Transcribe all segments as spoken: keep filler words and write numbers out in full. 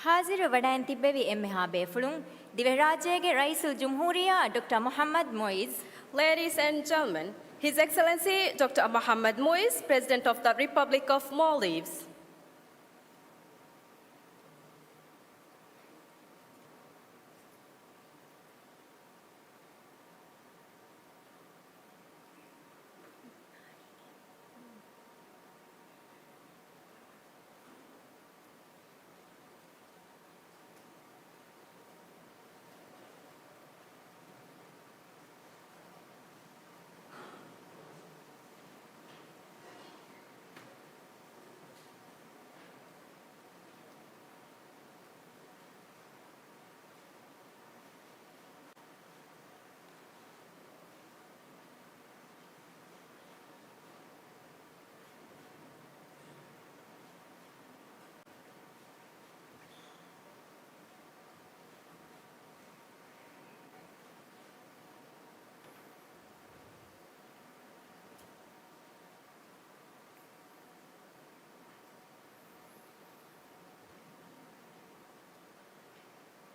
ހާޒިރު ވަޑައިން ތިއްބެވި އެންމެހާ ބޭފުޅުން، ދިވެހިރާއްޖޭގެ ރައީސުލްޖުމްހޫރިއްޔާ ޑޮކްޓަރ މުޙައްމަދު މުޢިއްޒު. Ladies and gentlemen, His Excellency Doctor Muhammad Muiz, President of the Republic of Maldives.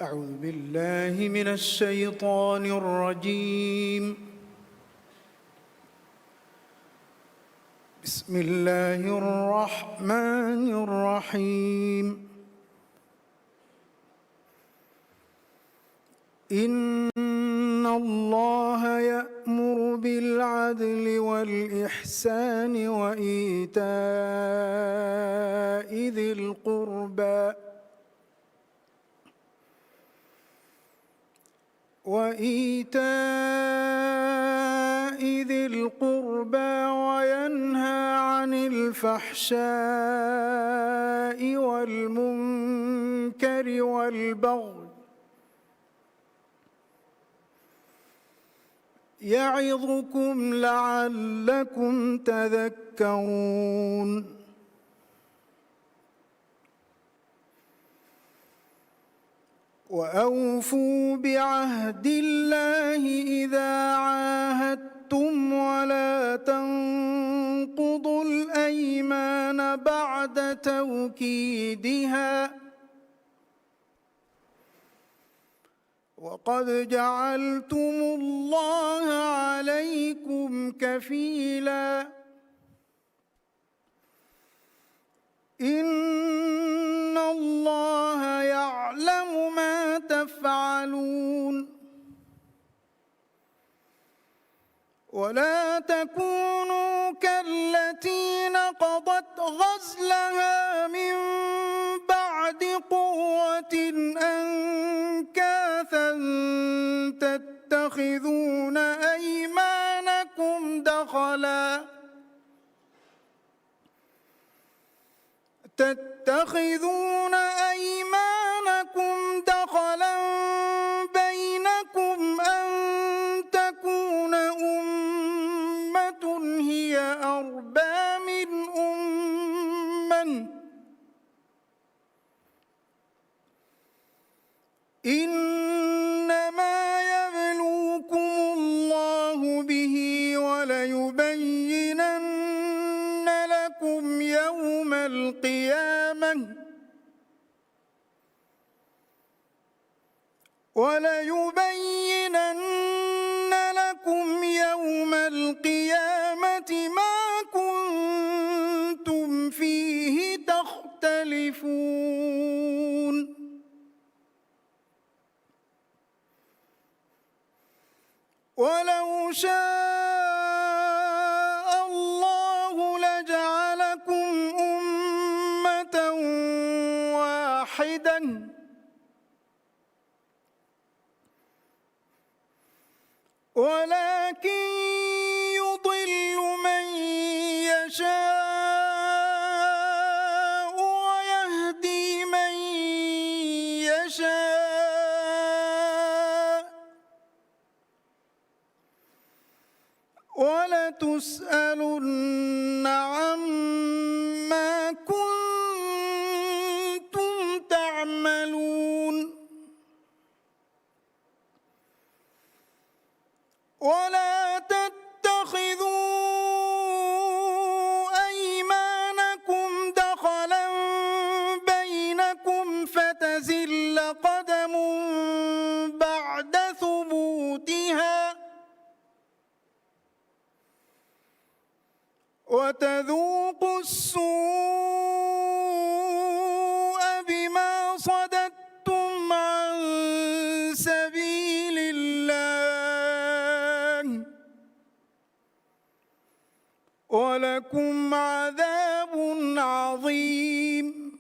أعوذ بالله من الشيطان الرجيم. بسم الله الرحمن الرحيم. إن الله يأمر بالعدل والإحسان وإيتاء ذي القربى، وإيتاء ذي القربى وينهى عن الفحشاء والمنكر والبغي يعظكم لعلكم تذكرون. وأوفوا بعهد الله إذا عاهدتم ولا تنقضوا الأيمان بعد توكيدها وقد جعلتم الله عليكم كفيلا. إن الله يعلم ما تفعلون. ولا تكونوا كالتي نقضت غزلها من بعد قوة أنكاثا تتخذون أيمانكم دخلا تتخذون أيمانكم دخلا بينكم أن تكون أمة هي أربى من أمة إنما يبلوكم الله به وليبينن لكم يوم القيامة، وليبينن لكم يوم القيامة ما كنتم فيه تختلفون. ولو شاء الله لجعلكم أمة واحدة ولكن يضل من يشاء ويهدي من يشاء ولتسألن عما كنتم تعملون. ولا تتخذوا أيمانكم دخلا بينكم فتزل تزل قدم بعد ثبوتها وتذوقوا السوء بما صددتم عن سبيل الله ولكم عذاب عظيم.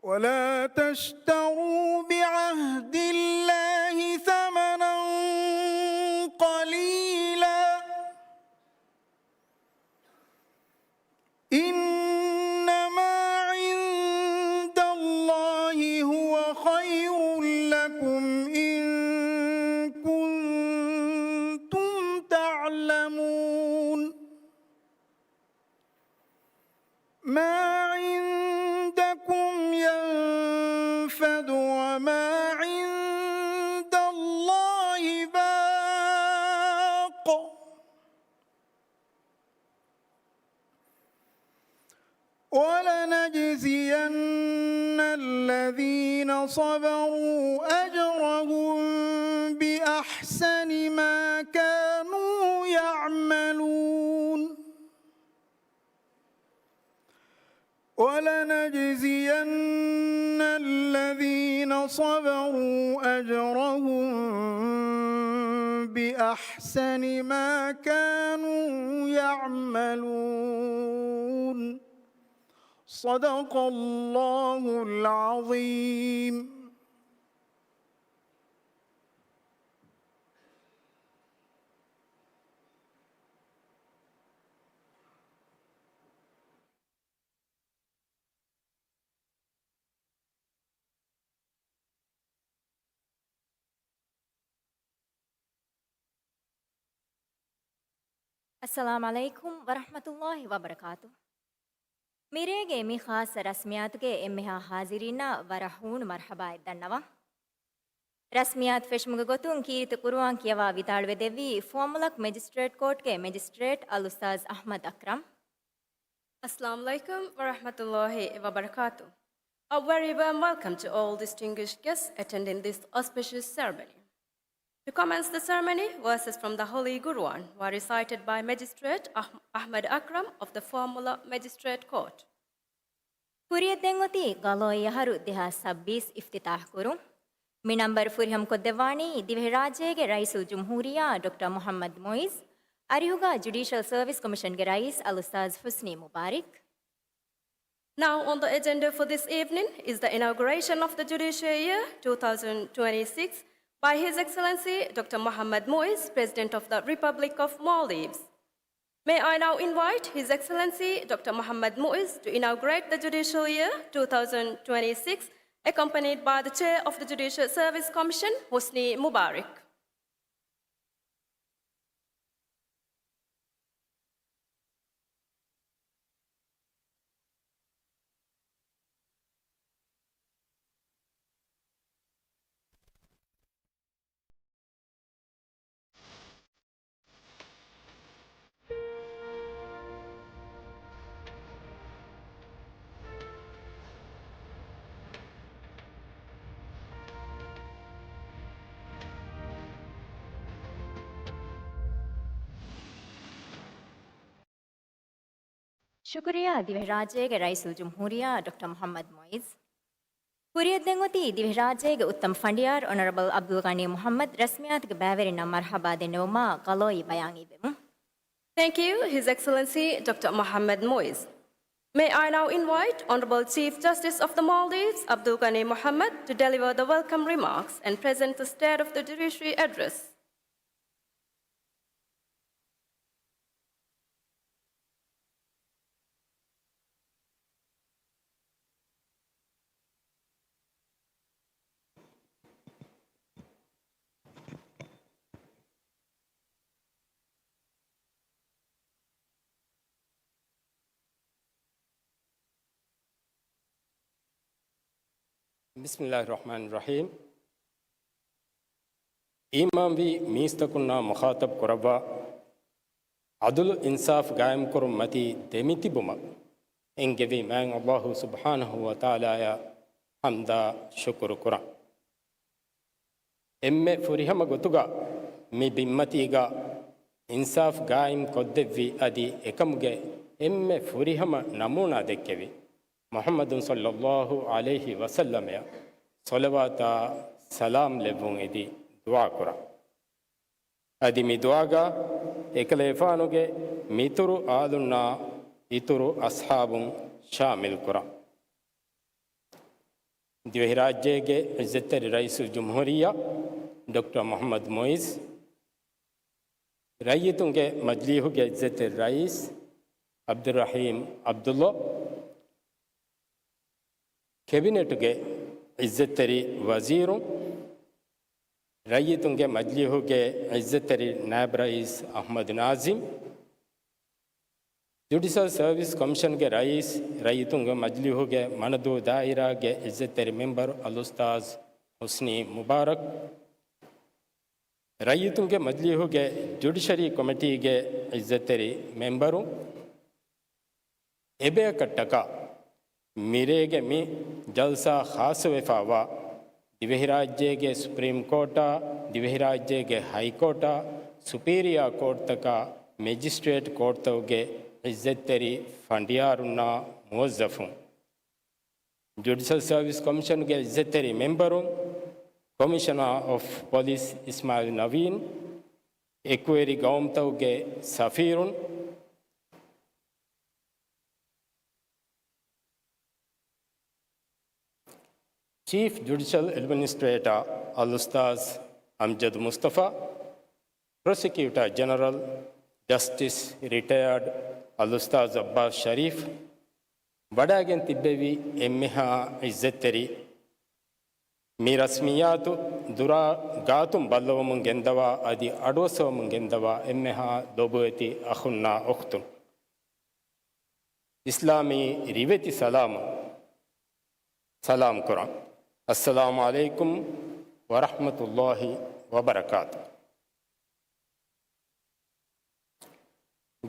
ولا تشتروا بعهد الله ثمنا قليلا إنما عند الله هو خير لكم إن كنتم تعلمون. ما عندكم ينفد وما عند الله باق. ولنجزين الذين صبروا أجرهم بأحسن ما كانوا يعملون. ولنجزين الذين صبروا أجرهم بأحسن ما كانوا يعملون. صدق الله العظيم. އައްސަލާމް ޢަލައިކުމް ވަރަޙްމަތުﷲި ވަބަރަކާތު. މިރޭގެ މި ޚާއްޞަ ރަސްމިއްޔާތުގެ އެންމެހާ ޙާޟިރީންނަށް ވަރަށް ހޫނު މަރްޙަބާއެއް ދަންނަވަން. ރަސްމިއްޔާތު ފެށުމުގެ ގޮތުން ކީރިތި ޤުރުއާން ކިޔަވާ ވިދާޅުވެ ދެއްވީ ފުވައްމުލަކު މެޖިސްޓްރޭޓް ކޯޓްގެ މެޖިސްޓްރޭޓް އަލްއުސްތާޛް އަޙްމަދު އަކްރަމް. އައްސަލާމް ޢަލައިކުމް ވަރަޙްމަތުﷲި ވަބަރަކާތު. A very warm welcome to all distinguished guests attending this auspicious ceremony. To commence the ceremony, verses from the Holy Quran were recited by Magistrate Ah- Ahmad Akram of the Fuwammula Magistrate Court. ކުރިޔަށްދެން އޮތީ ޤަޟާއީ އަހަރު ދެހާސް ސައްބީސް އިފްތިތާޙް ކުރުން. މި ނަންބަރު ފުރިހަމަކޮށްދެއްވާނީ ދިވެހިރާއްޖޭގެ ރައީސުލްޖުމްހޫރިއްޔާ ޑޮކްޓަރ މުޙައްމަދު މުޢިއްޒު، އަރިހުގަ ޖުޑީޝަލް ސަރވިސް ކޮމިޝަންގެ ރައީސް އަލްއުސްތާޛް ޙުސްނީ މުބާރިކް. Now on the agenda for this evening is the inauguration of the judicial year two thousand twenty-six by His Excellency Doctor Mohammad Muiz, President of the Republic of Maldives. May I now invite His Excellency Doctor Mohammad Muiz to inaugurate the judicial year two thousand twenty-six, accompanied by the Chair of the Judicial Service Commission, Hosni Mubarak. ޝުކުރިއްޔާ ދިވެހިރާއްޖޭގެ ރައީސުލްޖުމްހޫރިއްޔާ ޑޮކްޓަރ މުޙައްމަދު މުޢިއްޒު. ކުރިޔަށްދެން އޮތީ ދިވެހިރާއްޖޭގެ އުއްތަމަ ފަނޑިޔާރު އޮނަރަބަލް ޢަބްދުލްޣަނީ މުޙައްމަދު ރަސްމިއްޔާތުގެ ބައިވެރިންނަށް މަރްޙަބާ ދެންނެވުމާ ޤަޟާއީ ބަޔާން އިއްވެމުން. Thank you, His Excellency Doctor Mohammad Muiz. May I now invite Honorable Chief Justice of the Maldives, Abdul Ghani Mohammed, to deliver the welcome remarks and present the State of the Judiciary Address. بسم الله الرحمن الرحيم. އީމާންވި މީސްތަކުންނާ މުޚާޠަބް ކުރައްވާ، ޢަދުލު އިންސާފް ގާއިމްކުރުން މަތީ ދެމިތިބުމަށް އެންގެވި މާތް ﷲ ސުބްޙާނަހޫ ވަތަޢާލާއަށް ޙަމްދާ ޝުކުރު ކުރަން. އެންމެ ފުރިހަމަ ގޮތުގަ މި ބިންމަތީގަ އިންސާފް ގާއިމް ކޮށްދެއްވި އަދި އެކަމުގެ އެންމެ ފުރިހަމަ ނަމޫނާ ދެއްކެވި މުޙައްމަދު ޞައްލައްލާހު ޢަލައިހި ވަސައްލަމައަށް ޞަލަވާތާ ސަލާމް ލެއްވުން އެދި ދުޢާ ކުރަން. އަދި މި ދުޢާގަ އެކަލޭފާނުގެ މިތުރު އާލުންނާ އިތުރު އަޞްޙާބުން ޝާމިލް ކުރަން. ދިވެހިރާއްޖޭގެ ޢިއްޒަތްތެރި ރައީސުލްޖުމްހޫރިއްޔާ ޑޮކްޓަރ މުޙައްމަދު މުޢިއްޒު، ރައްޔިތުންގެ މަޖިލީހުގެ ޢިއްޒަތްތެރި ރައީސް ޢަބްދުއްރަޙީމް ޢަބްދުއްލާ، ކެބިނެޓުގެ ޢިއްޒަތްތެރި ވަޒީރުން، ރައްޔިތުންގެ މަޖިލީހުގެ ޢިއްޒަތްތެރި ނާއިބު ރައީސް އަޙްމަދު ނާޒިމް، ޖުޑިޝަލް ސަރވިސް ކޮމިޝަންގެ ރައީސް، ރައްޔިތުންގެ މަޖިލީހުގެ މަނަދޫ ދާއިރާގެ ޢިއްޒަތްތެރި މެމްބަރު އަލްއުސްތާޛު ޙުސްނީ މުބާރަކް، ރައްޔިތުންގެ މަޖިލީހުގެ ޖުޑިޝަރީ ކޮމިޓީގެ ޢިއްޒަތްތެރި މެމްބަރު، އެބަޔަކަށްޓަކާ މިރޭގެ މި ޖަލްސާ ޚާއްޞަވެފައިވާ ދިވެހިރާއްޖޭގެ ސުޕްރީމް ކޯޓާ، ދިވެހިރާއްޖޭގެ ހައިކޯޓާ، ސުޕީރިއާ ކޯޓްތަކާ، މެޖިސްޓްރޭޓް ކޯޓްތަކުގެ ޢިއްޒަތްތެރި ފަނޑިޔާރުންނާ މުވައްޒަފުން، ޖުޑިޝަލް ސަރވިސް ކޮމިޝަނުގެ ޢިއްޒަތްތެރި މެމްބަރުން، ކޮމިޝަނާ އޮފް ޕޮލިސް އިސްމާޢީލް ނަވީން، އެކުވެރި ގައުމުތަކުގެ ސަފީރުން، ޗީފް ޖުޑިޝަލް އެޑްމިނިސްޓްރޭޓާ އަލްއުސްތާޛު އަމްޖަދު މުސްތަފާ، ޕްރޮސިކިއުޓާ ޖެނެރަލް ޖަސްޓިސް ރިޓަޔާޑް އަލްއުސްތާޛު އައްބާސް ޝަރީފް، ވަޑައިގެން ތިއްބެވި އެންމެހާ ޢިއްޒަތްތެރި މި ރަސްމިއްޔާތު ދުރާ ގާތުން ބައްލަވަމުން ގެންދަވާ އަދި އަޑުއައްސަވަމުން ގެންދަވާ އެންމެހާ ލޮބުވެތި އަޚުންނާ އުޚްތުން، އިސްލާމީ ރިވެތި ސަލާމުން ސަލާމް ކުރަން. އައްސަލާމު ޢަލައިކުމް ވަރަޙްމަތުﷲި ވަބަރަކާތު.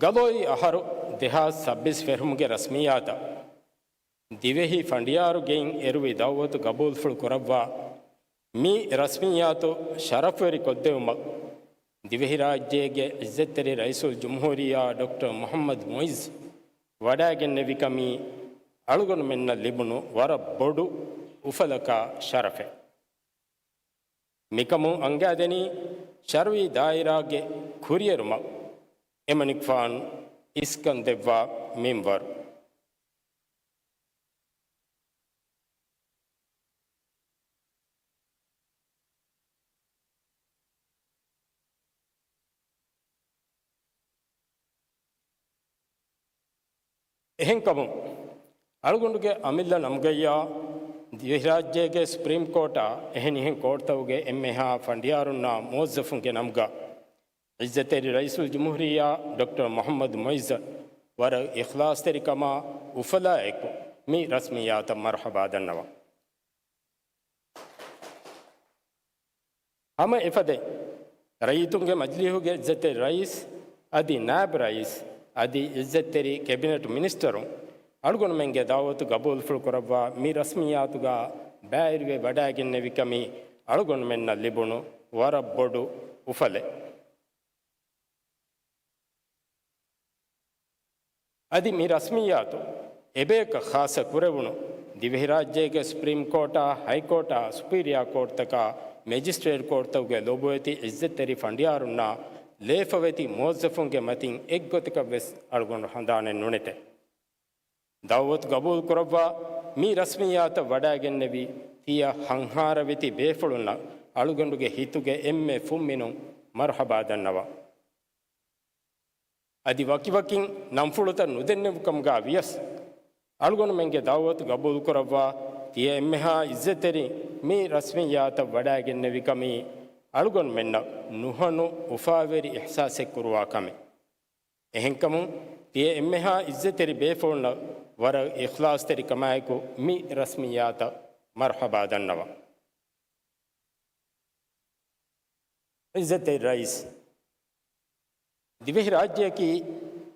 ގަލޯއި އަހަރު ދެހާސް ސައްބީސް ފެށުމުގެ ރަސްމިއްޔާތަށް ދިވެހި ފަނޑިޔާރު ގެއިން އެރުވި ދަޢުވަތު ގަބޫލުފުޅު ކުރައްވާ މި ރަސްމިއްޔާތު ޝަރަފުވެރި ކޮށްދެވުމަށް ދިވެހިރާއްޖޭގެ ޢިއްޒަތްތެރި ރައީސުލްޖުމްހޫރިއްޔާ ޑޮކްޓަރ މުޙައްމަދު މުޢިއްޒު ވަޑައިގެންނެވިކަމީ އަޅުގަނޑުމެންނަށް ލިބުނު ވަރަށް ބޮޑު އުފަލަކާ ޝަރަފެއް. މިކަމުން އަންގާދެނީ ޝަރުޢީ ދާއިރާގެ ކުރިއެރުމަށް އެމަނިކުފާނު އިސްކަން ދެއްވާ މިންވަރު. އެހެންކަމުން، އަޅުގަނޑުގެ އަމިއްލަ ނަމުގައްޔާ ދިވެހިރާއްޖޭގެ ސުޕްރީމް ކޯޓާ އެހެނިހެން ކޯޓްތަކުގެ އެންމެހާ ފަނޑިޔާރުންނާ މުވައްޒަފުންގެ ނަމުގަ ޢިއްޒަތްތެރި ރައީސުލްޖުމްހޫރިއްޔާ ޑޮކްޓަރ މުޙައްމަދު މުޢިއްޒަށް ވަރަށް އިޚްލާޞްތެރިކަމާ އުފަލާއެކު މި ރަސްމިއްޔާތަށް މަރުޙަބާ ދަންނަވަން. ހަމަ އެފަދައިން، ރައްޔިތުންގެ މަޖިލީހުގެ ޢިއްޒަތްތެރި ރައީސް އަދި ނާއިބު ރައީސް އަދި ޢިއްޒަތްތެރި ކެބިނެޓް މިނިސްޓަރުން އަޅުގަނޑުމެންގެ ދަޢުވަތު ގަބޫލުފުޅު ކުރައްވާ މި ރަސްމިއްޔާތުގަ ބައިވެރިވެ ވަޑައިގެންނެވިކަމީ އަޅުގަނޑުމެންނަށް ލިބުނު ވަރަށް ބޮޑު އުފަލެއް. އަދި މި ރަސްމިއްޔާތު އެބަޔަކަށް ޚާއްޞަ ކުރެވުނު، ދިވެހިރާއްޖޭގެ ސުޕްރީމް ކޯޓާ، ހައިކޯޓާ، ސުޕީރިއާ ކޯޓްތަކާ، މެޖިސްޓްރޭޓް ކޯޓްތަކުގެ ލޮބުވެތި ޢިއްޒަތްތެރި ފަނޑިޔާރުންނާ ލޭފަވެތި މުވައްޒަފުންގެ މަތިން އެއްގޮތަކަށް ވެސް އަޅުގަނޑު ހަނދާނެއް ނުނެތެ. ދަޢުވަތު ގަބޫލު ކުރައްވާ މި ރަސްމިއްޔާތަށް ވަޑައިގެންނެވި ތިޔަ ހަންހާރަވެތި ބޭފުޅުންނަށް އަޅުގަނޑުގެ ހިތުގެ އެންމެ ފުންމިނުން މަރުޙަބާ ދަންނަވަން. އަދި ވަކިވަކިން ނަންފުޅުތައް ނުދެންނެވިކަމުގަ ވިޔަސް، އަޅުގަނޑުމެންގެ ދަޢުވަތު ގަބޫލުކުރައްވާ ތިޔަ އެންމެހާ ޢިއްޒަތްތެރިން މި ރަސްމިއްޔާތަށް ވަޑައިގެންނެވިކަމީ އަޅުގަނޑުމެންނަށް ނުހަނު އުފާވެރި އިޙްސާސެއް ކުރުވާ ކަމެއް. އެހެންކަމުން، ތިޔަ އެންމެހާ ޢިއްޒަތްތެރި ބޭފުޅުންނަށް ވަރަށް އިޚްލާޞްތެރިކަމާއެކު މި ރަސްމިއްޔާތަށް މަރުޙަބާ ދަންނަވަން. ޢިއްޒަތްތެރި ރައީސް، ދިވެހިރާއްޖެއަކީ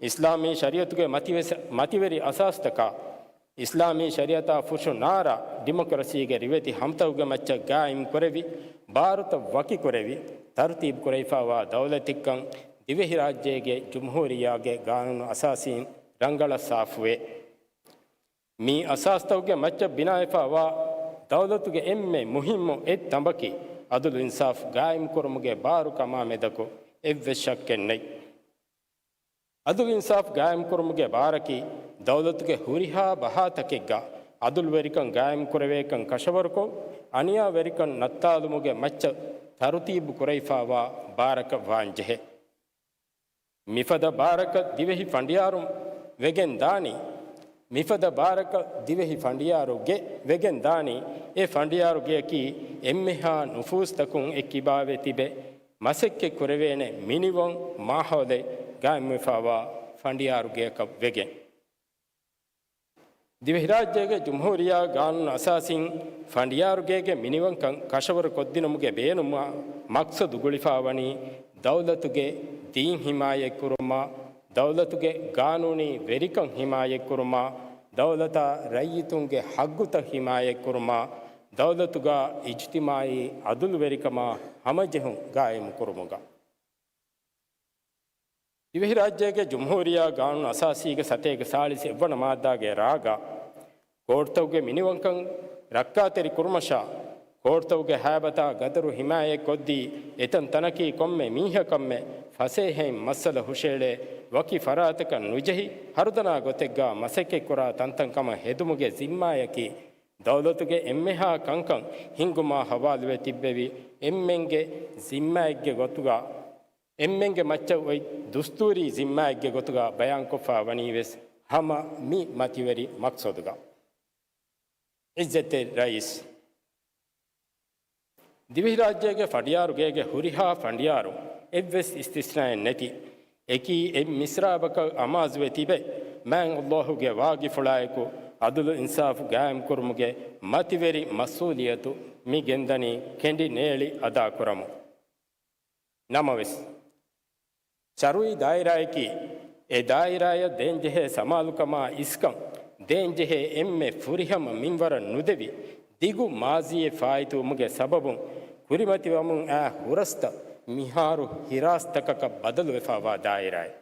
އިސްލާމީ ޝަރީޢަތުގެ މަތިވެސ-، މަތިވެރި އަސާސްތަކާ، އިސްލާމީ ޝަރީޢަތާ ފުށު ނާރާ، ޑިމޮކްރަސީގެ ރިވެތި ހަމަތަކުގެ މައްޗަށް ގާއިމް ކުރެވި، ބާރުތައް ވަކި ކުރެވި، ތަރުތީބު ކުރެވިފާވާ ދައުލަތެއްކަން ދިވެހިރާއްޖޭގެ ޖުމްހޫރިއްޔާގެ ގާނޫނު އަސާސީން ރަނގަޅަށް ސާފުވޭ. މި އަސާސްތަކުގެ މައްޗަށް ބިނާވެފާވާ ދައުލަތުގެ އެންމެ މުހިއްމު އެއް ތަނބަކީ، އަދުލު އިންސާފު ގާއިމްކުރުމުގެ ބާރު ކަމާ މެދަކު އެއްވެސް ޝައްކެއް ނެތް. އަދުލު އިންސާފު ގާއިމްކުރުމުގެ ބާރަކީ، ދައުލަތުގެ ހުރިހާ ބަހާތަކެއްގަ އަދުލުވެރިކަން ގާއިމްކުރެވޭކަން ކަށަވަރުކޮށް، އަނިޔާވެރިކަން ނައްތާލުމުގެ މައްޗަށް ތަރުތީބު ކުރެވިފާވާ ބާރަކަށް ވާންޖެހޭ. މިފަދަ ބާރަކަށް ދިވެހި ފަނޑިޔާރު ވެގެން ދާނީ، މިފަދަ ބާރަކަށް ދިވެހި ފަނޑިޔާރުގެ ވެގެން ދާނީ، އެ ފަނޑިޔާރުގެއަކީ އެންމެހާ ނުފޫސްތަކުން އެއްކިބާވެ ތިބެ، މަސައްކަތް ކުރެވޭނެ މިނިވަން މާހައުލެއް ގާއިމްވެފާވާ ފަނޑިޔާރުގެއަކަށް ވެގެން. ދިވެހިރާއްޖޭގެ ޖުމްހޫރިއްޔާ ގާނޫނު އަސާސީން ފަނޑިޔާރުގޭގެ މިނިވަންކަން ކަށަވަރު ކޮށްދިނުމުގެ ބޭނުމާ މަޤްޞަދު ގުޅިފާވަނީ، ދައުލަތުގެ ދީން ހިމާޔަތްކުރުމާ، ދައުލަތުގެ ގާނޫނީ ވެރިކަން ހިމާޔަތްކުރުމާ، ދައުލަތާ ރައްޔިތުންގެ ހައްގުތައް ހިމާޔަތްކުރުމާ، ދައުލަތުގަ އިޖްތިމާއީ އަދުލުވެރިކަމާ ހަމަޖެހުން ގާއިމުކުރުމުގަ. ދިވެހިރާއްޖޭގެ ޖުމްހޫރިއްޔާ ގާނޫނު އަސާސީގެ ސަތޭކަ ސާޅީސް އެއްވަނަ މާއްދާގެ ރާގަށް، ކޯޓުތަކުގެ މިނިވަންކަން ރައްކާތެރި ކުރުމަށާ، ކޯޓުތަކުގެ ހައިބަތާ ގަދަރު ހިމާޔަތް ކޮށްދީ، އެތަން ތަނަކީ ކޮންމެ މީހަކަށްމެ ފަސޭހައިން މައްސަލަ ހުށައެޅޭ ވަކި ފަރާތަކަށް ނުޖެހި، ހަރުދަނާ ގޮތެއްގާ މަސައްކަތްކުރާ ތަންތަން ކަމަށް ހެދުމުގެ ޒިންމާޔަކީ، ދައުލަތުގެ އެންމެހާ ކަންކަން ހިންގުމާ ހަވާލުވެ ތިއްބެވި އެންމެންގެ ޒިންމާއެއްގެ ގޮތުގަ، އެންމެންގެ މައްޗަށް އޮތް ދުސްތޫރީ ޒިންމާއެއްގެ ގޮތުގަ ބަޔާންކޮށްފާ ވަނީވެސް ހަމަ މި މަތިވެރި މަޤްޞަދުގަ. ޢިއްޒަތްތެރި ރައީސް، ދިވެހިރާއްޖޭގެ ފަނޑިޔާރުގޭގެ ހުރިހާ ފަނޑިޔާރު އެއްވެސް އިސްތިސްނާއެއް ނެތި، އެކީ އެއް މިސްރާބަކަށް އަމާޒުވެ ތިބެ، މާތް ﷲ ގެ ވާގިފުޅާއެކު އަދުލު އިންސާފު ގާއިމްކުރުމުގެ މަތިވެރި މަސްއޫލިއްޔަތު މި ގެންދަނީ ކެނޑި ނޭޅި އަދާކުރަމުން. ނަމަވެސް، ޝަރުއީ ދާއިރާއަކީ، އެ ދާއިރާއަށް ދޭންޖެހޭ ސަމާލުކަމާ އިސްކަން ދޭންޖެހޭ އެންމެ ފުރިހަމަ މިންވަރަށް ނުދެވި، ދިގު މާޒީއެއް ފާއިތުވުމުގެ ސަބަބުން ކުރިމަތިވަމުން އައި ހުރަސްތައް މިހާރު ހިރާސްތަކަކަށް ބަދަލުވެފާވާ ދާއިރާއެއް.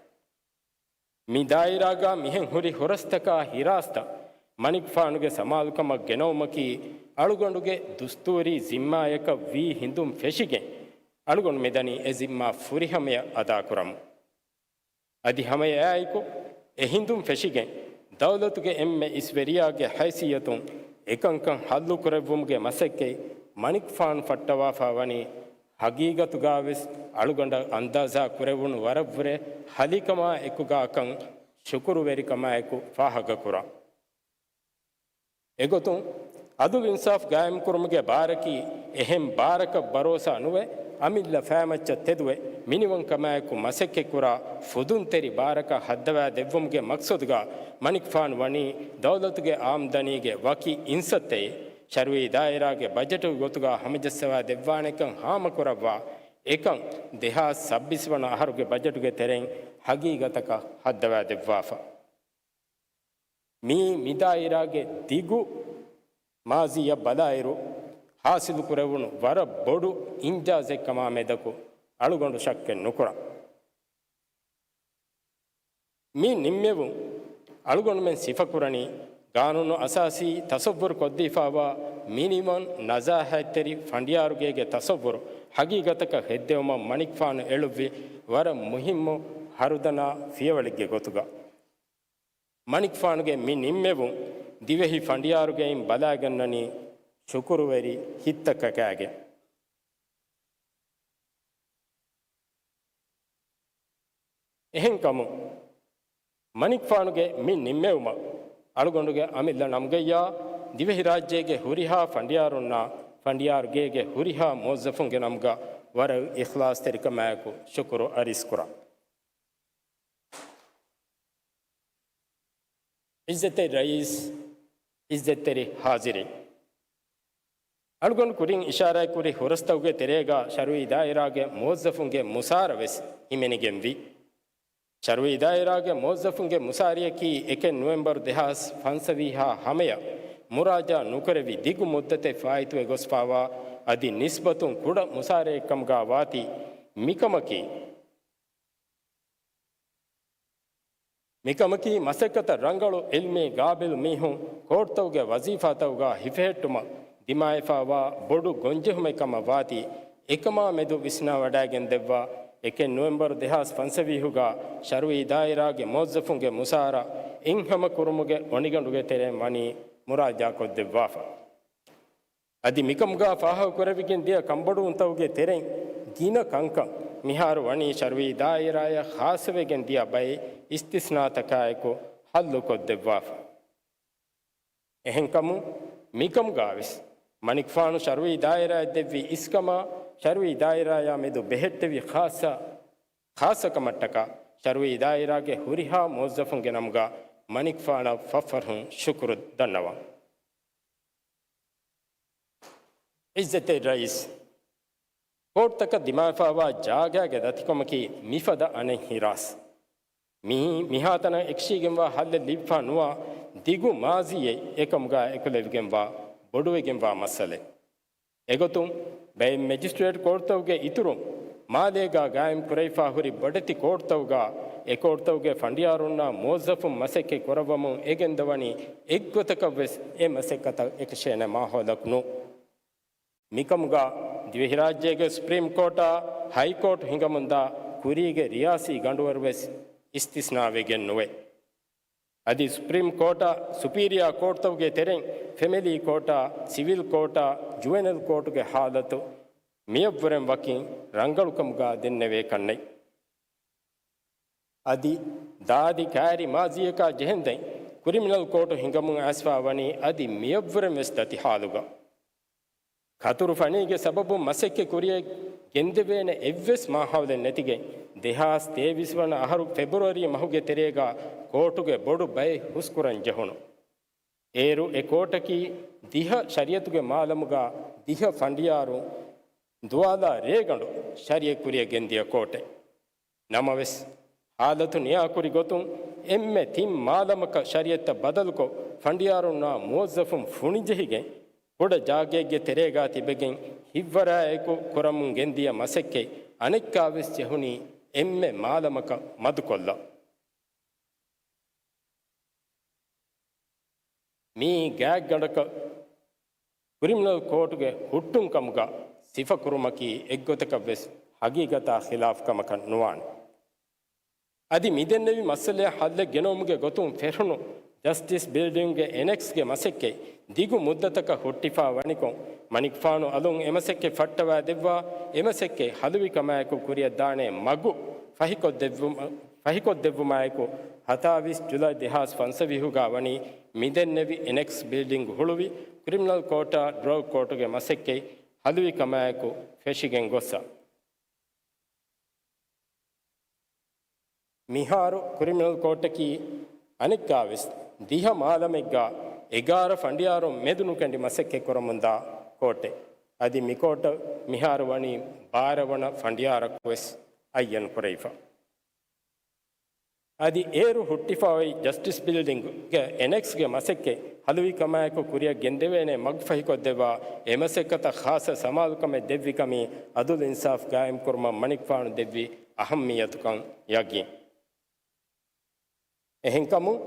މި ދާއިރާގަ މިހެން ހުރި ހުރަސްތަކާ ހިރާސްތައް މަނިކުފާނުގެ ސަމާލުކަމަށް ގެނައުމަކީ، އަޅުގަނޑުގެ ދުސްތޫރީ ޒިންމާޔަކަށް ވީ ހިނދުން ފެށިގެން، އަޅުގަނޑު މިދަނީ އެ ޒިންމާ ފުރިހަމަޔަށް އަދާކުރަމުން. އަދި ހަމައެއާއެކު، އެ ހިނދުން ފެށިގެން، ދައުލަތުގެ އެންމެ އިސްވެރިޔާގެ ހައިސިއްޔަތުން އެކަންކަން ހައްލުކުރެއްވުމުގެ މަސައްކަތް މަނިކުފާނު ފައްޓަވާފާ ވަނީ، ހަގީގަތުގަވެސް އަޅުގަނޑަށް އަންދާޒާ ކުރެވުނު ވަރަށްވުރެ ހަލިކަމާއެކުގާކަން ޝުކުރުވެރިކަމާއެކު ފާހަގަކުރާ. އެގޮތުން، އަދުލު އިންސާފު ގާއިމްކުރުމުގެ ބާރަކީ، އެހެން ބާރަކަށް ބަރޯސާ ނުވެ، އަމިއްލަ ފައިމައްޗަށް ތެދުވެ، މިނިވަންކަމާއެކު މަސައްކަތްކުރާ، ފުދުންތެރި ބާރަކަށް ހައްދަވާ ދެއްވުމުގެ މަޤްޞަދުގަ، މަނިކުފާނު ވަނީ، ދައުލަތުގެ އާމްދަނީގެ ވަކި އިންސައްތައެއް، ޝަރުއީ ދާއިރާގެ ބަޖެޓުގެ ގޮތުގަ ހަމަޖައްސަވާ ދެއްވާނެކަން ހާމަކުރައްވާ، އެކަން ދެހާސް ސައްބީސް ވަނަ އަހަރުގެ ބަޖެޓުގެ ތެރެއިން ހަގީގަތަކަށް ހައްދަވާ ދެއްވާފަ. މީ މިދާއިރާގެ ދިގު މާޒީއަށް ބަލާއިރު، ހާސިލުކުރެވުނު ވަރަށް ބޮޑު އިންޖާޒެއްކަމާ މެދަކު އަޅުގަނޑު ޝައްކެއް ނުކުރަން. މި ނިންމެވުން އަޅުގަނޑުމެން ސިފަކުރަނީ، ގާނޫނު އަސާސީ ތަސައްވުރު ކޮށްދީފާވާ މިނިވަން ނަޒާހަތްތެރި ފަނޑިޔާރުގޭގެ ތަސައްވުރު ހަގީގަތަކަށް ހެއްދެވުމަށް މަނިކުފާނު އެޅުއްވި ވަރަށް މުހިއްމު ހަރުދަނާ ފިޔަވަޅެއްގެ ގޮތުގަ. މަނިކުފާނުގެ މި ނިންމެވުން ދިވެހި ފަނޑިޔާރުގެއިން ބަލާގަންނަނީ ޝުކުރުވެރި ހިތްތަކަކާގެން. އެހެންކަމުން، މަނިކުފާނުގެ މި ނިންމެވުމަށް އަޅުގަނޑުގެ އަމިއްލަ ނަމުގައްޔާ، ދިވެހިރާއްޖޭގެ ހުރިހާ ފަނޑިޔާރުންނާ، ފަނޑިޔާރުގޭގެ ހުރިހާ މުވައްޒަފުންގެ ނަމުގަ ވަރަށް އިޚްލާޞްތެރިކަމާއެކު ޝުކުރު އަރިސްކުރަން. ޢިއްޒަތްތެރި ރައީސް، ޢިއްޒަތްތެރި ޙާޟިރީން. އަޅުގަނޑު ކުރިން އިޝާރާތްކުރި ހުރަސްތަކުގެ ތެރޭގަ ޝަރުއީ ދާއިރާގެ މުވައްޒަފުންގެ މުސާރަ ވެސް ހިމެނިގެންވި. ޝަރުއީ ދާއިރާގެ މުވައްޒަފުންގެ މުސާރަޔަކީ އެކެއް ނޮވެމްބަރު ދެހާސް ފަންސަވީހާ ހަމަޔަށް މުރާޖާ ނުކުރެވި ދިގު މުއްދަތެއް ފާއިތުވެ ގޮސްފާވާ، އަދި ނިސްބަތުން ކުޑަ މުސާރައެއްކަމުގާ ވާތީ. މިކަމަކީ، މިކަމަކީ މަސައްކަތަށް ރަނގަޅު އިލްމީ ގާބިލް މީހުން ކޯޓްތަކުގެ ވަޒީފާތަކުގާ ހިފެހެއްޓުމަށް ދިމާވެފާވާ ބޮޑު ގޮންޖެހުމެއް ކަމަށް ވާތީ، އެކަމާ މެދު ވިސްނާވަޑައިގެން ދެއްވާ އެކެއް ނޮވެމްބަރު ދެހާސް ފަންސަވީހުގާ ޝަރުއީ ދާއިރާގެ މުވައްޒަފުންގެ މުސާރަ އިންހަމަ ކުރުމުގެ އޮނިގަނޑުގެ ތެރެއިން ވަނީ މުރާޖާކޮށްދެއްވާފަ. އަދި މިކަމުގާ ފާހަގަކުރެވިގެން ދިޔަ ކަންބޮޑުވުންތަކުގެ ތެރެއިން ގިނަ ކަންކަން މިހާރު ވަނީ ޝަރުއީ ދާއިރާޔަށް ޚާއްޞަވެގެން ދިޔަ ބައެއް އިސްތިސްނާތަކާއެކު ހައްލުކޮށްދެއްވާފަ. އެހެންކަމުން، މިކަމުގާވެސް މަނިކުފާނު ޝަރުއީ ދާއިރާއަށް ދެއްވި އިސްކަމާ، ޝަރުއީ ދާއިރާޔާ މެދު ބެހެއްޓެވި ޚާއްޞަ، ޚާއްޞަކަމަށްޓަކާ، ޝަރުއީ ދާއިރާގެ ހުރިހާ މުވައްޒަފުންގެ ނަމުގާ މަނިކުފާނަށް ފަށްފަށުން ޝުކުރު ދަންނަވަން. އިއްޒަތްތެރި ރައީސް، ކޯޓްތަކަށް ދިމާވެފާވާ ޖާގާގެ ދަތިކަމަކީ މިފަދަ އަނެއް ހިރާސް. މި، މިހާތަނަށް އެކަށީގެންވާ ހައްލެއް ލިބިފާ ނުވާ ދިގު މާޒީއެއް އެކަމުގާ އެކުލެވިގެންވާ ބޮޑުވެގެންވާ މައްސަލައެއް. އެގޮތުން، ބައެއް މެޖިސްޓްރޭޓް ކޯޓްތަކުގެ އިތުރުން، މާލޭގާ ގާއިމް ކުރެވިފާ ހުރި ބޮޑެތި ކޯޓްތަކުގާ، އެ ކޯޓްތަކުގެ ފަނޑިޔާރުންނާ މުވައްޒަފުން މަސައްކަތް ކުރައްވަމުން އެ ގެންދަވަނީ އެއްގޮތަކަށްވެސް އެ މަސައްކަތަށް އެކަށޭނެ މާހައުލަކު ނޫން. މިކަމުގާ ދިވެހިރާއްޖޭގެ ސުޕްރީމް ކޯޓާ، ހައިކޯޓް ހިނގަމުންދާ ކުރީގެ ރިޔާސީ ގަނޑުވަރުވެސް އިސްތިސްނާވެގެން ނުވޭ. އަދި ސުޕްރީމް ކޯޓާ، ސުޕީރިއާ ކޯޓްތަކުގެ ތެރެއިން ފެމިލީ ކޯޓާ، ސިވިލް ކޯޓާ، ޖުވެނަލް ކޯޓުގެ ހާލަތު މިއަށްވުރެން ވަކިން ރަނގަޅުކަމުގާ ދެންނެވޭ ކަންނެތް. އަދި ދާދި ކައިރި މާޒީއަކާ ޖެހެންދެން ކްރިމިނަލް ކޯޓު ހިނގަމުން އައިސްފާ ވަނީ އަދި މިއަށްވުރެން ވެސް ދަތި ހާލުގަ. ކަތުރު ފަނީގެ ސަބަބުން މަސައްކަތް ކުރިޔަށް ގެންދެވޭނެ އެއްވެސް މާހައުލެއް ނެތިގެން، ދެހާސް ތޭވީސް ވަނަ އަހަރު ފެބްރުއަރީ މަހުގެ ތެރޭގަ ކޯޓުގެ ބޮޑު ބައެއް ހުސްކުރަން ޖެހުނު. އޭރު އެ ކޯޓަކީ ދިހަ ޝަރީއަތުގެ މާލަމުގަ ދިހަ ފަނޑިޔާރުން ދުވާލާ ރޭގަނޑު ޝަރީއަތް ކުރިޔަށް ގެންދިޔަ ކޯޓެއް. ނަމަވެސް، ހާލަތު ނިޔާކުރި ގޮތުން އެންމެ ތިން މާލަމަކަށް ޝަރީއަތްތައް ބަދަލުކޮށް، ފަނޑިޔާރުންނާ މުވައްޒަފުން ފުނިޖެހިގެން، ކުޑަ ޖާގައެއްގެ ތެރޭގާ ތިބެގެން ހިތްވަރާއެކު ކުރަމުން ގެންދިޔަ މަސައްކަތް އަނެއްކާވެސް ޖެހުނީ އެންމެ މާލަމަކަށް މަދުކޮށްލަން. މިއީ ގާތްގަނޑަކަށް ކްރިމިނަލް ކޯޓުގެ ހުއްޓުން ކަމުގަ ސިފަކުރުމަކީ އެއްގޮތަކަށްވެސް ހަގީގަތާ ޚިލާފް ކަމަކަށް ނުވާނެ. އަދި މިދެންނެވި މައްސަލަޔަށް ހައްލެއް ގެނައުމުގެ ގޮތުން ފެށުނު ޖަސްޓިސް ބިލްޑިންގގެ އެނެކްސްގެ މަސައްކަތް ދިގު މުއްދަތަކަށް ހުއްޓިފާ ވަނިކޮށް، މަނިކުފާނު އަލުން އެ މަސައްކަތް ފައްޓަވާ ދެއްވާ، އެ މަސައްކަތް ހަލުވި ކަމާއެކު ކުރިޔަށް ދާނެ މަގު ފަހިކޮށްދެއްވުމަ-، ފަހިކޮށްދެއްވުމާއެކު، ހަތާވީސް ޖުލައި ދެހާސް ފަންސަވީހުގާ ވަނީ މިދެންނެވި އެނެކްސް ބިލްޑިންގް ހުޅުވި، ކްރިމިނަލް ކޯޓާ ޑްރަގް ކޯޓުގެ މަސައްކަތް ހަލުވި ކަމާއެކު ފެށިގެން ގޮއްސަ. މިހާރު ކްރިމިނަލް ކޯޓަކީ އަނެއްކާވެސް ދިހަ މާލަމެއްގާ އެގާރަ ފަނޑިޔާރުން މެދުނުކެނޑި މަސައްކަތް ކުރަމުންދާ ކޯޓެއް. އަދި މިކޯޓަށް މިހާރު ވަނީ ބާރަ ވަނަ ފަނޑިޔާރަކުވެސް އައްޔަން ކުރެވިފަ. އަދި އޭރު ހުއްޓިފައި ޖަސްޓިސް ބިލްޑިންގގެ އެނެކްސްގެ މަސައްކަތް ހަލުވި ކަމާއެކު ކުރިޔަށް ގެންދެވޭނެ މަގު ފަހިކޮށްދެއްވާ، އެ މަސައްކަތަށް ޚާއްޞަ ސަމާލުކަމެއް ދެއްވި ކަމީ އަދުލު އިންސާފް ގާއިމްކުރުމަށް މަނިކުފާނު ދެއްވި އަހައްމިއްޔަތުކަން ޔަގީން. އެހެންކަމުން،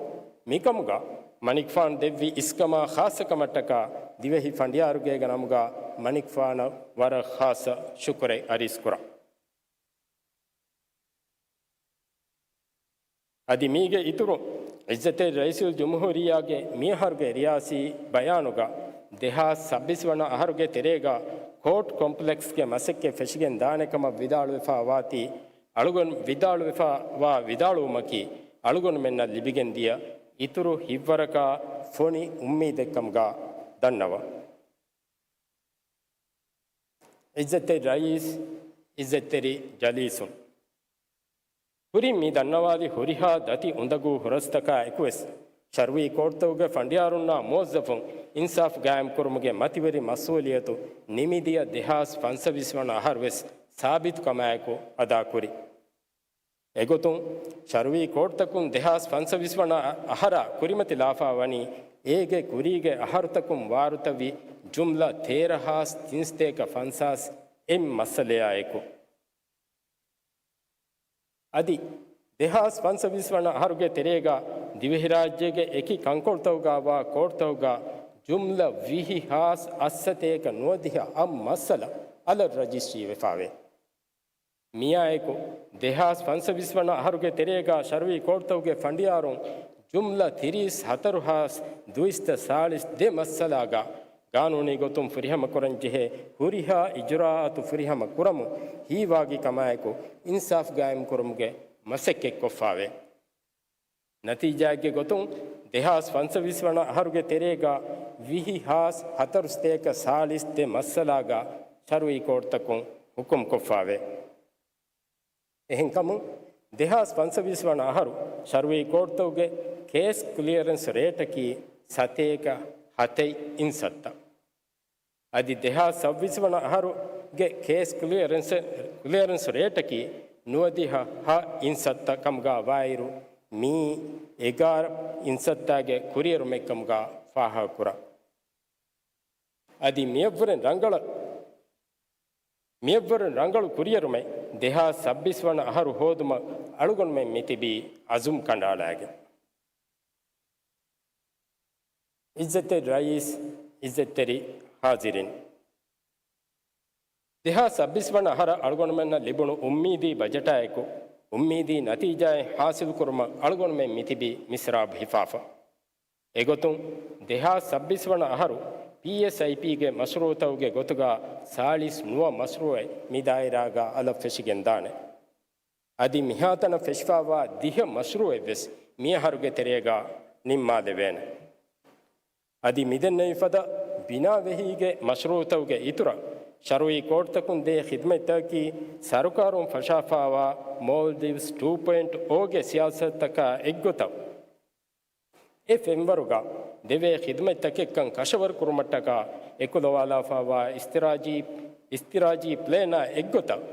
މިކަމުގަ މަނިކުފާނު ދެއްވި އިސްކަމާ ޚާއްޞަކަމަށްޓަކާ ދިވެހި ފަނޑިޔާރުގޭގެ ނަމުގަ މަނިކުފާނަށް ވަރަށް ޚާއްޞަ ޝުކުރެއް އަރިސްކުރަން. އަދި މީގެ އިތުރުން، އިއްޒަތްތެރި ރައީސުލްޖުމްހޫރިއްޔާގެ މިއަހަރުގެ ރިޔާސީ ބަޔާނުގަ، ދެހާސް ސައްބީސް ވަނަ އަހަރުގެ ތެރޭގަ ކޯޓް ކޮމްޕްލެކްސްގެ މަސައްކަތް ފެށިގެން ދާނެ ކަމަށް ވިދާޅުވެފާ ވާތީ، އަޅުގަނޑު ވިދާޅުވެފާ ވާ ވިދާޅުވުމަކީ، އަޅުގަނޑުމެންނަށް ލިބިގެންދިޔަ އިތުރު ހިތްވަރަކާ ފޮނި އުއްމީދެއްކަމުގަ ދަންނަވަން. އިއްޒަތްތެރި ރައީސް، އިއްޒަތްތެރި ޖަލީސުން. ކުރިން މި ދަންނަވާލި ހުރިހާ ދަތި އުނދަގޫ ހުރަސްތަކާ އެކުވެސް، ޝަރުއީ ކޯޓްތަކުގެ ފަނޑިޔާރުންނާ މުވައްޒަފުން އިންސާފް ގާއިމްކުރުމުގެ މަތިވެރި މަސްއޫލިއްޔަތު ނިމިދިޔަ ދެހާސް ފަންސަވީސް ވަނަ އަހަރުވެސް ސާބިތުކަމާއެކު އަދާކުރި. އެގޮތުން، ޝަރުއީ ކޯޓްތަކުން ދެހާސް ފަންސަވީސް ވަނަ އަހަރާ ކުރިމަތިލާފާ ވަނީ، އޭގެ ކުރީގެ އަހަރުތަކުން ވާރުތަވި ޖުމްލަ ތޭރަ ހާސް ތިންސަތޭކަ ފަންސާސް އެއް މައްސަލަޔާ އެކު. އަދި، ދެހާސް ފަންސަވީސް ވަނަ އަހަރުގެ ތެރޭގަ ދިވެހިރާއްޖޭގެ އެކި ކަންކޮޅުތަކުގަ ވާ ކޯޓްތަކުގަ ޖުމްލަ ވިހި ހާސް އަށްސަތޭކަ ނުވަދިހަ އަށް މައްސަލަ އަލަށް ރަޖިސްޓްރީ ވެފާވޭ. މިއާއެކު، ދެހާސް ފަންސަވީސް ވަނަ އަހަރުގެ ތެރޭގަ ޝަރުއީ ކޯޓްތަކުގެ ފަނޑިޔާރުން ޖުމްލަ ތިރީސް ހަތަރު ހާސް ދުއިސައްތަ ސާޅީސް ދެ މައްސަލާގަ ގާނޫނީ ގޮތުން ފުރިހަމަކުރަންޖެހޭ ހުރިހާ އިޖުރާއަތު ފުރިހަމަ ކުރަމުން ހީވާގި ކަމާއެކު އިންސާފް ގާއިމްކުރުމުގެ މަސައްކަތްކޮށްފާވޭ. ނަތީޖާއެއްގެ ގޮތުން، ދެހާސް ފަންސަވީސް ވަނަ އަހަރުގެ ތެރޭގަ ވިހި ހާސް ހަތަރުސަތޭކަ ސާޅީސް ދެ މައްސަލާގަ ޝަރުއީ ކޯޓްތަކުން ހުކުމްކޮށްފާވޭ. އެހެންކަމުން، ދެހާސް ފަންސަވީސް ވަނަ އަހަރު ޝަރުއީ ކޯޓްތަކުގެ ކޭސް ކްލިއަރެންސް ރޭޓަކީ ސަތޭކަ ހަތެއް އިންސައްތަ. އަދި ދެހާސް ސައްބީސް ވަނަ އަހަރުގެ ކޭސް ކްލިއަރެންސް، ކްލިއަރެންސް ރޭޓަކީ ނުވަދިހަ ހަ އިންސައްތަ ކަމުގަ ވާއިރު، މީ އެގާރަ އިންސައްތާގެ ކުރިއެރުމެއްކަމުގަ ފާހަގަކުރާ. އަދި މިއަށްވުރެ ރަނގަޅަށް، މިއަށްވުރެ ރަނގަޅު ކުރިއެރުމެއް ދެހާސް ސައްބީސް ވަނަ އަހަރު ހޯދުމަށް އަޅުގަނޑުމެން މިތިބީ އަޒުމް ކަނޑައަޅާގެން. އިއްޒަތްތެރި ރައީސް، އިއްޒަތްތެރި ހާޒިރިން. ދެހާސް ސައްބީސް ވަނަ އަހަރަށް އަޅުގަނޑުމެންނަށް ލިބުނު އުއްމީދީ ބަޖެޓާއެކު، އުއްމީދީ ނަތީޖާއެއް ހާސިލްކުރުމަށް އަޅުގަނޑުމެން މިތިބީ މިސްރާބު ހިފާފަ. އެގޮތުން، ދެހާސް ސައްބީސް ވަނަ އަހަރު ޕީއެސްއައިޕީގެ މަޝްރޫއުތަކުގެ ގޮތުގަ ސާޅީސް ނުވަ މަޝްރޫއެއް މި ދާއިރާގަ އަލަށް ފެށިގެންދާނެ. އަދި މިހާތަނަށް ފެށިފާވާ ދިހަ މަޝްރޫއެއްވެސް މިއަހަރުގެ ތެރޭގަ ނިންމާލެވޭނެ. އަދި މިދެންނެވި ފަދަ ބިނާވެހީގެ މަޝްރޫއުތަކުގެ އިތުރަށް، ޝަރުއީ ކޯޓްތަކުން ދޭ ޚިދުމަތްތަކަކީ ސަރުކާރުން ފަށާފާވާ މޯލްޑިވްސް ޓޫ ޕޮއިންޓް އޯގެ ސިޔާސަތުތަކާ އެއްގޮތަށް، އެ ފެންވަރުގަ ދެވޭ ޚިދުމަތްތަކެއްކަން ކަށަވަރު ކުރުމަށްޓަކާ އެކުލަވާލާފާވާ އިސްތިރާޖީ، އިސްތިރާޖީ ޕްލޭނާ އެއްގޮތަށް،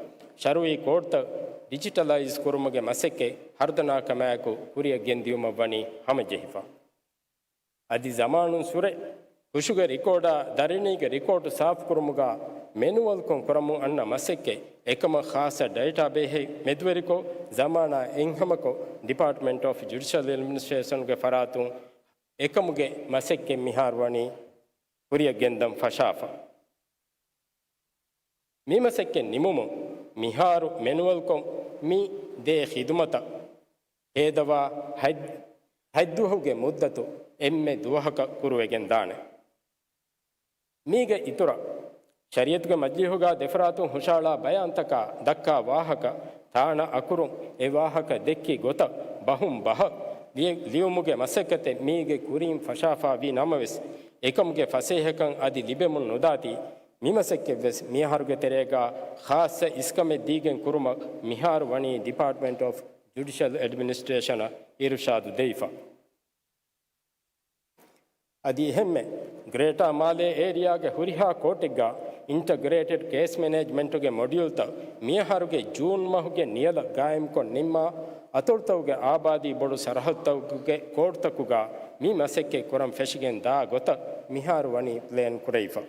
ޝަރުއީ ކޯޓްތައް ޑިޖިޓަލައިޒް ކުރުމުގެ މަސައްކަތް ހަރުދަނާ ކަމާއެކު ކުރިއަށް ގެންދިޔުމަށް ވަނީ ހަމަޖެހިފަ. އަދި ޒަމާނުން ސުރެ ހުށުގެ ރިކޯޑާ ދަރިނީގެ ރިކޯޑު ސާފުކުރުމުގަ މެނުއަލްކޮށް ކުރަމުން އަންނަ މަސައްކަތް އެކަމަށް ޚާއްޞަ ޑޭޓާބޭހެއް މެދުވެރިކޮށް، ޒަމާނާ އެއްހަމަކޮށް، ޑިޕާޓްމަންޓް އޮފް ޖުޑިޝަލް އެޑްމިނިސްޓްރޭޝަންގެ ފަރާތުން އެކަމުގެ މަސައްކަތް މިހާރު ވަނީ ކުރިއަށް ގެންދަން ފަށާފަ. މި މަސައްކަތް ނިމުމުން މިހާރު މެނުއަލްކޮށް މި ދޭ ޚިދުމަތަށް ހޭދަވާ ހަތް، ހަތްދުވަހުގެ މުއްދަތު އެންމެ ދުވަހަކަށް ކުރުވެގެން ދާނެ. މީގެ އިތުރަށް، ޝަރީއަތުގެ މަޖިލީހުގަ ދެފަރާތުން ހުށައަޅާ ބަޔާންތަކާ ދައްކާ ވާހަކަ، ތާނަ އަކުރުން އެ ވާހަކަ ދެއްކި ގޮތަށް ބަހުން ބަހަށް ލިޔެ، ލިޔުމުގެ މަސައްކަތެއް މީގެ ކުރިން ފަށާފާ ވީ ނަމަވެސް، އެކަމުގެ ފަސޭހަކަން އަދި ލިބެމުން ނުދާތީ، މި މަސައްކަތްވެސް މިއަހަރުގެ ތެރޭގަ ޚާއްޞަ އިސްކަމެއް ދީގެން ކުރުމަށް މިހާރު ވަނީ ޑިޕާޓްމަންޓް އޮފް ޖުޑިޝަލް އެޑްމިނިސްޓްރޭޝަނަށް އިރުޝާދު ދެވިފަ. އަދި އެހެންމެ، ގްރޭޓާ މާލޭ އޭރިއާގެ ހުރިހާ ކޯޓެއްގަ އިންޓަގްރޭޓެޑް ކޭސް މެނޭޖްމަންޓުގެ މޮޑިއުލްތައް މިއަހަރުގެ ޖޫން މަހުގެ ނިޔަލަށް ގާއިމްކޮށް ނިންމާ، އަތޮޅުތަކުގެ އާބާދީ ބޮޑު ސަރަހައްދުތަކުގެ ކޯޓްތަކުގަ މި މަސައްކަތް ކުރަން ފެށިގެން ދާ ގޮތަށް މިހާރު ވަނީ ޕްލޭން ކުރެވިފަ.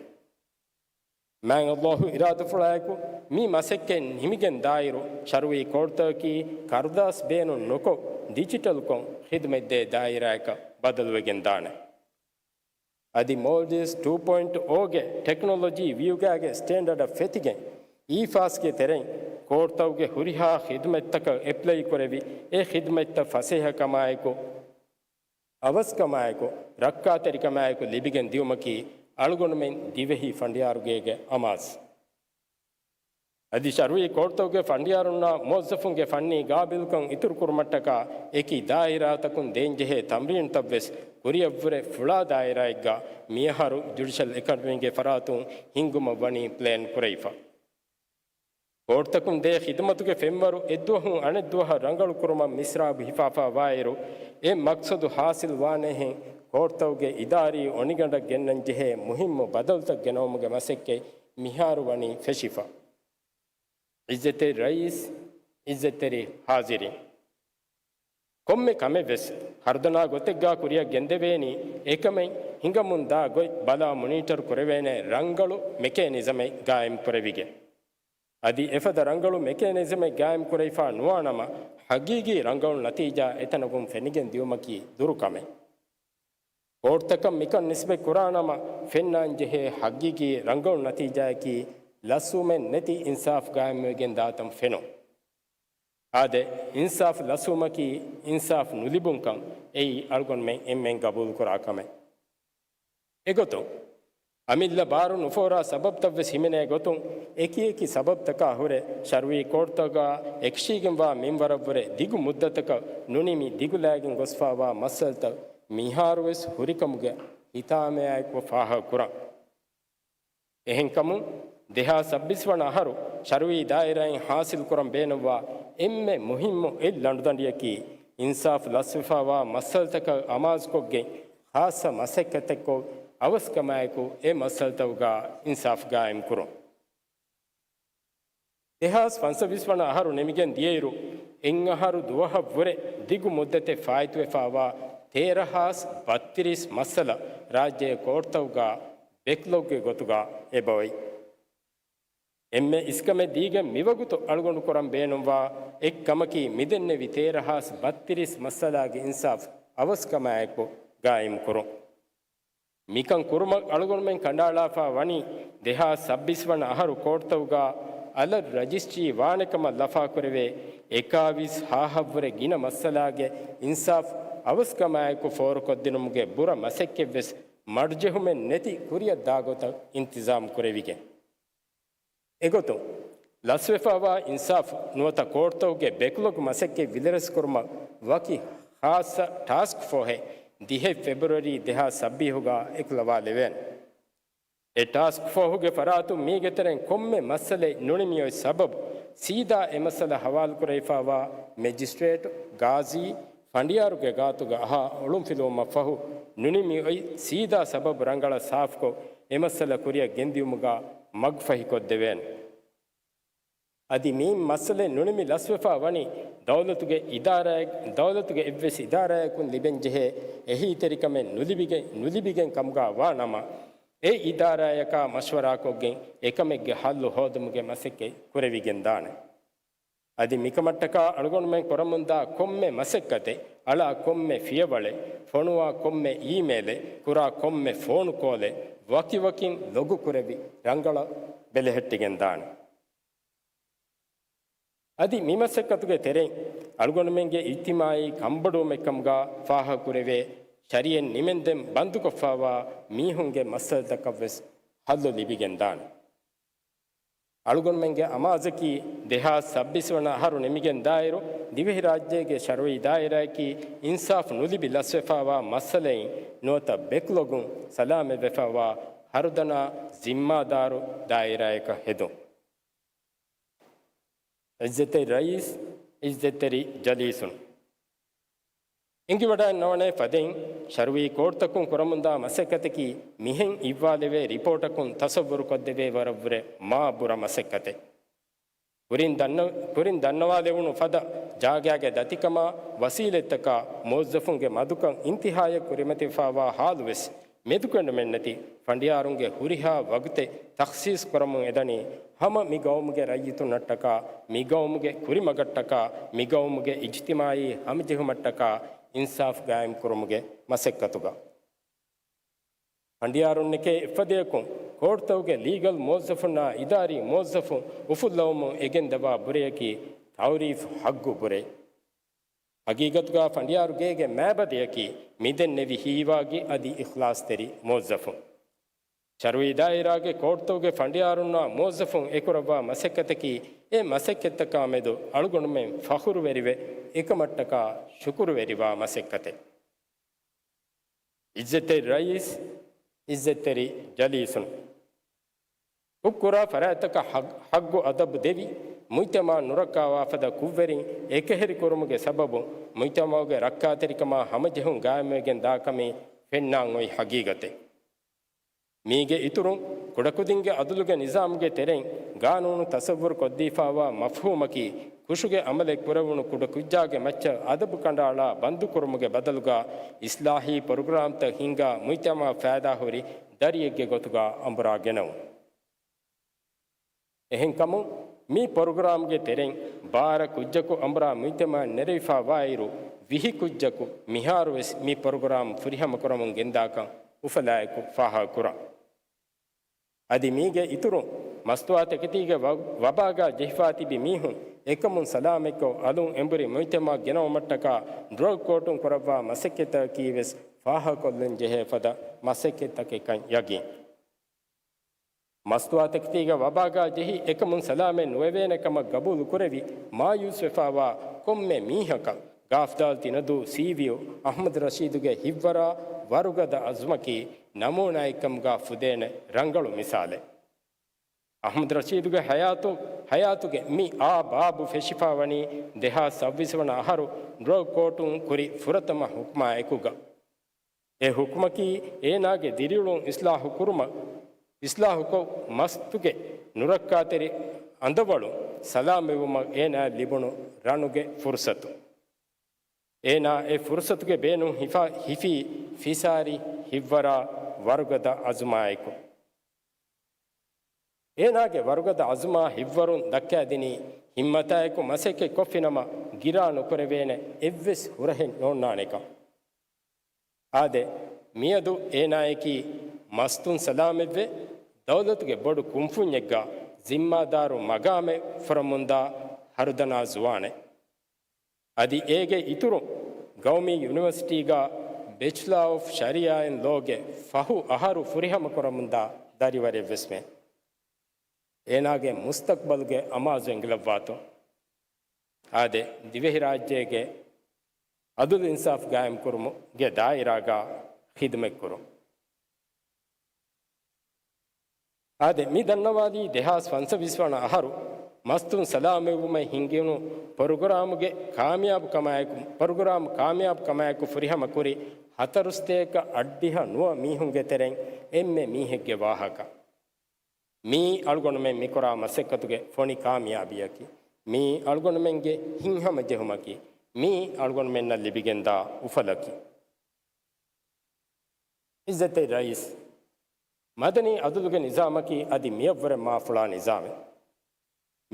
މާތް ﷲ އިރާދަފުޅާއެކު، މި މަސައްކަތް ނިމިގެން ދާއިރު، ޝަރުއީ ކޯޓްތަކަކީ ކަރުދާސް ބޭނުން ނުކޮށް، ޑިޖިޓަލްކޮށް ޚިދުމަތްދޭ ދާއިރާއަކަށް ބަދަލުވެގެން ދާނެ. އަދި މޯލްޑިވްސް ޓޫ ޕޮއިންޓް އޯގެ ޓެކްނޮލޮޖީ ވިއުގާގެ ސްޓޭންޑަޑަށް ފެތިގެން، އީފާސްގެ ތެރެއިން ކޯޓްތަކުގެ ހުރިހާ ޚިދުމަތްތަކަށް އެޕްލައި ކުރެވި، އެ ޚިދުމަތްތައް ފަސޭހަކަމާއެކު، އަވަސްކަމާއެކު، ރައްކާތެރިކަމާއެކު ލިބިގެން ދިޔުމަކީ އަޅުގަނޑުމެން ދިވެހި ފަނޑިޔާރުގޭގެ އަމާޒު. އަދި ޝަރުއީ ކޯޓްތަކުގެ ފަނޑިޔާރުންނާ މުވައްޒަފުންގެ ފަންނީ ގާބިލްކަން އިތުރުކުރުމަށްޓަކާ އެކި ދާއިރާތަކުން ދޭންޖެހޭ ތަމްރީނުތައްވެސް ކުރިއަށްވުރެ ފުޅާ ދާއިރާއެއްގަ މިއަހަރު ޖުޑިޝަލް އެކަޑަމީގެ ފަރާތުން ހިންގުމަށް ވަނީ ޕްލޭން ކުރެވިފަ. ކޯޓްތަކުން ދޭ ޚިދުމަތުގެ ފެންވަރު އެއްދުވަހުން އަނެއްދުވަހަށް ރަނގަޅުކުރުމަށް މިސްރާބު ހިފާފާ ވާއިރު، އެ މަޤްޞަދު ހާސިލް ވާނޭހެން ކޯޓްތަކުގެ އިދާރީ އޮނިގަނޑަށް ގެންނަން ޖެހޭ މުހިއްމު ބަދަލުތައް ގެނައުމުގެ މަސައްކަތް މިހާރު ވަނީ ފެށިފަ. އިއްޒަތްތެރި ރައީސް، އިއްޒަތްތެރި ހާޒިރީން، ކޮންމެ ކަމެއް ވެސް ހަރުދަނާ ގޮތެއްގާ ކުރިއަށް ގެންދެވޭނީ، އެކަމެއް ހިނގަމުން ދާ ގޮތް ބަލާ މޮނީޓަރު ކުރެވޭނެ ރަނގަޅު މެކޭނިޒަމެއް ގާއިމް ކުރެވިގެން. އަދި އެފަދަ ރަނގަޅު މެކޭނިޒަމެއް ގާއިމް ކުރެވިފާ ނުވާ ނަމަ، ހަގީގީ ރަނގަޅު ނަތީޖާ އެތަނަށް ވުން ފެނިގެން ދިއުމަކީ ދުރު ކަމެއް. ކޯޓްތަކަށް މިކަން ނިސްބަތް ކުރާ ނަމަ، ފެންނާން ޖެހޭ ހަގީގީ ރަނގަޅު ނަތީޖާއަކީ ލަސްވުމެއް ނެތި އިންސާފް ގާއިމްވެގެން ދާތަން ފެނުން. އާދެ، އިންސާފް ލަސްވުމަކީ އިންސާފް ނުލިބުންކަން އެއީ އަޅުގަނޑުމެން އެންމެން ގަބޫލުކުރާ ކަމެއް. އެގޮތުން، އަމިއްލަ ބާރު ނުފޯރާ ސަބަބްތައް ވެސް ހިމެނޭ ގޮތުން، އެކިއެކި ސަބަބްތަކާ ހުރެ ޝަރުއީ ކޯޓްތަކުގަ އެކަށީގެންވާ މިންވަރަށްވުރެ ދިގު މުއްދަތަކަށް ނުނިމި ދިގުލާގެން ގޮސްފާވާ މައްސަލަތައް މިހާރުވެސް ހުރިކަމުގެ ހިތާމަޔާއެކު ފާހަގަކުރަން. އެހެންކަމުން، ދެހާސް ސައްބީސް ވަނަ އަހަރު ޝަރުއީ ދާއިރާއިން ހާސިލްކުރަން ބޭނުންވާ އެންމެ މުހިއްމު އެއް ލަނޑުދަނޑިއަކީ، އިންސާފް ލަސްވެފާވާ މައްސަލަތަކަށް އަމާޒުކޮށްގެން، ޚާއްޞަ މަސައްކަތެއްކޮށް، އަވަސްކަމާއެކު އެ މައްސަލަތަކުގަ އިންސާފް ގާއިމްކުރުން. ދެހާސް ފަންސަވީސް ވަނަ އަހަރު ނިމިގެން ދިޔައިރު، އެއްއަހަރު ދުވަހަށްވުރެ ދިގު މުއްދަތެއް ފާއިތުވެފާވާ ތޭރަ ހާސް ބައްތިރީސް މައްސަލަ ރާއްޖޭ ކޯޓްތަކުގަ ބެކްލޮގްގެ ގޮތުގަ އެބައޮތް. އެންމެ އިސްކަމެއް ދީގެން މިވަގުތު އަޅުގަނޑު ކުރަން ބޭނުންވާ އެއްކަމަކީ، މިދެންނެވި ތޭރަ ހާސް ބައްތިރީސް މައްސަލާގެ އިންސާފް އަވަސްކަމާއެކު ގާއިމްކުރުން. މިކަން ކުރުމަށް އަޅުގަނޑުމެން ކަނޑައަޅާފަ ވަނީ، ދެހާސް ސައްބީސް ވަނަ އަހަރު ކޯޓްތަކުގަ އަލަށް ރަޖިސްޓްރީ ވާނެކަމަށް ލަފާކުރެވޭ އެކާވީސް ހާހަށްވުރެ ގިނަ މައްސަލާގެ އިންސާފް އަވަސްކަމާއެކު ފޯރުކޮށްދިނުމުގެ ބުރަ މަސައްކަތްވެސް މަރްޖެހުމެއް ނެތި ކުރިއަށް ދާގޮތަށް އިންތިޒާމް ކުރެވިގެން. އެގޮތުން، ލަސްވެފައިވާ އިންސާފް ނުވަތަ ކޯޓްތަކުގެ ބެކްލޮގް މަސައްކަތް ވިލަރެސްކުރުމަށް ވަކި ޚާއްޞަ ޓާސްކް ފޯހެއް ދިހަ ފެބްރުއަރީ ދެހާސް ސައްބީހުގަ އެކުލަވާލެވޭނެ. އެ ޓާސްކް ފޯހުގެ ފަރާތުން މީގެ ތެރެއިން ކޮންމެ މައްސަލައެއް ނުނިމި އޮތް ސަބަބު، ސީދާ އެ މައްސަލަ ހަވާލުކުރެވިފައިވާ މެޖިސްޓްރޭޓް، ގާޒީ، ފަނޑިޔާރުގެ ގާތުގަ އަހާ އޮޅުންފިލުވުމަށްފަހު، ނުނިމި އޮތް ސީދާ ސަބަބު ރަނގަޅަށް ސާފުކޮށް، އެ މައްސަލަ ކުރިއަށް ގެންދިއުމުގަ މަގުފަހިކޮށްދެވޭނެ. އަދި މި މައްސަލައެއް ނުނިމި ލަސްވެފަ ވަނީ، ދައުލަތުގެ އިދާރާއެއް، ދައުލަތުގެ އެއްވެސް އިދާރާއަކުން ލިބެންޖެހޭ އެހީތެރިކަމެއް ނުލިބިގެން، ނުލިބިގެން ކަމުގަ ވާ ނަމަ، އެ އިދާރާއަކާ މަޝްވަރާކޮށްގެން އެކަމެއްގެ ހައްލު ހޯދުމުގެ މަސައްކަތް ކުރެވިގެންދާނެ. އަދި މިކަމަށްޓަކާ އަޅުގަނޑުމެން ކުރަމުންދާ ކޮންމެ މަސައްކަތެއް، އަޅާ ކޮންމެ ފިޔަވަޅެއް، ފޮނުވާ ކޮންމެ އީމޭލެއް، ކުރާ ކޮންމެ ފޯނު ކޯލެއް ވަކިވަކިން ލޮގު ކުރެވި ރަނގަޅަށް ބެލެހެއްޓިގެންދާނެ. އަދި މި މަސައްކަތުގެ ތެރެއިން އަޅުގަނޑުމެންގެ އިޖްތިމާއީ ކަންބޮޑުވުމެއްކަމުގަ ފާހަގަކުރެވޭ، ޝަރީއަތް ނިމެންދެން ބަންދުކޮށްފައިވާ މީހުންގެ މައްސަލަތަކަށްވެސް ހައްލު ލިބިގެންދާނެ. އަޅުގަނޑުމެންގެ އަމާޒަކީ، ދެހާސް ސައްބީސް ވަނަ އަހަރު ނިމިގެން ދާއިރު، ދިވެހިރާއްޖޭގެ ޝަރުއީ ދާއިރާއަކީ އިންސާފް ނުލިބި ލަސްވެފައިވާ މައްސަލައިން ނުވަތަ ބެކްލޮގުން ސަލާމަތްވެފައިވާ ހަރުދަނާ ޒިންމާދާރު ދާއިރާއަކަށް ހެދުން. އިއްޒަތްތެރި ރައީސް، އިއްޒަތްތެރި ޖަލީސުން. އެނގިވަޑައިންނަވަނޭ ފަދައިން، ޝަރުއީ ކޯޓްތަކުން ކުރަމުންދާ މަސައްކަތަކީ މިހެން އިއްވާލެވޭ ރިޕޯޓަކުން ތަސައްވުރުކޮށްދެވޭ ވަރަށްވުރެ މާ ބުރަ މަސައްކަތެއް. ކުރިން ދަންނަ-، ކުރިން ދަންނަވާލެވުނު ފަދަ ޖާގައިގެ ދަތިކަމާ ވަސީލަތްތަކާ މުވައްޒަފުންގެ މަދުކަން އިންތިހާޔަށް ކުރިމަތިވެފައިވާ ހާލުވެސް، މެދުކެނޑުމެއްނެތި ފަނޑިޔާރުންގެ ހުރިހާ ވަގުތެއް ތަޚްސީސް ކުރަމުން އެދަނީ، ހަމަ މި ގައުމުގެ ރައްޔިތުންނަށްޓަކާ، މި ގައުމުގެ ކުރިމަގަށްޓަކާ، މި ގައުމުގެ އިޖްތިމާއީ ހަމަޖެހުމަށްޓަކާ އިންސާފް ގާއިމްކުރުމުގެ މަސައްކަތުގަ. ފަނޑިޔާރުންނެކޭ އެއްފަދަޔަކުން ކޯޓްތަކުގެ ލީގަލް މުވައްޒަފުންނާ އިދާރީ މުވައްޒަފުން އުފުއްލަވަމުން އެގެންދަވާ ބުރަޔަކީ ތައުރީފް ހައްގު ބުރެއް. ހަގީގަތުގަ ފަނޑިޔާރު ގޭގެ މައިބަދަޔަކީ މިދެންނެވި ހީވާގި އަދި އިޚްލާޞްތެރި މުވައްޒަފުން. ޝަރުއީ ދާއިރާގެ ކޯޓްތަކުގެ ފަނޑިޔާރުންނާ މުވައްޒަފުން އެކުރައްވާ މަސައްކަތަކީ އެ މަސައްކަތްތަކާ މެދު އަޅުގަނޑުމެން ފަޚުރުވެރިވެ، އެކަމަށްޓަކާ ޝުކުރުވެރިވާ މަސައްކަތެއް. އިއްޒަތްތެރި ރައީސް، އިއްޒަތްތެރި ޖަލީސުން. ހުއްކުރާ ފަރާތްތަކަށް ހައް-، ހައްގު އަދަބު ދެވި، މުޖްތަމަޢަށް ނުރައްކާވާފަދަ ކުށްވެރިން އެކަހެރިކުރުމުގެ ސަބަބުން، މުޖްތަމަޢުގެ ރައްކާތެރިކަމާ ހަމަޖެހުން ގާއިމްވެގެން ދާކަމީ ފެންނާން އޮތް ހަގީގަތެއް. މީގެ އިތުރުން، ކުޑަކުދިންގެ އަދުލުގެ ނިޒާމުގެ ތެރެއިން ގާނޫނު ތަސައްވުރު ކޮށްދީފާވާ މަފްހޫމަކީ، ކުށުގެ އަމަލެއް ކުރެވުނު ކުޑަ ކުއްޖާގެ މައްޗަށް އަދަބު ކަނޑައަޅާ ބަންދުކުރުމުގެ ބަދަލުގަ އިސްލާހީ ޕްރޮގްރާމްތައް ހިންގާ މުޖްތަމަޢަށް ފައިދާހުރި ދަރިއެއްގެ ގޮތުގަ އަނބުރާ ގެނައުން. އެހެންކަމުން، މި ޕްރޮގްރާމްގެ ތެރެއިން ބާރަ ކުއްޖަކު އަނބުރާ މުޖްތަމަޢަށް ނެރެވިފައިވާއިރު، ވިހި ކުއްޖަކު މިހާރުވެސް މި ޕްރޮގްރާމް ފުރިހަމަކުރަމުން ގެންދާކަން އުފަލާއެކު ފާހަގަކުރަން. އަދި މީގެ އިތުރުން، މަސްތުވާތަކެތީގެ ވަ-، ވަބާގާ ޖެހިފާ ތިބި މީހުން އެކަމުން ސަލާމަތްކޮށް، އަލުން އެނބުރި މުޖްތަމަޢަށް ގެނައުމަށްޓަކާ ޑްރަގް ކޯޓުން ކުރައްވާ މަސައްކަތްތަކަކީވެސް ފާހަގަކޮށްލަން ޖެހޭ ފަދަ މަސައްކަތްތަކެއްކަން ޔަގީން. މަސްތުވާތަކެތީގެ ވަބާގާ ޖެހި އެކަމުން ސަލާމަތް ނުވެވޭނެ ކަމަށް ގަބޫލު ކުރެވި، މާޔޫސްވެފައިވާ ކޮންމެ މީހަކަށް ގާފްދާލް ތިނަދޫ ސީވީއޯ އަޙްމަދު ރަޝީދުގެ ހިތްވަރާ ވަރުގަދަ އަޒުމަކީ ނަމޫނާއެއްކަމުގާ ފުދޭނެ ރަނގަޅު މިސާލެއް. އަޙްމަދު ރަޝީދުގެ ހަޔާތު، ހަޔާތުގެ މި އާ ބާބު ފެށިފައިވަނީ ދެހާސް ސައްބީސް ވަނަ އަހަރު ޑްރަގް ކޯޓުން ކުރި ފުރަތަމަ ހުކުމާ އެކުގަ. އެ ހުކުމަކީ އޭނާގެ ދިރިއުޅުން އިސްލާހު ކުރުމަށް، އިސްލާހުކޮށް، މަސްތުގެ ނުރައްކާތެރި އަނދަވަޅުން ސަލާމަތްވުމަށް އޭނާއަށް ލިބުނު ރަނުގެ ފުރުސަތު. އޭނާ އެ ފުރުސަތުގެ ބޭނުން ހިފާ-، ހިފީ ފިސާރި ހިތްވަރާ ވަރުގަދަ އަޒުމާއެކު. އޭނާގެ ވަރުގަދަ އަޒުމާ ހިތްވަރުން ދައްކާދިނީ ހިތްމަތާއެކު މަސައްކަތް ކޮށްފިނަމަ ގިރާ ނުކުރެވޭނެ އެއްވެސް ހުރަހެއް ނޯންނާނެކަން. އާދެ، މިއަދު އޭނާޔަކީ މަސްތުން ސަލާމަތްވެ، ދައުލަތުގެ ބޮޑު ކުންފުންޏެއްގަ ޒިންމާދާރު މަގާމެއް ފުރަމުންދާ ހަރުދަނާ ޒުވާނެއް. އަދި އޭގެ އިތުރުން، ގައުމީ ޔުނިވަރސިޓީގަ ބެޗްލާ އޮފް ޝަރީޢާ އިން ލޯގެ ފަހު އަހަރު ފުރިހަމަކުރަމުންދާ ދަރިވަރެއްވެސްމެ. އޭނާގެ މުސްތަޤްބަލުގެ އަމާޒު އެނގިލައްވާތޯ؟ އާދެ، ދިވެހިރާއްޖޭގެ އަދުލު އިންސާފް ގާއިމްކުރުމުގެ ދާއިރާގަ ޚިދުމަތްކުރުން. އާދެ، މި ދަންނަވާލީ ދެހާސް ފަންސަވީސް ވަނަ އަހަރު މަސްތުން ސަލާމަތްވުމަށް ހިންގުނު ޕްރޮގްރާމުގެ ކާމިޔާބުކަމާއެކު، ޕްރޮގްރާމް ކާމިޔާބުކަމާއެކު ފުރިހަމަކުރި ހަތަރުސަތޭކަ އަށްޑިހަ ނުވަ މީހުންގެ ތެރެއިން އެންމެ މީހެއްގެ ވާހަކަ. މީ އަޅުގަނޑުމެން މިކުރާ މަސައްކަތުގެ ފޮނި ކާމިޔާބީއަކީ. މީ އަޅުގަނޑުމެންގެ ހިތްހަމަޖެހުމަކީ. މީ އަޅުގަނޑުމެންނަށް ލިބިގެންދާ އުފަލަކީ. އިއްޒަތްތެރި ރައީސް، މަދަނީ އަދުލުގެ ނިޒާމަކީ އަދި މިއަށްވުރެ މާފުޅާ ނިޒާމެއް.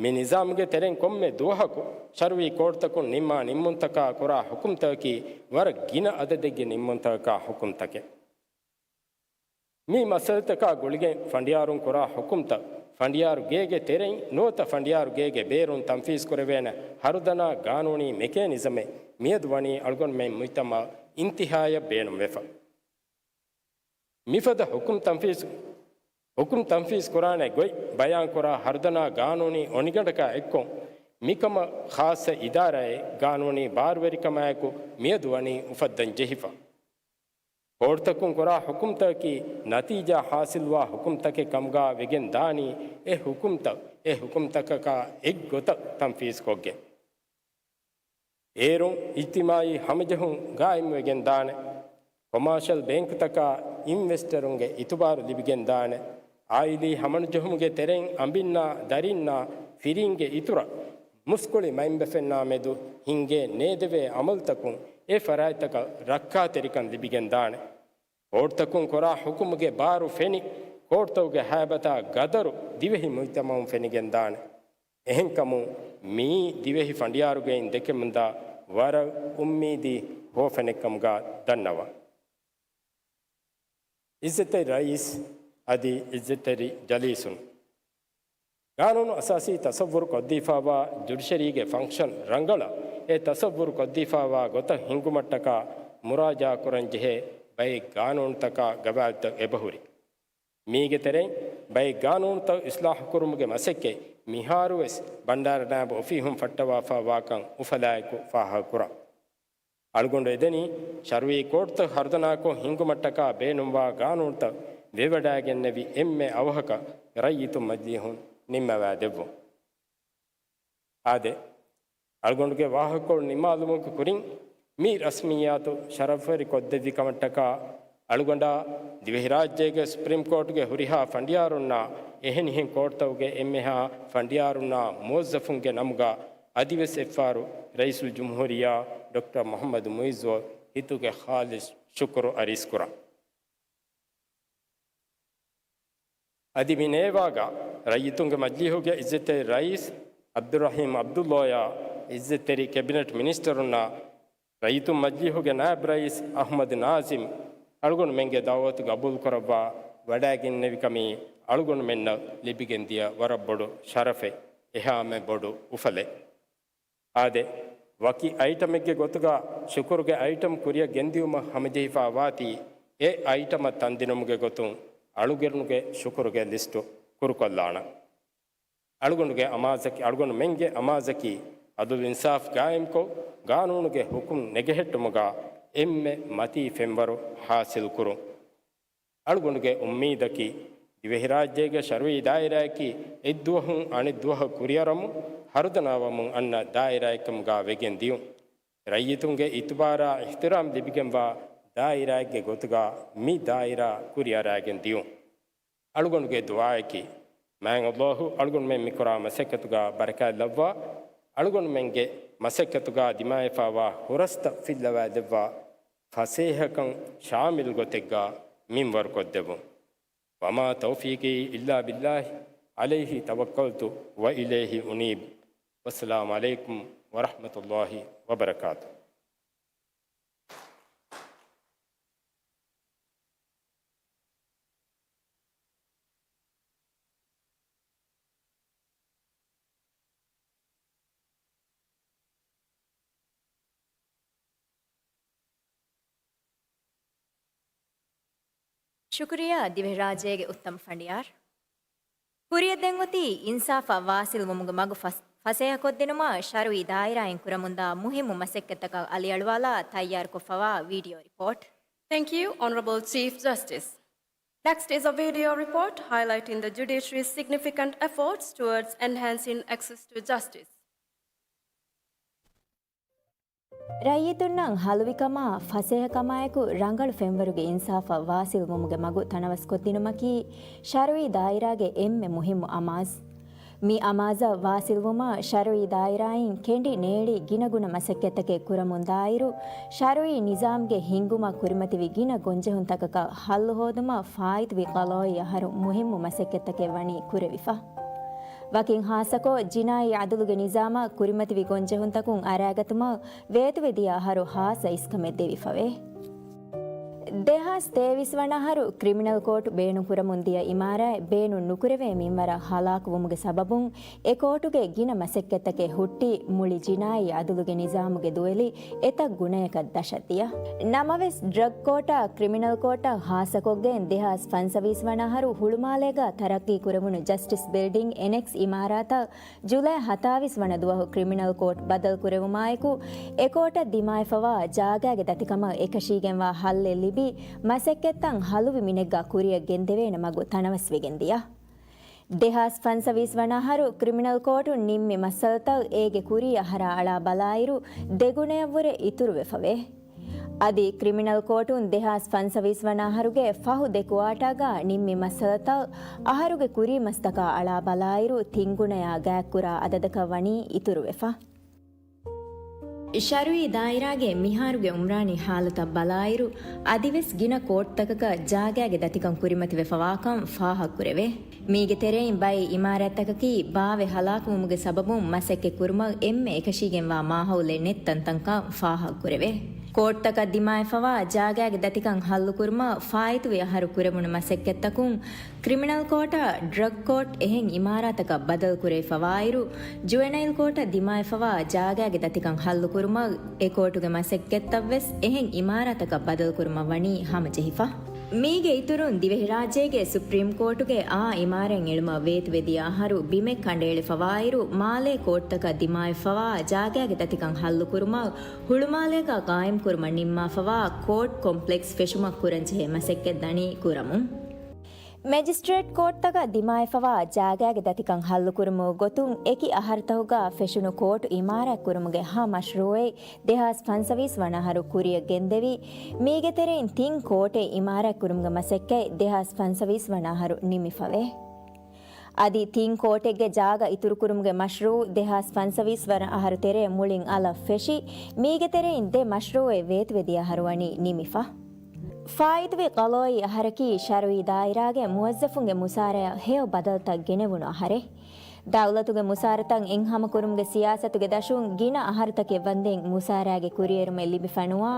މި ނިޒާމްގެ ތެރެއިން ކޮންމެ ދުވަހަކު ޝަރުއީ ކޯޓްތަކުން ނިންމާ ނިންމުންތަކާ ކުރާ ހުކުމްތަކަކީ ވަރަށް ގިނަ އަދަދެއްގެ ނިންމުންތަކަކާ ހުކުމްތަކެއް. މި މައްސަލަތަކާ ގުޅިގެން ފަނޑިޔާރުން ކުރާ ހުކުމްތައް ފަނޑިޔާރު ގޭގެ ތެރެއިން ނުވަތަ ފަނޑިޔާރު ގޭގެ ބޭރުން ތަންފީޒް ކުރެވޭނެ ހަރުދަނާ ގާނޫނީ މެކޭނިޒަމެއް މިއަދު ވަނީ އަޅުގަނޑުމެން މުޖްތަމަޢަށް އިންތިހާޔަށް ބޭނުންވެފަ. މިފަދަ ހުކުމް ތަންފީޒު، ހުކުމް ތަންފީޒް ކުރާނެ ގޮތް ބަޔާންކުރާ ހަރުދަނާ ގާނޫނީ އޮނިގަނޑަކާ އެއްކޮށް، މިކަމަށް ޚާއްޞަ އިދާރާއެއް ގާނޫނީ ބާރުވެރިކަމާއެކު މިއަދު ވަނީ އުފައްދަން ޖެހިފަ. ކޯޓްތަކުން ކުރާ ހުކުމްތަކަކީ ނަތީޖާ ހާސިލްވާ ހުކުމްތަކެއް ކަމުގާ ވެގެން ދާނީ، އެ ހުކުމްތައް އެ ހުކުމްތަކަކާ އެއްގޮތަށް ތަންފީޒްކޮށްގެން. އޭރުން އިޖްތިމާޢީ ހަމަޖެހުން ގާއިމްވެގެން ދާނެ. ކޮމާޝަލް ބޭންކުތަކާ އިންވެސްޓަރުންގެ އިތުބާރު ލިބިގެން ދާނެ. އާއިލީ ހަމަނުޖެހުމުގެ ތެރެއިން އަނބިންނާ، ދަރިންނާ، ފިރިންގެ އިތުރަށް މުސްކުޅި މައިންބަފައިންނާ މެދު ހިންގޭ ނޭދެވޭ އަމަލުތަކުން އެ ފަރާތްތަކަށް ރައްކާތެރިކަން ލިބިގެން ދާނެ. ކޯޓްތަކުން ކުރާ ހުކުމުގެ ބާރު ފެނި، ކޯޓްތަކުގެ ހައިބަތާ ގަދަރު ދިވެހި މުޖްތަމަޢުން ފެނިގެން ދާނެ. އެހެންކަމުން، މިއީ ދިވެހި ފަނޑިޔާރުގެއިން ދެކެމުންދާ ވަރަށް އުއްމީދީ ހުވަފެނެއްކަމުގާ ދަންނަވަން. އިއްޒަތްތެރި ރައީސް އަދި އިއްޒަތްތެރި ޖަލީސުން، ގާނޫނު އަސާސީ ތަސައްވުރު ކޮށްދީފާވާ ޖުޑިޝަރީގެ ފަންކްޝަން ރަނގަޅަށް އެ ތަސައްވުރު ކޮށްދީފާވާ ގޮތަށް ހިންގުމަށްޓަކާ މުރާޖާ ކުރަންޖެހޭ ބައެއް ގާނޫނުތަކާ ގަވާއިދުތައް އެބަހުރި. މީގެ ތެރެއިން ބައެއް ގާނޫނުތައް އިސްލާހުކުރުމުގެ މަސައްކަތް މިހާރުވެސް ބަންޑާރަ ނާއިބު އޮފީހުން ފައްޓަވާފާވާކަން އުފަލާއެކު ފާހަގަކުރަން. އަޅުގަނޑު އެދެނީ، ޝަރުއީ ކޯޓްތައް ހަރުދަނާކޮށް ހިންގުމަށްޓަކާ ބޭނުންވާ ގާނޫނުތައް ވެވަޑައިގެންނެވި އެންމެ އަވަހަކަށް ރައްޔިތުން މަޖިލީހުން ނިންމަވާދެއްވުން. އާދެ، އަޅުގަނޑުގެ ވާހަކަކޮޅު ނިންމާލުމުގެ ކުރިން، މި ރަސްމިއްޔާތު ޝަރަފުވެރި ކޮށްދެއްވި ކަމަށްޓަކާ، އަޅުގަނޑާ ދިވެހިރާއްޖޭގެ ސުޕްރީމް ކޯޓުގެ ހުރިހާ ފަނޑިޔާރުންނާ އެހެނިހެން ކޯޓްތަކުގެ އެންމެހާ ފަނޑިޔާރުންނާ މުވައްޒަފުންގެ ނަމުގަ އަދިވެސް އެއްފަހަރު ރައީސުލްޖުމްހޫރިއްޔާ ޑޮކްޓަރ މުޙައްމަދު މުޢިއްޒުއަށް ހިތުގެ ޚާލިޞް ޝުކުރު އަރިސްކުރަން. އަދި މި ނޭވާގަ ރައްޔިތުންގެ މަޖިލީހުގެ އިއްޒަތްތެރި ރައީސް ޢަބްދުއްރަޙީމް ޢަބްދުﷲ އާ، އިއްޒަތްތެރި ކެބިނެޓް މިނިސްޓަރުންނާ، ރައްޔިތުން މަޖިލީހުގެ ނާއިބް ރައީސް އަޙްމަދު ނާޒިމް އަޅުގަނޑުމެންގެ ދަޢުވަތު ގަބޫލުކުރައްވާ ވަޑައިގެންނެވިކަމީ އަޅުގަނޑުމެންނަށް ލިބިގެންދިޔަ ވަރަށް ބޮޑު ޝަރަފެއް، އެހާމެ ބޮޑު އުފަލެއް. އާދެ، ވަކި އައިޓަމެއްގެ ގޮތުގަ ޝުކުރުގެ އައިޓަމް ކުރިއަށް ގެންދިއުމަށް ހަމަޖެހިފާ ވާތީ، އެ އައިޓަމަށް ތަންދިނުމުގެ ގޮތުން އަޅުގަނޑުގެ ޝުކުރުގެ ލިސްޓު ކުރުކޮށްލާނަން. އަޅުގަނޑުގެ އަމާޒަކީ، އަޅުގަނޑުމެންގެ އަމާޒަކީ، ޢަދުލު އިންސާފް ގާއިމްކޮށް، ގާނޫނުގެ ޙުކުމް ނެގެހެއްޓުމުގަ އެންމެ މަތީ ފެންވަރު ޙާޞިލްކުރުން. އަޅުގަނޑުގެ އުއްމީދަކީ، ދިވެހިރާއްޖޭގެ ޝަރުޢީ ދާއިރާއަކީ އެއްދުވަހުން އަނެއްދުވަހަށް ކުރިއަރަމުން، ހަރުދަނާވަމުން އަންނަ ދާއިރާއެއްކަމުގަ ވެގެން ދިޔުން. ރައްޔިތުންގެ އިތުބާރާ އިޙްތިރާމް ލިބިގެންވާ ދާއިރާއެއްގެ ގޮތުގަ މި ދާއިރާ ކުރިއަރާގެން ދިޔުން. އަޅުގަނޑުގެ ދުޢާއަކީ، މާތް ﷲ އަޅުގަނޑުމެން މިކުރާ މަސައްކަތުގަ ބަރަކާތް ލައްވާ، އަޅުގަނޑުމެންގެ މަސައްކަތުގަ ދިމާވެފައިވާ ހުރަސްތައް ފިއްލަވާލައްވާ، ފަސޭހަކަން ޝާމިލް ގޮތެއްގަ މިންވަރުކޮށްދެއްވުން. وما توفيقي إلا بالله عليه توكلت وإليه أنيب. والسلام عليكم ورحمة الله وبركاته. ޝުކުރިއްޔާ ދިވެހިރާއްޖޭގެ އުއްތަމަ ފަނޑިޔާރު. ކުރިއަށް ދެން އޮތީ އިންސާފަށް ވާސިލް ވުމުގެ މަގު ފަސް-، ފަސޭހަކޮށްދިނުމަށް ޝަރުޢީ ދާއިރާއިން ކުރަމުންދާ މުހިއްމު މަސައްކަތްތަކަށް އަލިއަޅުވާލާ ތައްޔާރުކޮށްފަވާ ވީޑިއޯ ރިޕޯޓް. Thank you, Honorable Chief Justice. Next is a video report highlighting the judiciary's significant efforts towards enhancing access to justice. ރައްޔިތުންނަށް ހަލުވިކަމާ، ފަސޭހަކަމާއެކު ރަނގަޅު ފެންވަރުގެ އިންސާފަށް ވާސިލް ވުމުގެ މަގު ތަނަވަސްކޮށްދިނުމަކީ ޝަރުޢީ ދާއިރާގެ އެންމެ މުހިއްމު އަމާޒް. މި އަމާޒަށް ވާސިލްވުމަށް ޝަރުޢީ ދާއިރާއިން ކެނޑި ނޭޅި ގިނަގުނަ މަސައްކަތްތަކެއް ކުރަމުންދާއިރު، ޝަރުޢީ ނިޒާމްގެ ހިންގުމަށް ކުރިމަތިވި ގިނަ ގޮންޖެހުންތަކަކަށް ހައްލު ހޯދުމަށް ފާއިތުވި ޤަޟާއީ އަހަރު މުހިއްމު މަސައްކަތްތަކެއް ވަނީ ކުރެވިފަ. ވަކިން ހާއްސަކޮށް، ޖިނާއީ ޢަދުލުގެ ނިޒާމަށް ކުރިމަތިވި ގޮންޖެހުންތަކުން އަރާގަތުމަށް ވޭތުވެދިޔަ އަހަރު ހާއްސަ އިސްކަމެއް ދެވިފަވޭ. ދެހާސް ތޭވީސް ވަނަ އަހަރު ކްރިމިނަލް ކޯޓު ބޭނުންކުރަމުން ދިޔަ އިމާރާތް ބޭނުން ނުކުރެވޭ މިންވަރަށް ހަލާކުވުމުގެ ސަބަބުން، އެ ކޯޓުގެ ގިނަ މަސައްކަތްތަކެއް ހުއްޓި، މުޅި ޖިނާއީ ޢަދުލުގެ ނިޒާމުގެ ދުވެލި އެތައް ގުނަޔަކަށް ދަށަށް ދިޔަ. ނަމަވެސް، ޑްރަގް ކޯޓާ ކްރިމިނަލް ކޯޓަށް ހާއްސަކޮށްގެން ދެހާސް ފަންސަވީސް ވަނަ އަހަރު ހުޅުމާލޭގަ ތަރައްޤީ ކުރެވުނު ޖަސްޓިސް ބިލްޑިން އެނެކްސް އިމާރާތަށް ޖުލައި ހަތާވީސް ވަނަ ދުވަހު ކްރިމިނަލް ކޯޓް ބަދަލު ކުރެވުމާއެކު، އެ ކޯޓަށް ދިމާވެފަވާ ޖާގާގެ ދަތިކަމަށް އެކަށީގެންވާ ހައްލެއް ލިބި، މަސައްކަތްތައް ހަލުވި މިނެއްގަ ކުރިއަށް ގެންދެވޭނެ މަގު ތަނަވަސްވެގެން ދިޔަ. ދެހާސް ފަންސަވީސް ވަނަ އަހަރު ކްރިމިނަލް ކޯޓުން ނިންމި މައްސަލަތައް އޭގެ ކުރީ އަހަރާ އަޅާ ބަލާއިރު، ދެގުނަޔަށްވުރެ އިތުރުވެފަވޭ. އަދި ކްރިމިނަލް ކޯޓުން ދެހާސް ފަންސަވީސް ވަނަ އަހަރުގެ ފަހު ދެ ކުއާޓާގަ ނިންމި މައްސަލަތައް އަހަރުގެ ކުރީ މަސްތަކާ އަޅާ ބަލާއިރު، ތިން ގުނަޔާ ގާތްކުރާ އަދަދަކަށް ވަނީ އިތުރުވެފަ. ޝަރުޢީ ދާއިރާގެ މިހާރުގެ އުމްރާނީ ހާލަތަށް ބަލާއިރު، އަދިވެސް ގިނަ ކޯޓްތަކަކަށް ޖާގައިގެ ދަތިކަން ކުރިމަތިވެފަވާކަން ފާހަގަކުރެވޭ. މީގެ ތެރެއިން ބައެއް އިމާރާތްތަކަކީ ބާވެ ހަލާކުވުމުގެ ސަބަބުން މަސައްކަތް ކުރުމަށް އެންމެ އެކަށީގެންވާ މާހައުލެއް ނެތް ތަންތަންކަން ފާހަގަކުރެވޭ. ކޯޓްތަކަށް ދިމާވެފަވާ ޖާގާގެ ދަތިކަން ހައްލުކުރުމަށް ފާއިތުވި އަހަރު ކުރެވުނު މަސައްކަތްތަކުން، ކްރިމިނަލް ކޯޓަށް ޑްރަގް ކޯޓް އެހެން އިމާރާތަކަށް ބަދަލުކުރެވިފަވާއިރު، ޖުވެނައިލް ކޯޓަށް ދިމާވެފަވާ ޖާގާގެ ދަތިކަން ހައްލުކުރުމަށް އެ ކޯޓުގެ މަސައްކަތްތައްވެސް އެހެން އިމާރާތަކަށް ބަދަލުކުރުމަށް ވަނީ ހަމަޖެހިފަ. މީގެ އިތުރުން، ދިވެހިރާއްޖޭގެ ސުޕްރީމް ކޯޓުގެ އާ އިމާރާތް އެޅުމަށް ވޭތުވެދިޔަ އަހަރު ބިމެއް ކަނޑައެޅިފަވާއިރު، މާލޭ ކޯޓްތަކަށް ދިމާވެފަވާ ޖާގާގެ ދަތިކަން ހައްލުކުރުމަށް ހުޅުމާލޭގަ ގާއިމްކުރުމަށް ނިންމާފަވާ ކޯޓް ކޮމްޕްލެކްސް ފެށުމަށް ކުރަންޖެހޭ މަސައްކަތް ދަނީ ކުރަމުން. މެޖިސްޓްރޭޓް ކޯޓްތަކަށް ދިމާވެފަވާ ޖާގާގެ ދަތިކަން ހައްލުކުރުމުގެ ގޮތުން އެކި އަހަރުތަކުގަ ފެށުނު ކޯޓު އިމާރާތް ކުރުމުގެ ހަ މަޝްރޫއެއް ދެހާސް ފަންސަވީސް ވަނަ އަހަރު ކުރިއަށް ގެންދެވި، މީގެ ތެރެއިން ތިން ކޯޓެއް އިމާރާތް ކުރުމުގެ މަސައްކަތް ދެހާސް ފަންސަވީސް ވަނަ އަހަރު ނިމިފަވޭ. އަދި ތިން ކޯޓެއްގެ ޖާގަ އިތުރުކުރުމުގެ މަޝްރޫއު ދެހާސް ފަންސަވީސް ވަނަ އަހަރު ތެރޭ މުޅިން އަލަށް ފެށި، މީގެ ތެރެއިން ދެ މަޝްރޫއެއް ވޭތުވެދިޔަ އަހަރު ވަނީ ނިމިފަ. ފާއިތުވި ޤަޟާއީ އަހަރަކީ ޝަރުއީ ދާއިރާގެ މުވައްޒަފުންގެ މުސާރަޔަށް ހެޔޮ ބަދަލުތައް ގެނެވުނު އަހަރެއް. ދައުލަތުގެ މުސާރަތައް އެއްހަމަކުރުމުގެ ސިޔާސަތުގެ ދަށުން ގިނަ އަހަރުތަކެއް ވަންދެން މުސާރައިގެ ކުރިއެރުމެއް ލިބިފަނުވާ،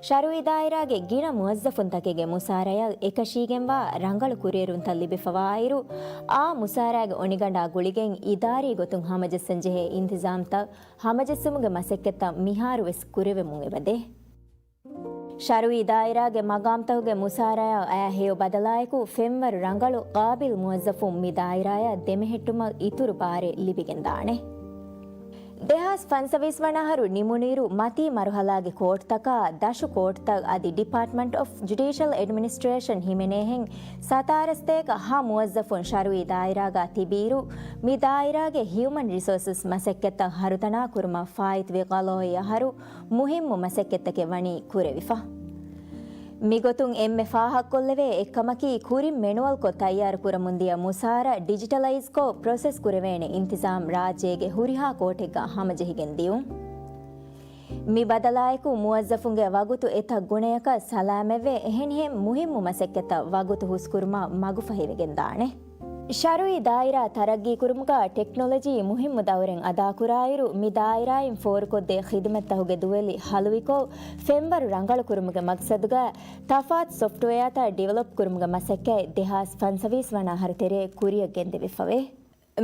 ޝަރުއީ ދާއިރާގެ ގިނަ މުވައްޒަފުންތަކެއްގެ މުސާރަޔަށް އެކަށީގެންވާ ރަނގަޅު ކުރިއެރުންތައް ލިބިފަވާއިރު، އާ މުސާރައިގެ އޮނިގަނޑާ ގުޅިގެން އިދާރީ ގޮތުން ހަމަޖައްސަންޖެހޭ އިންތިޒާމްތައް ހަމަޖެއްސުމުގެ މަސައްކަތްތައް މިހާރުވެސް ކުރެވެމުން އެބަދޭ. ޝަރުއީ ދާއިރާގެ މަގާމްތަކުގެ މުސާރަޔަށް އައި ހެޔޮ ބަދަލާއެކު، ފެންވަރު ރަނގަޅު ޤާބިލް މުވައްޒަފުން މި ދާއިރާޔަށް ދެމެހެއްޓުމަށް އިތުރު ބާރެއް ލިބިގެންދާނެ. ދެހާސް ފަންސަވީސް ވަނަ އަހަރު ނިމުނުއިރު، މަތީ މަރުހަލާގެ ކޯޓްތަކާ، ދަށު ކޯޓްތައް އަދި ޑިޕާޓްމަންޓް އޮފް ޖުޑީޝަލް އެޑްމިނިސްޓްރޭޝަން ހިމެނޭހެން، ސަތާރަ ސަތޭކަ ހަ މުވައްޒަފުން ޝަރުއީ ދާއިރާގަ ތިބިއިރު، މި ދާއިރާގެ ހިއުމަން ރިސޯސަސް މަސައްކަތްތައް ހަރުދަނާ ކުރުމަށް ފާއިތުވި ޤަޟާއީ އަހަރު މުހިއްމު މަސައްކަތްތަކެއް ވަނީ ކުރެވިފަ. މިގޮތުން އެންމެ ފާހަގަކޮށްލެވޭ އެއްކަމަކީ، ކުރިން މެނުއަލްކޮށް ތައްޔާރު ކުރަމުންދިޔަ މުސާރަ ޑިޖިޓަލައިޒްކޮށް ޕްރޮސެސް ކުރެވޭނެ އިންތިޒާމް ރާއްޖޭގެ ހުރިހާ ކޯޓެއްގަ ހަމަޖެހިގެން ދިޔުން. މި ބަދަލާއެކު، މުވައްޒަފުންގެ ވަގުތު އެތައް ގުނަޔަކަށް ސަލާމަތްވެ، އެހެނިހެން މުހިއްމު މަސައްކަތްތައް ވަގުތު ހުސްކުރުމަށް މަގުފަހިވެގެންދާނެ. ޝަރުއީ ދާއިރާ ތަރައްގީކުރުމުގަ ޓެކްނޮލޮޖީ މުހިއްމު ދައުރެއް އަދާކުރާއިރު، މި ދާއިރާއިން ފޯރުކޮށްދޭ ޚިދުމަތްތަކުގެ ދުވެލި ހަލުވިކޮށް، ފެންވަރު ރަނގަޅުކުރުމުގެ މަގްސަދުގަ ތަފާތު ސޮފްޓްވެއާތައް ޑިވެލޮޕް ކުރުމުގެ މަސައްކަތް ދެހާސް ފަންސަވީސް ވަނަ އަހަރު ތެރޭ ކުރިއަށް ގެންދެވިފަވޭ.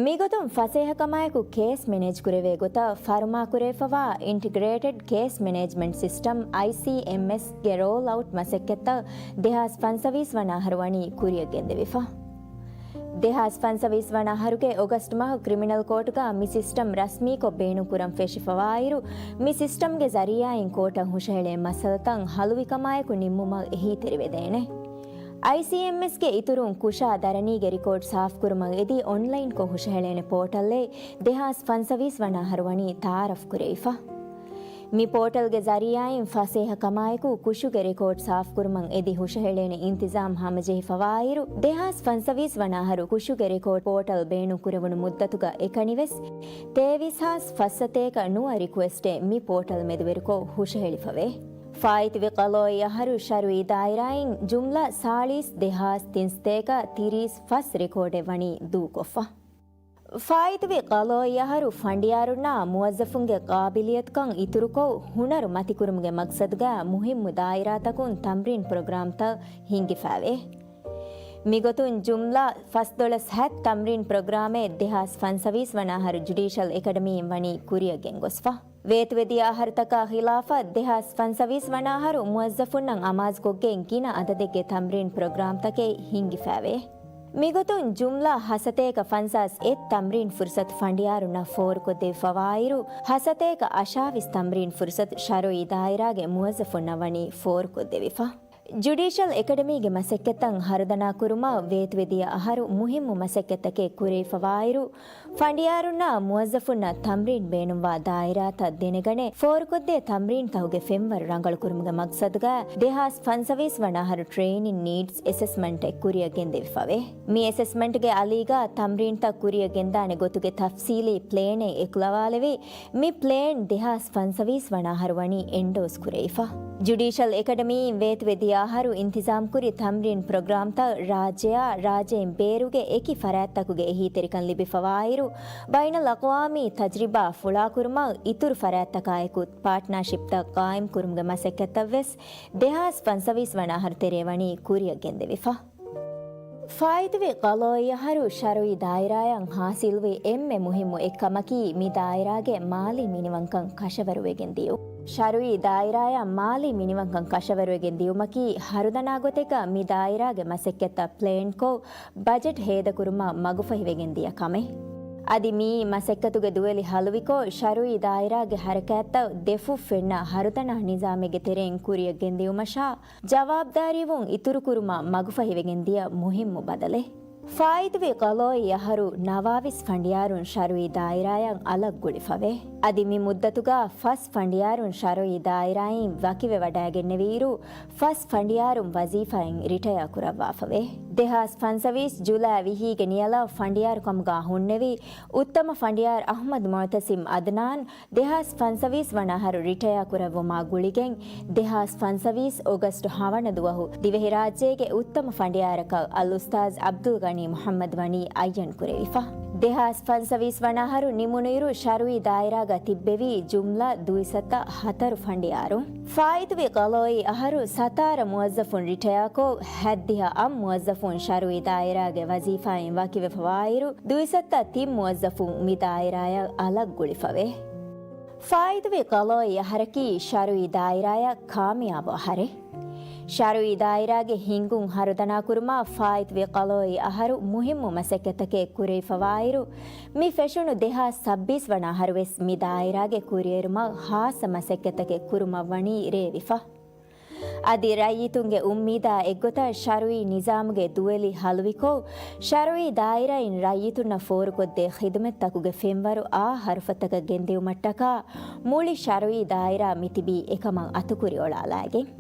މިގޮތުން ފަސޭހަކަމާއެކު ކޭސް މެނޭޖްކުރެވޭ ގޮތަށް ފަރުމާކުރެވިފަވާ އިންޓިގްރޭޓެޑް ކޭސް މެނޭޖްމަންޓް ސިސްޓަމް، އައިސީއެމްއެސް، ގެ ރޯލްއައުޓް މަސައްކަތްތައް ދެހާސް ފަންސަވީސް ވަނަ އަހަރު ވަނީ ކުރިއަށް ގެންދެވިފަ. ދެހާސް ފަންސަވީސް ވަނަ އަހަރުގެ އޮގަސްޓް މަހު ކްރިމިނަލް ކޯޓުގަ މި ސިސްޓަމް ރަސްމީކޮށް ބޭނުންކުރަން ފެށިފަވާއިރު، މި ސިސްޓަމްގެ ޒަރީއާއިން ކޯޓަށް ހުށަހެޅޭ މައްސަލަތައް ހަލުވިކަމާއެކު ނިންމުމަށް އެހީތެރިވެދޭނެ. އައިސީއެމްއެސްގެ އިތުރުން ކުށާ ދަރަނީގެ ރިކޯޑް ސާފުކުރުމަށް އެދި އޮންލައިންކޮށް ހުށަހެޅޭނެ ޕޯޓަލްއެއް ދެހާސް ފަންސަވީސް ވަނަ އަހަރު ވަނީ ތައާރަފްކުރެވިފަ. މި ޕޯޓަލްގެ ޒަރީއާއިން ފަސޭހަކަމާއެކު ކުށުގެ ރެކޯޑް ސާފުކުރުމަށް އެދި ހުށަހެޅޭނެ އިންތިޒާމް ހަމަޖެހިފަވާއިރު، ދެހާސް ފަންސަވީސް ވަނަ އަހަރު ކުށުގެ ރެކޯޑް ޕޯޓަލް ބޭނުންކުރެވުނު މުއްދަތުގަ އެކަނިވެސް، ތޭވީސް ހާސް ފަސް ސަތޭކަ ނުވަ ރިކުއެސްޓެއް މި ޕޯޓަލް މެދުވެރިކޮށް ހުށަހެޅިފަވޭ. ފާއިތުވި ޤަޟާއީ އަހަރު ޝަރުއީ ދާއިރާއިން ޖުމްލަ ސާޅީސް ދެހާސް ތިންސަތޭކަ ތިރީސް ފަސް ރެކޯޑެއް ވަނީ ދޫކޮށްފަ. ފާއިތުވި ޤަޟާއީ އަހަރު ފަނޑިޔާރުންނާ މުވައްޒަފުންގެ ޤާބިލިއްޔަތުކަން އިތުރުކޮށް، ހުނަރު މަތިކުރުމުގެ މަގްސަދުގަ މުހިއްމު ދާއިރާތަކުން ތަމްރީން ޕްރޮގްރާމްތައް ހިންގިފައިވޭ. މިގޮތުން ޖުމްލަ ފަސް ދޮޅަސް ހަތް ތަމްރީން ޕްރޮގްރާމެއް ދެހާސް ފަންސަވީސް ވަނަ އަހަރު ޖުޑީޝަލް އެކަޑަމީއިން ވަނީ ކުރިއަށް ގެންގޮސްފަ. ވޭތުވެދިޔަ އަހަރުތަކާ ޚިލާފަށް، ދެހާސް ފަންސަވީސް ވަނަ އަހަރު މުވައްޒަފުންނަށް އަމާޒުކޮށްގެން ގިނަ އަދަދެއްގެ ތަމްރީން ޕްރޮގްރާމްތަކެއް ހިންގިފައިވޭ. މިގޮތުން ޖުމްލަ ހަސަތޭކަ ފަންސާސް އެއް ތަމްރީން ފުރުސަތު ފަނޑިޔާރުންނަށް ފޯރުކޮށްދެވިފަވާއިރު، ހަސަތޭކަ އަށާވީސް ތަމްރީން ފުރުސަތު ޝަރުއީ ދާއިރާގެ މުވައްޒަފުންނަށް ވަނީ ފޯރުކޮށްދެވިފަ. ޖުޑީޝަލް އެކަޑަމީގެ މަސައްކަތްތައް ހަރުދަނާކުރުމަށް ވޭތުވެދިޔަ އަހަރު މުހިއްމު މަސައްކަތްތަކެއް ކުރެވިފަވާއިރު، ފަނޑިޔާރުންނާ މުވައްޒަފުންނަށް ތަމްރީން ބޭނުންވާ ދާއިރާތައް ދެނެގަނެ، ފޯރުކޮށްދޭ ތަމްރީންތަކުގެ ފެންވަރު ރަނގަޅުކުރުމުގެ މަގްސަދުގަ ދެހާސް ފަންސަވީސް ވަނަ އަހަރު ޓްރެއިނިން ނީޑްސް އެސެސްމަންޓެއް ކުރިއަށް ގެންދެވިފަވޭ. މި އެސެސްމަންޓްގެ އަލީގަ ތަމްރީންތައް ކުރިއަށް ގެންދާނެ ގޮތުގެ ތަފްސީލީ ޕްލޭނެއް އެކުލަވާލެވި، މި ޕްލޭން ދެހާސް ފަންސަވީސް ވަނަ އަހަރު ވަނީ އެންޑޯސް ކުރެވިފަ. ޖުޑީޝަލް އެކަޑަމީއިން ވޭތުވެދިޔަ އަހަރު އިންތިޒާމްކުރި ތަމްރީން ޕްރޮގްރާމްތައް ރާއްޖެއާ ރާއްޖެއިން ބޭރުގެ އެކި ފަރާތްތަކުގެ އެހީތެރިކަން ލިބިފަވާއިރު، ބައިނަލްއަޤްވާމީ ތަޖްރިބާ ފުޅާކުރުމަށް އިތުރު ފަރާތްތަކާއެކު ޕާޓްނާޝިޕްތައް ޤާއިމްކުރުމުގެ މަސައްކަތްތައްވެސް ދެހާސް ފަންސަވީސް ވަނަ އަހަރު ތެރޭ ވަނީ ކުރިއަށް ގެންދެވިފަ. ފާއިތުވި ޤަޟާއީ އަހަރު ޝަރުއީ ދާއިރާއަށް ހާސިލްވި އެންމެ މުހިއްމު އެއްކަމަކީ، މި ދާއިރާގެ މާލީ މިނިވަންކަން ކަށަވަރުވެގެން ދިޔުން. ޝަރުއީ ދާއިރާއަށް މާލީ މިނިވަންކަން ކަށަވަރުވެގެން ދިޔުމަކީ، ހަރުދަނާ ގޮތެއްގަ މި ދާއިރާގެ މަސައްކަތްތައް ޕްލޭންކޮށް، ބަޖެޓް ހޭދަކުރުމަށް މަގުފަހިވެގެން ދިޔަ ކަމެއް. އަދި މިއީ މަސައްކަތުގެ ދުވެލި ހަލުވިކޮށް، ޝަރުއީ ދާއިރާގެ ހަރަކާތްތައް ދެފުށް ފެންނަ ހަރުދަނާ ނިޒާމެއްގެ ތެރެއިން ކުރިއަށް ގެންދިޔުމަށާ، ޖަވާބުދާރީވުން އިތުރުކުރުމަށް މަގުފަހިވެގެން ދިޔަ މުހިއްމު ބަދަލެއް. ފާއިތުވި ޤަޟާއީ އަހަރު ނަވާވީސް ފަނޑިޔާރުން ޝަރުއީ ދާއިރާއަށް އަލަށް ގުޅިފަވޭ. އަދި މި މުއްދަތުގަ ފަސް ފަނޑިޔާރުން ޝަރުއީ ދާއިރާއިން ވަކިވެވަޑައިގެންނެވިއިރު، ފަސް ފަނޑިޔާރުން ވަޒީފާއިން ރިޓަޔާ ކުރައްވާފަވޭ. ދެހާސް ފަންސަވީސް ޖުލައި ވިހީގެ ނިޔަލަށް ފަނޑިޔާރު ކަމުގަ ހުންނެވި އުއްތަމަ ފަނޑިޔާރު އަޙްމަދު މުޢުތަސިމް އަދްނާން ދެހާސް ފަންސަވީސް ވަނަ އަހަރު ރިޓަޔާ ކުރެއްވުމާ ގުޅިގެން، ދެހާސް ފަންސަވީސް އޮގަސްޓު ހަވަނަ ދުވަހު ދިވެހިރާއްޖޭގެ އުއްތަމަ ފަނޑިޔާރަކަށް އަލްއުސްތާޛް އަބްދުލް ޣަނީ މުޙައްމަދު ވަނީ އައްޔަން ކުރެވިފަ. ދެހާސް ފަންސަވީސް ވަނަ އަހަރު ނިމުނުއިރު، ޝަރުޢީ ދާއިރާގަ ތިއްބެވީ ޖުމްލަ ދުއިސައްތަ ހަތަރު ފަނޑިޔާރު. ފާއިތުވި ޤަޟާއީ އަހަރު ސަތާރަ މުވައްޒަފުން ރިޓަޔާކޮށް، ހައްދިހަ އަށް މުވައްޒަފުން ޝަރުޢީ ދާއިރާގެ ވަޒީފާއިން ވަކިވެފަވާއިރު، ދުއިސައްތަ ތިން މުވައްޒަފުން މި ދާއިރާއަށް އަލަށް ގުޅިފަވޭ. ފާއިތުވި ޤަޟާއީ އަހަރަކީ ޝަރުޢީ ދާއިރާއަށް ކާމިޔާބު އަހަރެއް. ޝަރުޢީ ދާއިރާގެ ހިންގުން ހަރުދަނާކުރުމަށް ފާއިތުވި ޤަޟާއީ އަހަރު މުހިއްމު މަސައްކަތްތަކެއް ކުރެވިފަވާއިރު، މި ފެށުނު ދެހާސް ސައްބީސް ވަނަ އަހަރުވެސް މި ދާއިރާގެ ކުރިއެރުމަށް ޚާއްޞަ މަސައްކަތްތަކެއް ކުރުމަށްވަނީ ރޭވިފަ. އަދި ރައްޔިތުންގެ އުއްމީދާ އެއްގޮތަށް ޝަރުޢީ ނިޒާމުގެ ދުވެލި ހަލުވިކޮށް، ޝަރުޢީ ދާއިރާއިން ރައްޔިތުންނަށް ފޯރުކޮށްދޭ ޚިދުމަތްތަކުގެ ފެންވަރު އާ ހަރުފަތަކަށް ގެންދިއުމަށްޓަކާ، މުޅި ޝަރުޢީ ދާއިރާ މިތިބީ އެކަމަށް އަތުކުރިއޮޅާލާގެން.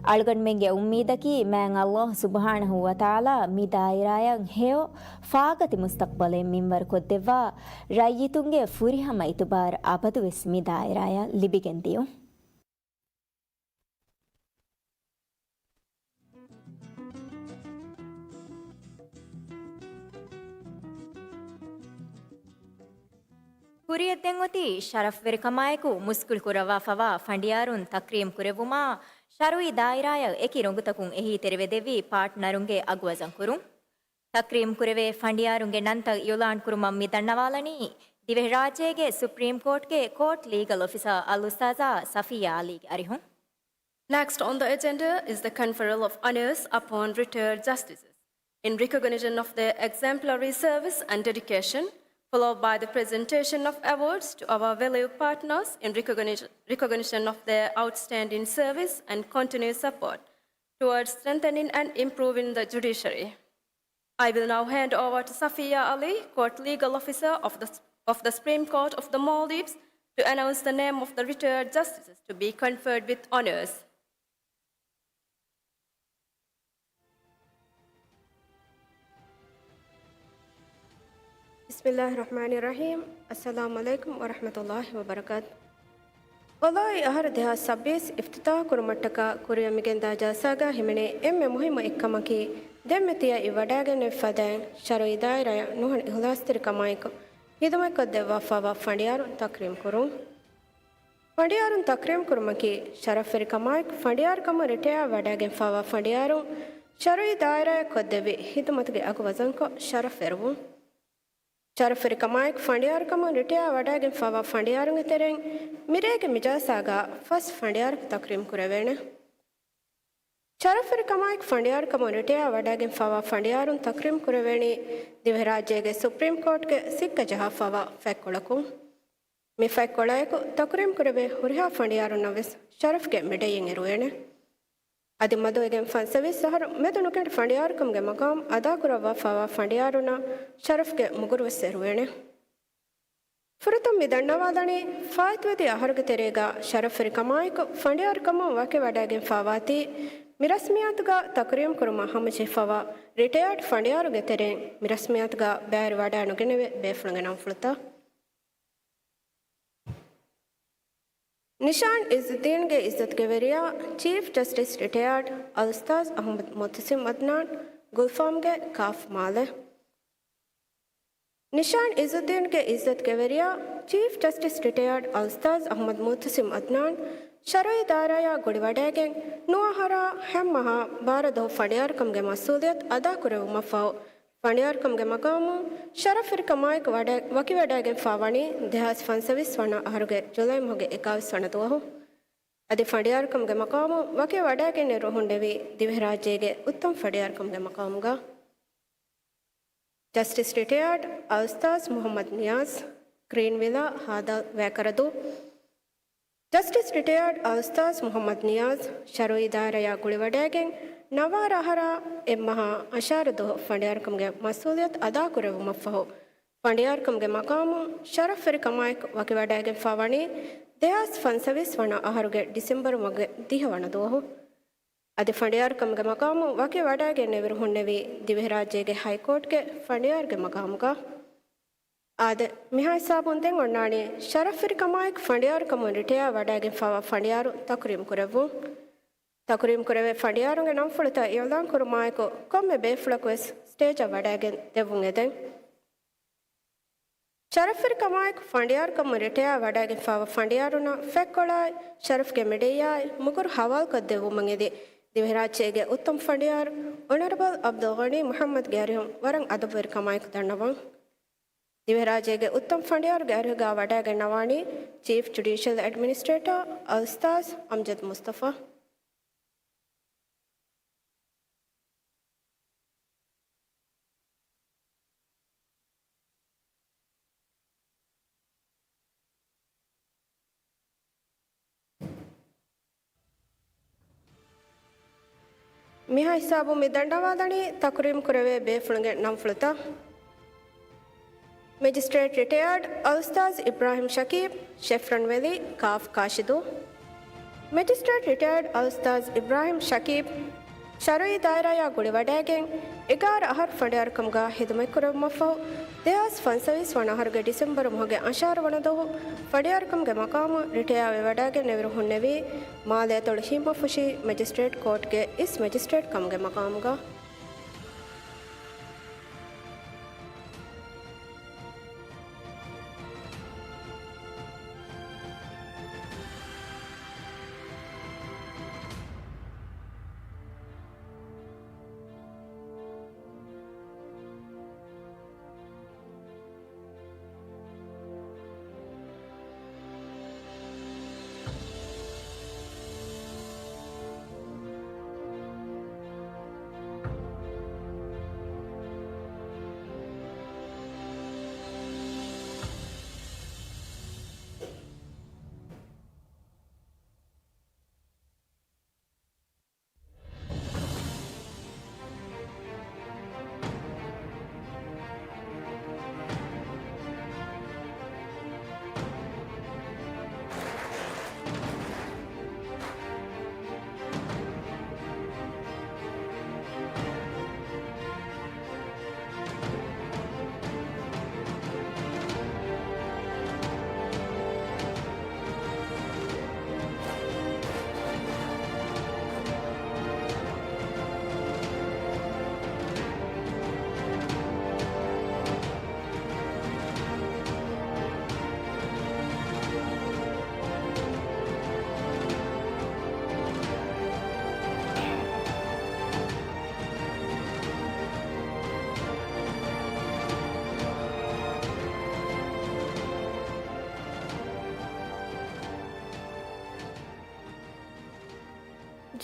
އަޅުގަނޑުމެންގެ އުއްމީދަކީ މާތް ﷲ ސުބްޙާނަހޫ ވަތަޢާލާ މި ދާއިރާއަށް ހެޔޮ، ފާގަތި މުސްތަޤްބަލެއް މިންވަރުކޮށްދެއްވާ، ރައްޔިތުންގެ ފުރިހަމަ އިތުބާރު އަބަދުވެސް މި ދާއިރާއަށް ލިބިގެންދިޔުން. ކުރިއަށްދެން އޮތީ ޝަރަފްވެރިކަމާއެކު މުސްކުޅި ކުރައްވާފަވާ ފަނޑިޔާރުން ތަކްރީމް ކުރެއްވުމާ، ޝަރުޢީ ދާއިރާއަށް އެކި ރޮނގުތަކުން އެހީތެރިވެދެއްވި ޕާޓްނަރުންގެ އަގުވަޒަން ކުރުން. ތަކްރީމް ކުރެވޭ ފަނޑިޔާރުންގެ ނަންތައް އިޢުލާން ކުރުމަށް މި ދަންނަވާލަނީ، ދިވެހިރާއްޖޭގެ ސުޕްރީމް ކޯޓްގެ ކޯޓް ލީގަލް އޮފިސަރ އަލްއުސްތާޛާ ޞަފިއްޔާ ޢަލީގެ އަރިހުން. Next on the agenda is the conferral of honours upon retired justices in recognition of their exemplary service and dedication, followed by the presentation of awards to our valued partners in recognition, recognition of their outstanding service and continued support towards strengthening and improving the judiciary. I will now hand over to Safiya Ali, Court Legal Officer of the, of the Supreme Court of the Maldives, to announce the name of the retired justices to be conferred with honours. بسم الله الرحمن الرحيم. السلام عليكم ورحمة الله وبركاته. ޤަޟާއީ އަހަރު ދެހާސް ސައްބީސް އިފްތިތާޙު ކުރުމަށްޓަކާ ކުރިއަށް މިގެންދާ ޖަލްސާގަ ހިމެނޭ އެންމެ މުހިއްމު އެއްކަމަކީ، ދެންމެ ތިޔައީ ވަޑައިގެންނެވި ފަދައިން ޝަރުޢީ ދާއިރާއަށް ނުހަނު އިޚްލާޞްތެރިކަމާއެކު ޚިދުމަތްކޮށްދެއްވާފައިވާ ފަނޑިޔާރުން ތަކްރީމް ކުރުން. ފަނޑިޔާރުން ތަކްރީމް ކުރުމަކީ، ޝަރަފްވެރިކަމާއެކު ފަނޑިޔާރުކަމުން ރިޓަޔާ ވަޑައިގެންފައިވާ ފަނޑިޔާރުން ޝަރުޢީ ދާއިރާއަށް ކޮށްދެއްވި ޚިދުމަތުގެ އަގު ވަޒަންކޮށް ޝަރަފްވެރިވުން. ޝަރަފްވެރިކަމާއެކު ފަނޑިޔާރުކަމުން ރިޓަޔާ ވަޑައިގެންފައިވާ ފަނޑިޔާރުންގެ ތެރެއިން މިރޭގެ މިޖަލްސާގަ ފަސް ފަނޑިޔާރަކު ތަކްރީމް ކުރެވޭނެ. ޝަރަފްވެރިކަމާއެކު ފަނޑިޔާރުކަމުން ރިޓަޔާ ވަޑައިގެންފައިވާ ފަނޑިޔާރުން ތަކްރީމް ކުރެވޭނީ ދިވެހިރާއްޖޭގެ ސުޕްރީމް ކޯޓްގެ ސިއްކަ ޖަހާފައިވާ ފަތްކޮޅަކުން. މި ފަތްކޮޅާއެކު ތަކްރީމް ކުރެވޭ ހުރިހާ ފަނޑިޔާރުންނަށްވެސް ޝަރަފްގެ މެޑައިން އެރުވޭނެ. އަދި މަދުވެގެން ފަންސަވީސް އަހަރު މެދު ނުކެނޑި ފަނޑިޔާރުކަމުގެ މަޤާމް އަދާކުރައްވާފައިވާ ފަނޑިޔާރުންނަށް ޝަރަފްގެ މުގުރުވެސް އެރުވޭނެ. ފުރަތަމަ މި ދަންނަވާލަނީ، ފާއިތުވެދިޔަ އަހަރުގެ ތެރޭގަ ޝަރަފްވެރިކަމާއެކު ފަނޑިޔާރުކަމުން ވަކިވަޑައިގެންފައިވާތީ، މި ރަސްމިއްޔާތުގަ ތަކްރީމް ކުރުމަށް ހަމަޖެހިފައިވާ ރިޓަޔާޑް ފަނޑިޔާރުންގެ ތެރެއިން މި ރަސްމިއްޔާތުގަ ބައިވެރިވަޑައިނުގެނެވޭ ބޭފުޅުންގެ ނަންފުޅުތައް. ނިޝާން އިއްޒުއްދީންގެ އިއްޒަތުގެ ވެރިޔާ، ޗީފް ޖަސްޓިސް ރިޓަޔާޑް އަލްއުސްތާޛް އަޙްމަދު މުޢުތަސިމް އަދްނާން، ގުލްފާމްގެ ކާފް މާލެ. ނިޝާން އިއްޒުއްދީންގެ އިއްޒަތުގެ ވެރިޔާ، ޗީފް ޖަސްޓިސް ރިޓަޔާޑް އަލްއުސްތާޛް އަޙްމަދު މުޢުތަސިމް އަދްނާން، ޝަރުޢީ ދާއިރާއާ ގުޅިވަޑައިގެން، ނުވަ އަހަރާ ހަތް މަހާ ބާރަ ދުވަހު ފަނޑިޔާރުކަމުގެ މަސްއޫލިއްޔަތު އަދާކުރެއްވުމަށްފަހު، ފަނޑިޔާރުކަމުގެ މަޤާމުން ޝަރަފްވެރިކަމާއެކު ވަޑަ-، ވަކިވަޑައިގެންފައިވަނީ ދެހާސް ފަންސަވީސް ވަނަ އަހަރުގެ ޖުލައި މަހުގެ އެކާވީސް ވަނަ ދުވަހު. އަދި ފަނޑިޔާރުކަމުގެ މަޤާމުން ވަކިވަޑައިގެންނެރު ހުންނެވީ ދިވެހިރާއްޖޭގެ އުއްތަމަ ފަނޑިޔާރުކަމުގެ މަޤާމުގަ. ޖަސްޓިސް ރިޓަޔާޑް އަލްއުސްތާޛް މުޙައްމަދު ނިޔާޒް، ގްރީންވިލާ، ހާދަ ވައިކަރަދޫ. ޖަސްޓިސް ރިޓަޔާޑް އަލްއުސްތާޛް މުޙައްމަދު ނިޔާޒް، ޝަރުޢީ ދާއިރާއާ ގުޅިވަޑައިގެން، ނަވާރަ އަހަރާ އެއްމަހާ އަށާރަ ދުވަހު ފަނޑިޔާރުކަމުގެ މަސްއޫލިއްޔަތު އަދާކުރެއްވުމަށްފަހު، ފަނޑިޔާރުކަމުގެ މަޤާމުން ޝަރަފްވެރިކަމާއެކު ވަކިވަޑައިގެންފައިވަނީ ދެހާސް ފަންސަވީސް ވަނަ އަހަރުގެ ޑިސެމްބަރު މަހުގެ ދިހަ ވަނަ ދުވަހު. އަދި ފަނޑިޔާރުކަމުގެ މަގާމު ވަކި ވަޑައިގެން ނެވިރު ހުންނެވީ ދިވެހިރާއްޖޭގެ ހައިކޯޓްގެ ފަނޑިޔާރުގެ މަގާމުގަ. އާދެ، މިހާ ހިސާބުން ދެން އޮންނާނީ ޝަރަފްވެރިކަމާއެކު ފަނޑިޔާރުކަމުން ރިޓަޔާ ވަޑައިގެންފާވާ ފަނޑިޔާރު ތަކުރީމް ކުރެއްވުން. ތަކުރީމް ކުރެވޭ ފަނޑިޔާރުންގެ ނަންފުޅުތައް އިއުލާން ކުރުމާއެކު، ކޮންމެ ބޭފުޅަކުވެސް ސްޓޭޖަށް ވަޑައިގެން ދެއްވުން އެދެން. ޝަރަފްވެރިކަމާއެކު ފަނޑިޔާރުކަމުން ރިޓަޔާ ވަޑައިގެންފާވާ ފަނޑިޔާރުންނަށް ފެއްކޮޅާއި، ޝަރަފްގެ މެޑައިޔާއި، މުގުރު ހަވާލުކޮށްދެއްވުމުން އެދި، ދިވެހިރާއްޖޭގެ އުއްތަމް ފަނޑިޔާރު އޮނަރަބަލް ޢަބްދުލްޣަނީ މުޙައްމަދުގެ އަރިހުން ވަރަށް އަދަބުވެރިކަމާއެކު ދަންނަވަން. ދިވެހިރާއްޖޭގެ އުއްތަމް ފަނޑިޔާރުގެ އަރިހުގަ ވަޑައިގަންނަވާނީ ޗީފް ޖުޑިޝަލް އެޑްމިނިސްޓްރޭޓާ އަލްއުސްތާޛް އަމްޖަދު މުސްތަފާ. މިހާ ހިސާބުން މި ދަންނަވާލަނީ ތަކުރީމް ކުރެވޭ ބޭފުޅުންގެ ނަންފުޅުތައް. މެޖިސްޓްރޭޓް ރިޓަޔާޑް އަލްއުސްތާޛް އިބްރާހިމް ޝަކީބް، ޝެފްރަން ވެލީ، ކާފް ކާށިދޫ. މެޖިސްޓްރޭޓް ރިޓަޔާޑް އަލްއުސްތާޛް އިބްރާހިމް ޝަކީބް، ޝަރުއީ ދާއިރާޔާ ގުޅިވަޑައިގެން، އެގާރަ އަހަރު ފަނޑިޔާރުކަމުގަ ހިދުމަތްކުރެއްވުމަށްފަހު، ދެހާސް ފަންސަވީސް ވަނަ އަހަރުގެ ޑިސެމްބަރު މަހުގެ އަށާރަ ވަނަ ދުވަހު ފަނޑިޔާރުކަމުގެ މަޤާމު ރިޓަޔާވެ ވަޑައިގެން ނެވިރު ހުންނެވީ، މާލޭތޮޅު ހިތްމަފުށި މެޖިސްޓްރޭޓް ކޯޓްގެ އިސް މެޖިސްޓްރޭޓް ކަމުގެ މަޤާމުގަ.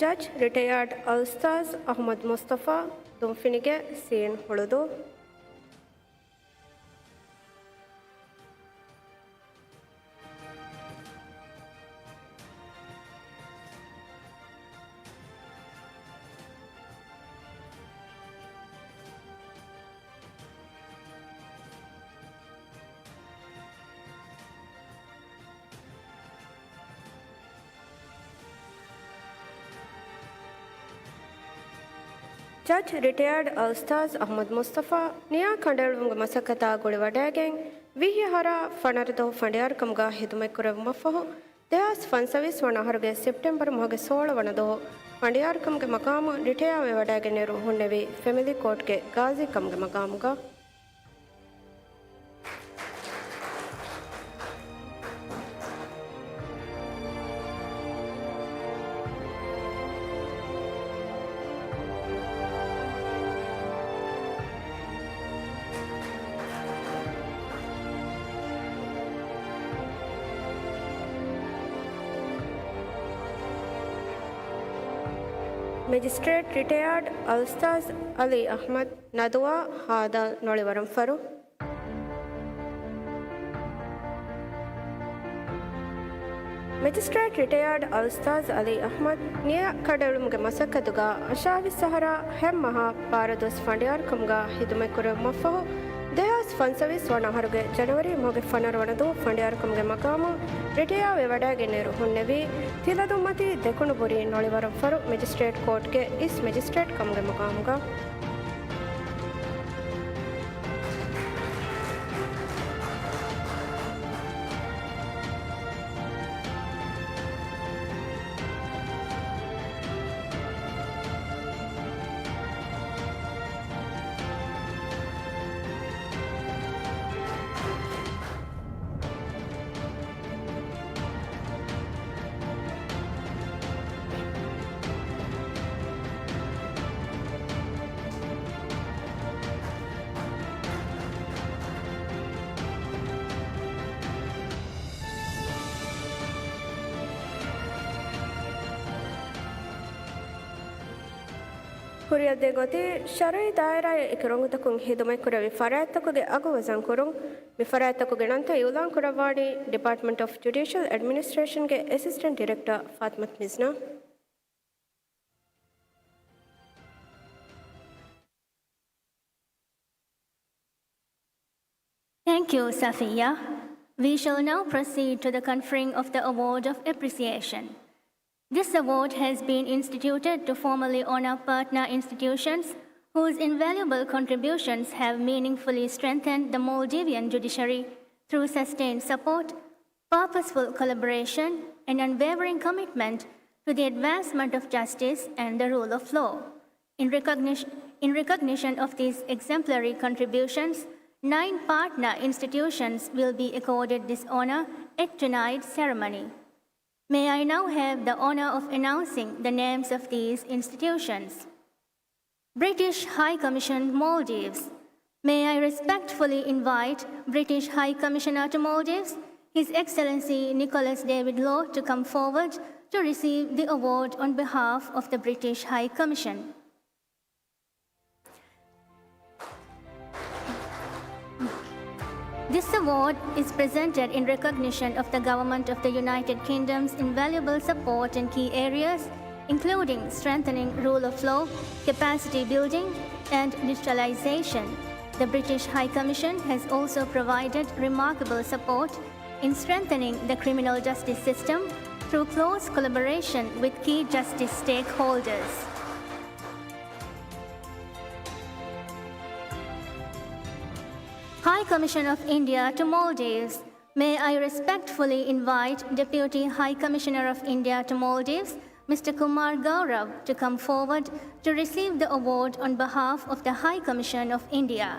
ޖަޖް ރިޓަޔާޑް އަލްއުސްތާޛް އަޙްމަދު މުސްތަފާ ދުންފިނިގެ ސީން ހުޅުދޫ. ޖަޖް ރިޓަޔާޑް އަލްއުސްތާޛް އަޙްމަދު މުސްތަފާ ނިޔާ ކަނޑައެޅުމުގެ މަސައްކަތާ ގުޅިވަޑައިގެން، ވިހި އަހަރާ ފަނަރަ ދުވަހު ފަނޑިޔާރުކަމުގަ ހިދުމަތްކުރެއްވުމަށްފަހު، ދެހާސް ފަންސަވީސް ވަނަ އަހަރުގެ ސެޕްޓެމްބަރު މަހުގެ ސޯޅަ ވަނަ ދުވަހު ފަނޑިޔާރުކަމުގެ މަޤާމު ރިޓަޔާވެ ވަޑައިގެން ނެރު ހުންނެވީ ފެމިލީ ކޯޓްގެ ގާޒީ ކަމުގެ މަޤާމުގަ. މެޖިސްޓްރޭޓް ރިޓަޔާޑް އަލްއުސްތާޛް އަލީ އަޙްމަދު ނަދުވާ ހާދަ ނޮޅިވަރުންފަރު. މެޖިސްޓްރޭޓް ރިޓަޔާޑް އަލްއުސްތާޛް އަލީ އަޙްމަދު ނިޔަ ކަނޑައެޅުމުގެ މަސައްކަތުގަ އަށާވީސް އަހަރާ ހަތް މަހާ ބާރަ ދުވަސް ފަނޑިޔާރުކަމުގަ ހިދުމަތްކުރެއްވުމަށްފަހު، ދެހާސް ފަންސަވީސް ވަނަ އަހަރުގެ ޖަނަވަރީ މަހުގެ ފަނަރަ ވަނަ ދުވަހު ފަނޑިޔާރުކަމުގެ މަގާމުން ރިޓަޔާވެވަޑައިގެންނެއިރު ހުންނެވީ، ތިލަދުންމަތީ ދެކުނުބުރީ ނޮޅިވަރަށްފަރު މެޖިސްޓްރޭޓް ކޯޓްގެ އިސް މެޖިސްޓްރޭޓް ކަމުގެ މަގާމުގަ. ކުރިއަށްދޭ ގޮތީ، ޝަރުއީ ދާއިރާއަށް އެކި ރޮނގުތަކުން ހިދުމަތްކުރެވި ފަރާތްތަކުގެ އަގު ވަޒަންކުރުން. މި ފަރާތްތަކުގެ ނަންތައް އިއުލާންކުރައްވާނީ ޑިޕާޓްމަންޓް އޮފް ޖުޑިޝަލް އެޑްމިނިސްޓްރޭޝަންގެ އެސިސްޓެންޓް ޑިރެކްޓަރ ފާތިމަތު މިޒްނާ. Thank you, Safiya. We shall now proceed to the conferring of the Award of Appreciation. This award has been instituted to formally honor partner institutions whose invaluable contributions have meaningfully strengthened the Maldivian judiciary through sustained support, purposeful collaboration, and unwavering commitment to the advancement of justice and the rule of law. In recognition, in recognition of these exemplary contributions, nine partner institutions will be accorded this honor at tonight's ceremony. May I now have the honor of announcing the names of these institutions? British High Commission, Maldives. May I respectfully invite British High Commissioner to Maldives, His Excellency Nicholas David Law, to come forward to receive the award on behalf of the British High Commission. This award is presented in recognition of the Government of the United Kingdom's invaluable support in key areas, including strengthening rule of law, capacity building, and digitalization. The British High Commission has also provided remarkable support in strengthening the criminal justice system through close collaboration with key justice stakeholders. High Commission of India to Maldives. May I respectfully invite Deputy High Commissioner of India to Maldives, Mister Kumar Gaurav, to come forward to receive the award on behalf of the High Commission of India.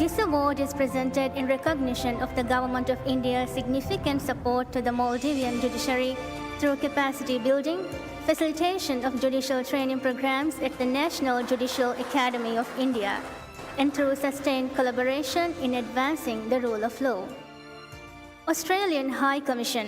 This award is presented in recognition of the Government of India's significant support to the Maldivian judiciary through capacity building, facilitation of judicial training programs at the National Judicial Academy of India, and through sustained collaboration in advancing the rule of law. Australian High Commission.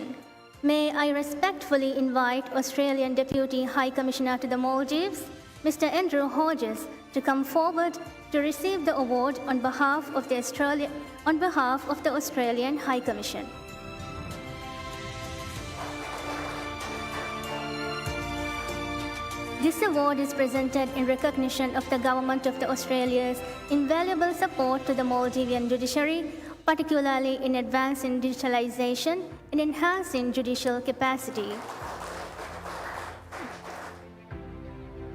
May I respectfully invite Australian Deputy High Commissioner to the Maldives, Mister Andrew Hodges, to come forward to receive the award on behalf of the Australia, on behalf of the Australian High Commission. This award is presented in recognition of the Government of the Australia's invaluable support to the Maldivian judiciary, particularly in advancing digitalization and enhancing judicial capacity.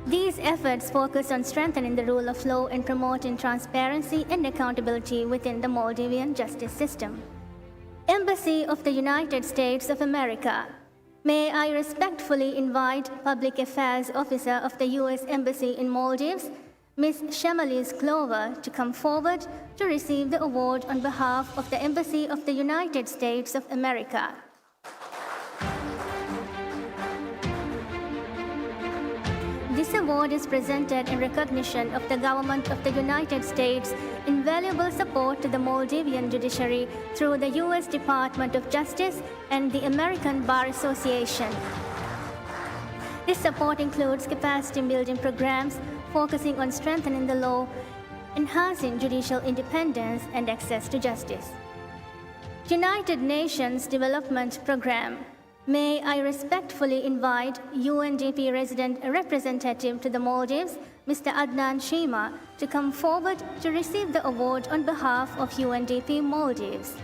These efforts focus on strengthening the rule of law and promoting transparency and accountability within the Maldivian justice system. Embassy of the United States of America. May I respectfully invite Public Affairs Officer of the U S Embassy in Maldives, Miss Shamalis Glover, to come forward to receive the award on behalf of the Embassy of the United States of America. This award is presented in recognition of the Government of the United States' invaluable support to the Maldivian judiciary through the U S Department of Justice and the American Bar Association. This support includes capacity building programs focusing on strengthening the law, enhancing judicial independence, and access to justice. United Nations Development Programme. May I respectfully invite U N D P resident representative to the Maldives, Mister Adnan Shima, to come forward to receive the award on behalf of U N D P Maldives.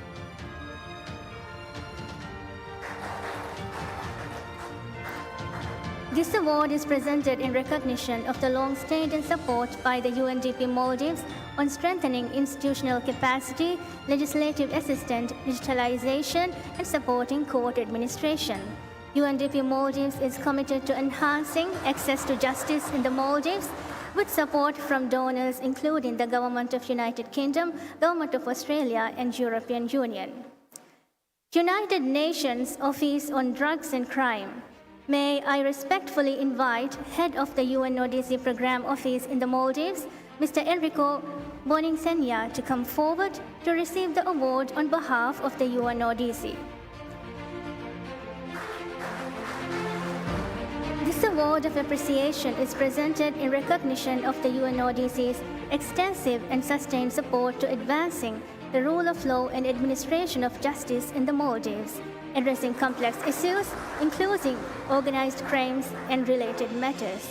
This award is presented in recognition of the long-standing support by the U N D P Maldives on strengthening institutional capacity, legislative assistance, digitalization, and supporting court administration. U N D P Maldives is committed to enhancing access to justice in the Maldives with support from donors including the Government of United Kingdom, Government of Australia, and European Union. United Nations Office on Drugs and Crime. May I respectfully invite Head of the U N O D C Programme Office in the Maldives, Mister Enrico Boninsegna, to come forward to receive the award on behalf of the U N O D C. This award of appreciation is presented in recognition of the U N O D C's extensive and sustained support to advancing the rule of law and administration of justice in the Maldives, addressing complex issues, including organized crimes and related matters.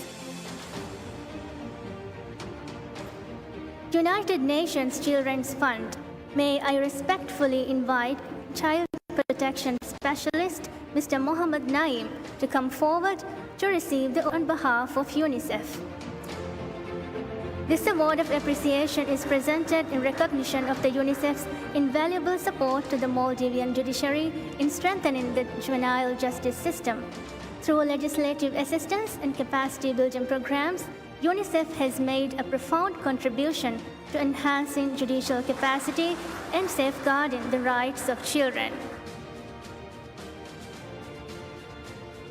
United Nations Children's Fund, may I respectfully invite Child Protection Specialist, Mister Mohammad Naeem, to come forward to receive the on behalf of UNICEF. This award of appreciation is presented in recognition of the UNICEF's invaluable support to the Maldivian judiciary in strengthening the juvenile justice system. Through legislative assistance and capacity building programs, UNICEF has made a profound contribution to enhancing judicial capacity and safeguarding the rights of children.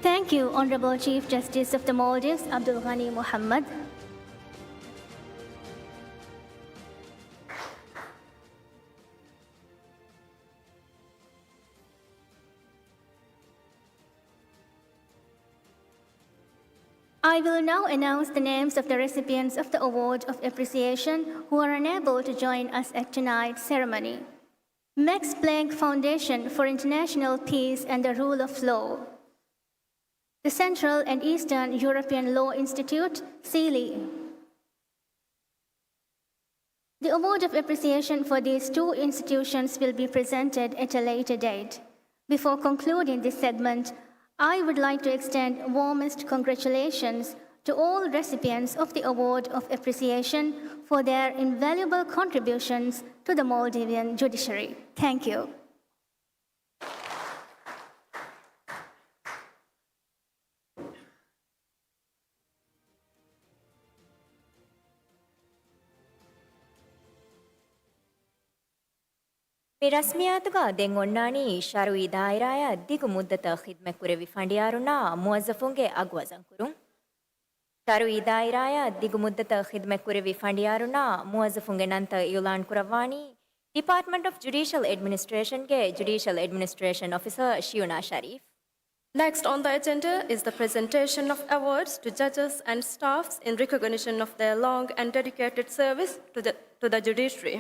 Thank you, Honorable Chief Justice of the Maldives, Abdul Ghani Mohammad. I will now announce the names of the recipients of the Award of Appreciation who are unable to join us at tonight's ceremony. Max Planck Foundation for International Peace and the Rule of Law. The Central and Eastern European Law Institute, CEEALI. The award of appreciation for these two institutions will be presented at a later date. Before concluding this segment, I would like to extend warmest congratulations to all recipients of the Award of Appreciation for their invaluable contributions to the Maldivian judiciary. Thank you. މި ރަސްމިއްޔާތުގަ ދެން އޮންނާނީ ޝަރުއީ ދާއިރާއަށް ދިގު މުއްދަތަށް ޚިދްމަތްކުރެއްވި ފަނޑިޔާރުންނާ މުވައްޒަފުންގެ އަގު ވަޒަންކުރުން. ޝަރުއީ ދާއިރާއަށް ދިގު މުއްދަތަށް ޚިދްމަތްކުރެއްވި ފަނޑިޔާރުންނާ މުވައްޒަފުންގެ ނަންތައް އިއުލާންކުރައްވާނީ ޑިޕާޓްމަންޓް އޮފް ޖުޑީޝަލް އެޑްމިނިސްޓްރޭޝަންގެ ޖުޑީޝަލް އެޑްމިނިސްޓްރޭޝަން އޮފިސަރ ޝިޔުނާ ޝަރީފް. Next on the agenda is the presentation of awards to judges and staffs in recognition of their long and dedicated service to the, to the judiciary.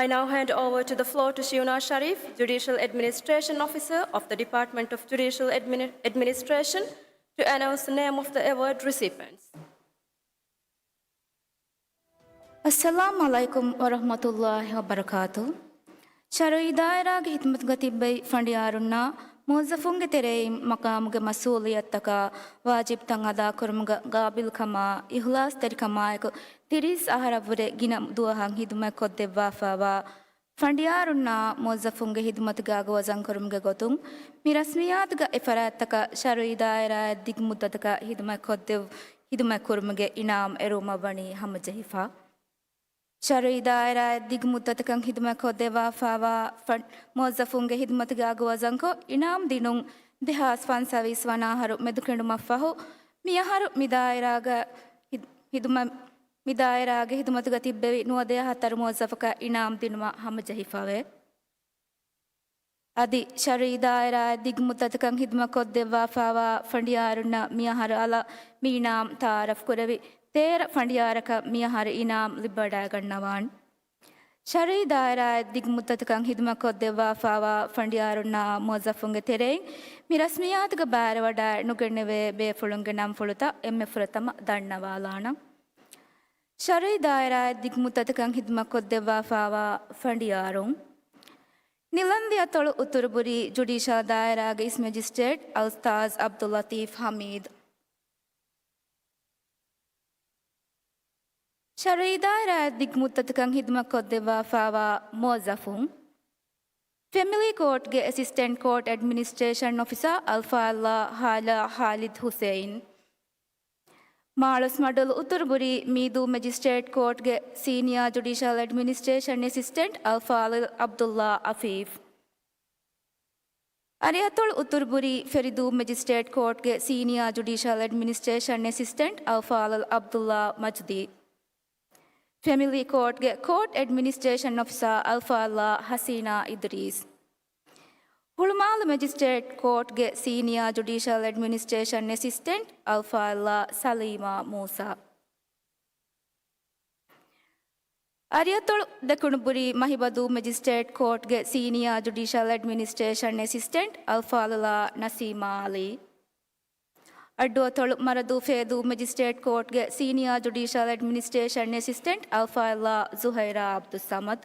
I now hand over to the floor to Shiuna Sharif, Judicial Administration Officer of the Department of Judicial Admini-, Administration, to announce the name of the award recipients. އައްސަލާމު ޢަލައިކުމް ވަރަޙްމަތުﷲި ވަބަރަކާތުހު. ޝަރުއީ ދާއިރާގެ ޚިދުމަތުގަ ތިއްބެވި ފަނޑިޔާރުންނާ މުވައްޒަފުންގެ ތެރެއިން މަޤާމުގެ މަސްއޫލިއްޔަތުތަކާ ވާޖިބުތައް އަދާކުރުމުގަ ގާބިލްކަމާ، އިޚްލާޞްތެރިކަމާއެކު ތިރީސް އަހަރަށްވުރެ ގިނަ ދުވަހަށް ޚިދުމަތްކޮށްދެއްވާފައިވާ ފަނޑިޔާރުންނާ މުވައްޒަފުންގެ ޚިދުމަތުގެ އަގު ވަޒަންކުރުމުގެ ގޮތުން، މި ރަސްމިއްޔާތުގަ އެ ފަރާތްތަކަށް ޝަރުއީ ދާއިރާއަށް ދިގު މުއްދަތަކަށް ޚިދުމަތްކޮށްދެއް-، ޚިދުމަތްކުރުމުގެ އިނާމް އެރުވުމަށްވަނީ ހަމަޖެހިފަ. ޝަރުއީ ދާއިރާއަށް ދިގު މުއްދަތަކަށް ޚިދުމަތްކޮށްދެއްވާފައިވާ ފަން-، މުވައްޒަފުންގެ ޚިދުމަތުގެ އަގު ވަޒަންކޮށް، އިނާމް ދިނުން ދެހާސް ފަންސަވީސް ވަނަ އަހަރު މެދުކެނޑުމަށްފަހު، މިއަހަރު މި ދާއިރާގަ ޚިދް-، ޚިދުމަތް މި ދާއިރާގެ ޚިދުމަތުގަ ތިއްބެވި ނުވަދިހަ ހަތަރު މުވައްޒަފަކަށް އިނާމް ދިނުމަށް ހަމަޖެހިފަވޭ. އަދި ޝަރުއީ ދާއިރާއަށް ދިގު މުއްދަތަކަށް ޚިދުމަތްކޮށްދެއްވާފައިވާ ފަނޑިޔާރުންނަށް މިއަހަރު އަލަށް މި އިނާމް ތައާރަފްކުރެވި ތޭރަ ފަނޑިޔާރަކަށް މިއަހަރު އިނާމް ލިބިވަޑައިގަންނަވާން. ޝަރުއީ ދާއިރާއަށް ދިގު މުއްދަތަކަށް ހިދުމަތްކޮށްދެއްވާފާވާ ފަނޑިޔާރުންނާ މުވައްޒަފުންގެ ތެރެއިން މި ރަސްމިއްޔާތުގެ ބައިވެރިވަޑައި ނުގެންނެވޭ ބޭފުޅުންގެ ނަންފުޅުތައް އެންމެ ފުރަތަމަ ދަންނަވާލާނަން. ޝަރުއީ ދާއިރާއަށް ދިގު މުއްދަތަކަށް ހިދުމަތްކޮށްދެއްވާފާވާ ފަނޑިޔާރުން. ނިލަންދިއަތޮޅު އުތުރުބުރީ ޖުޑީޝަލް ދާއިރާގެ އިސް މެޖިސްޓްރޭޓް އަލްއުސްތާޛް ޢަބްދުއްލަޠީފް ޙަމީދު. ޝަރުއީ ދާއިރާއަށް ދިގު މުއްދަތަކަށް ހިދުމަތްކޮށްދެއްވާފާވާ މުވައްޒަފުން. ފެމިލީ ކޯޓްގެ އެސިސްޓެންޓް ކޯޓް އެޑްމިނިސްޓްރޭޝަން އޮފިސަރ އަލްފާޟިލާ ހާލާ ޚާލިދު ޙުސެއިން. މާޅޮސްމަޑުލު އުތުރުބުރީ މީދޫ މެޖިސްޓްރޭޓް ކޯޓްގެ ސީނިއާ ޖުޑީޝަލް އެޑްމިނިސްޓްރޭޝަން އެސިސްޓެންޓް އަލްފާޟިލް ޢަބްދުއްލާ ޢަފީފް. އަރިއަތޮޅު އުތުރުބުރީ ފެރިދޫ މެޖިސްޓްރޭޓް ކޯޓްގެ ސީނިއާ ޖުޑީޝަލް އެޑްމިނިސްޓްރޭޝަން އެސިސްޓެންޓް އަލްފާޟިލް ޢަބްދުއްލާ މަޖްދީ. ފެމިލީ ކޯޓްގެ ކޯޓް އެޑްމިނިސްޓްރޭޝަން އޮފިސަރ އަލްފާޟިލާ ޙަސީނާ އިދްރީސް. ހުޅުމާލު މެޖިސްޓްރޭޓް ކޯޓްގެ ސީނިއާ ޖުޑީޝަލް އެޑްމިނިސްޓްރޭޝަން އެސިސްޓެންޓް އަލްފާޟިލާ ސަލީމާ މޫސާ. އަރިއަތޮޅު ދެކުނުބުރީ މަހިބަދޫ މެޖިސްޓްރޭޓް ކޯޓްގެ ސީނިއާ ޖުޑީޝަލް އެޑްމިނިސްޓްރޭޝަން އެސިސްޓެންޓް އަލްފާޟިލާ ނަސީމާ ޢަލީ. އައްޑުއަތޮޅު މަރަދޫ ފޭދޫ މެޖިސްޓްރޭޓް ކޯޓްގެ ސީނިއާ ޖުޑީޝަލް އެޑްމިނިސްޓްރޭޝަން އެސިސްޓެންޓް އަލްފާޟިލާ ޒުހައިރާ ޢަބްދުއްޞަމަދު.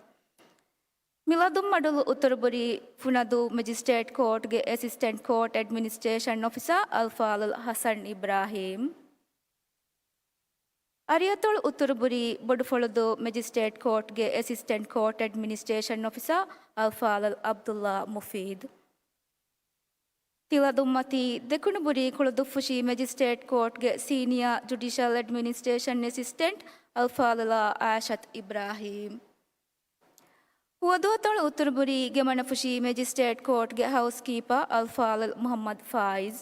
މިލަދުންމަޑުލު އުތުރުބުރީ ފުނަދޫ މެޖިސްޓްރޭޓް ކޯޓްގެ އެސިސްޓެންޓް ކޯޓް އެޑްމިނިސްޓްރޭޝަން އޮފިސަރ އަލްފާޟިލް ޙަސަން އިބްރާހީމް. އަރިއަތޮޅު އުތުރުބުރީ ބޮޑުފުޅުދޫ މެޖިސްޓްރޭޓް ކޯޓްގެ އެސިސްޓެންޓް ކޯޓް އެޑްމިނިސްޓްރޭޝަން އޮފިސަރ އަލްފާޟިލް ޢަބްދުއްލާ މުފީދު. ތިލަދުންމަތީ ދެކުނުބުރީ ކުޅުދުއްފުށީ މެޖިސްޓްރޭޓް ކޯޓްގެ ސީނިއާ ޖުޑީޝަލް އެޑްމިނިސްޓްރޭޝަން އެސިސްޓެންޓް އަލްފާޟިލާ އާއިޝަތު އިބްރާހީމް. ހުވަދުއަތޮޅު އުތުރުބުރީ ގެމަނަފުށީ މެޖިސްޓްރޭޓް ކޯޓްގެ ހައުސްކީޕަރ އަލްފާޟިލް މުޙައްމަދު ފާއިޒް.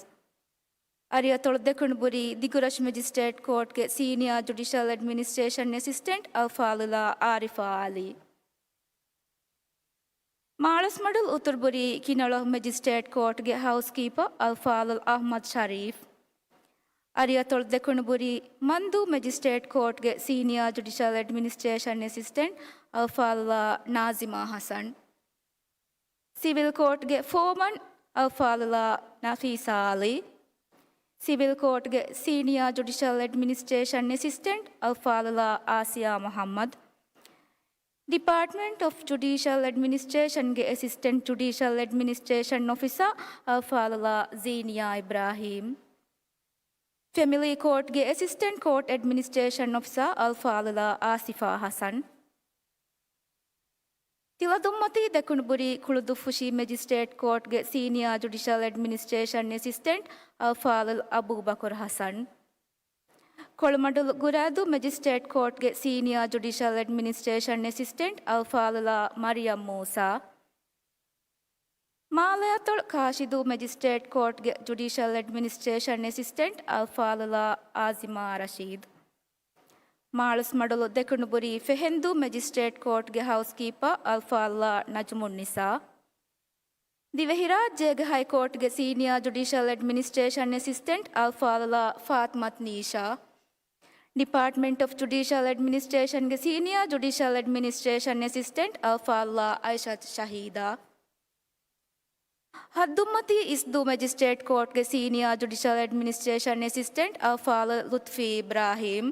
އަރިއަތޮޅު ދެކުނުބުރީ ދިގުރަށު މެޖިސްޓްރޭޓް ކޯޓްގެ ސީނިއާ ޖުޑީޝަލް އެޑްމިނިސްޓްރޭޝަން އެސިސްޓެންޓް އަލްފާޟިލާ އާރިފާ ޢަލީ. މާޅޮސްމަޑުލު އުތުރުބުރީ ކިނަޅޮހު މެޖިސްޓްރޭޓް ކޯޓްގެ ހައުސްކީޕަރ އަލްފާޟިލް އަޙްމަދު ޝަރީފް. އަރިއަތޮޅު ދެކުނުބުރީ މަންދޫ މެޖިސްޓްރޭޓް ކޯޓްގެ ސީނިއާ ޖުޑިޝަލް އެޑްމިނިސްޓްރޭޝަން އެސިސްޓެންޓް އަލްފާޟިލާ ނާޒިމާ ޙަސަން. ސިވިލް ކޯޓްގެ ފޯމަން އަލްފާޟިލާ ނަފީސާ ޢަލީ. ސިވިލް ކޯޓްގެ ސީނިއާ ޖުޑިޝަލް އެޑްމިނިސްޓްރޭޝަން އެސިސްޓެންޓް އަލްފާޟިލާ އާސިޔާ މުޙައްމަދު. ޑިޕާޓްމަންޓް އޮފް ޖުޑީޝަލް އެޑްމިނިސްޓްރޭޝަންގެ އެސިސްޓެންޓް ޖުޑީޝަލް އެޑްމިނިސްޓްރޭޝަން އޮފިސަރ އަލްފާޟިލާ ޒީނިޔާ އިބްރާހީމް. ފެމިލީ ކޯޓްގެ އެސިސްޓެންޓް ކޯޓް އެޑްމިނިސްޓްރޭޝަން އޮފިސަރ އަލްފާޟިލާ އާސިފާ ޙަސަން. ތިލަދުންމަތީ ދެކުނުބުރީ ކުޅުދުއްފުށީ މެޖިސްޓްރޭޓް ކޯޓްގެ ސީނިއާ ޖުޑިޝަލް އެޑްމިނިސްޓްރޭޝަން އެސިސްޓެންޓް އަލްފާޟިލް އަބޫބަކުރު ޙަސަން. ކޮޅުމަޑުލު ގުރައިދޫ މެޖިސްޓްރޭޓް ކޯޓްގެ ސީނިއާ ޖުޑިޝަލް އެޑްމިނިސްޓްރޭޝަން އެސިސްޓެންޓް އަލްފާޟިލާ މަރިޔަމް މޫސާ. މާލެއަތޮޅު ކާށިދޫ މެޖިސްޓްރޭޓް ކޯޓްގެ ޖުޑީޝަލް އެޑްމިނިސްޓްރޭޝަން އެސިސްޓެންޓް އަލްފާޟިލާ އާޒިމާ ރަޝީދު. މާޅޮސްމަޑުލު ދެކުނުބުރީ ފެހެންދޫ މެޖިސްޓްރޭޓް ކޯޓްގެ ހައުސްކީޕަރ އަލްފާޟިލާ ނަޖްމުންނިސާ. ދިވެހިރާއްޖޭގެ ހައިކޯޓްގެ ސީނިއާ ޖުޑީޝަލް އެޑްމިނިސްޓްރޭޝަން އެސިސްޓެންޓް އަލްފާޟިލާ ފާތިމަތު ނީޝާ. ޑިޕާޓްމަންޓް އޮފް ޖުޑީޝަލް އެޑްމިނިސްޓްރޭޝަންގެ ސީނިއާ ޖުޑީޝަލް އެޑްމިނިސްޓްރޭޝަން އެސިސްޓެންޓް އަލްފާޟިލާ އައިޝަތު ޝަހީދާ. ހައްދުންމަތީ އިސްދޫ މެޖިސްޓްރޭޓް ކޯޓްގެ ސީނިއާ ޖުޑިޝަލް އެޑްމިނިސްޓްރޭޝަން އެސިސްޓެންޓް އަލްފާޟިލް ލުތުފީ އިބްރާހީމް.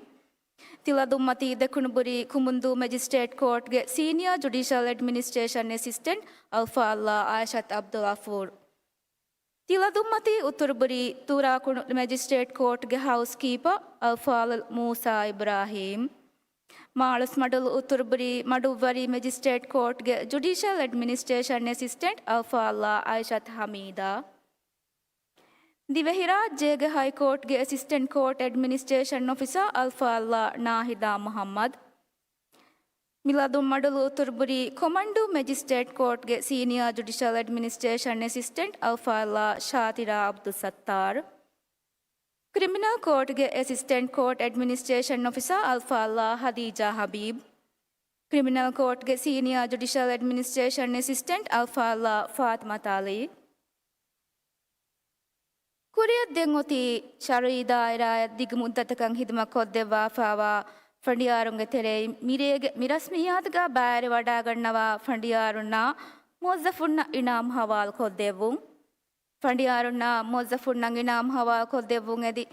ތިލަދުންމަތީ ދެކުނުބުރީ ކުމުންދޫ މެޖިސްޓްރޭޓް ކޯޓްގެ ސީނިއާ ޖުޑިޝަލް އެޑްމިނިސްޓްރޭޝަން އެސިސްޓެންޓް އަލްފާޟިލާ އާއިޝަތު އަބްދުލްޣަފޫރު. ތިލަދުންމަތީ އުތުރުބުރީ ތޫރާކުނު މެޖިސްޓްރޭޓް ކޯޓްގެ ހައުސްކީޕަރ އަލްފާޟިލް މޫސާ އިބްރާހީމް. މާޅޮސްމަޑުލު އުތުރުބުރީ މަޑުއްވަރީ މެޖިސްޓްރޭޓް ކޯޓްގެ ޖުޑީޝަލް އެޑްމިނިސްޓްރޭޝަން އެސިސްޓެންޓް އަލްފާޟިލާ އައިޝަތު ޙަމީދާ. ދިވެހިރާއްޖޭގެ ހައިކޯޓްގެ އެސިސްޓެންޓް ކޯޓް އެޑްމިނިސްޓްރޭޝަން އޮފިސަރ އަލްފާޟިލާ ނާހިދާ މުޙައްމަދު. މިލަދުންމަޑުލު އުތުރުބުރީ ކޮމަންޑޫ މެޖިސްޓްރޭޓް ކޯޓްގެ ސީނިއާ ޖުޑިޝަލް އެޑްމިނިސްޓްރޭޝަން އެސިސްޓެންޓް އަލްފާޟިލާ ޝާތިރާ ޢަބްދުއްސައްތާރު. ކްރިމިނަލް ކޯޓްގެ އެސިސްޓެންޓް ކޯޓް އެޑްމިނިސްޓްރޭޝަން އޮފިސަރ އަލްފާޟިލާ ހަދީޖާ ޙަބީބު. ކްރިމިނަލް ކޯޓްގެ ސީނިއާ ޖުޑިޝަލް އެޑްމިނިސްޓްރޭޝަން އެސިސްޓެންޓް އަލްފާޟިލާ ފާތިމަތު ޢަލީ. ކުރިއަށް ދެން އޮތީ ޝަރުއީ ދާއިރާއަށް ދިގު މުއްދަތަކަށް ހިދުމަތް ކޮށްދެއްވާފާވާ ފަނޑިޔާރުންގެ ތެރެއިން މިރޭގެ މި ރަސްމިއްޔާތުގަ ބައިވެރިވަޑައިގަންނަވާ ފަނޑިޔާރުންނާ މުވައްޒަފުންނަށް އިނާމް ހަވާލުކޮށްދެއްވުން. ފަނޑިޔާރުންނާ މުވައްޒަފުންނަށް އިނާމް ހަވާލުކޮށްދެއްވުން އެދި،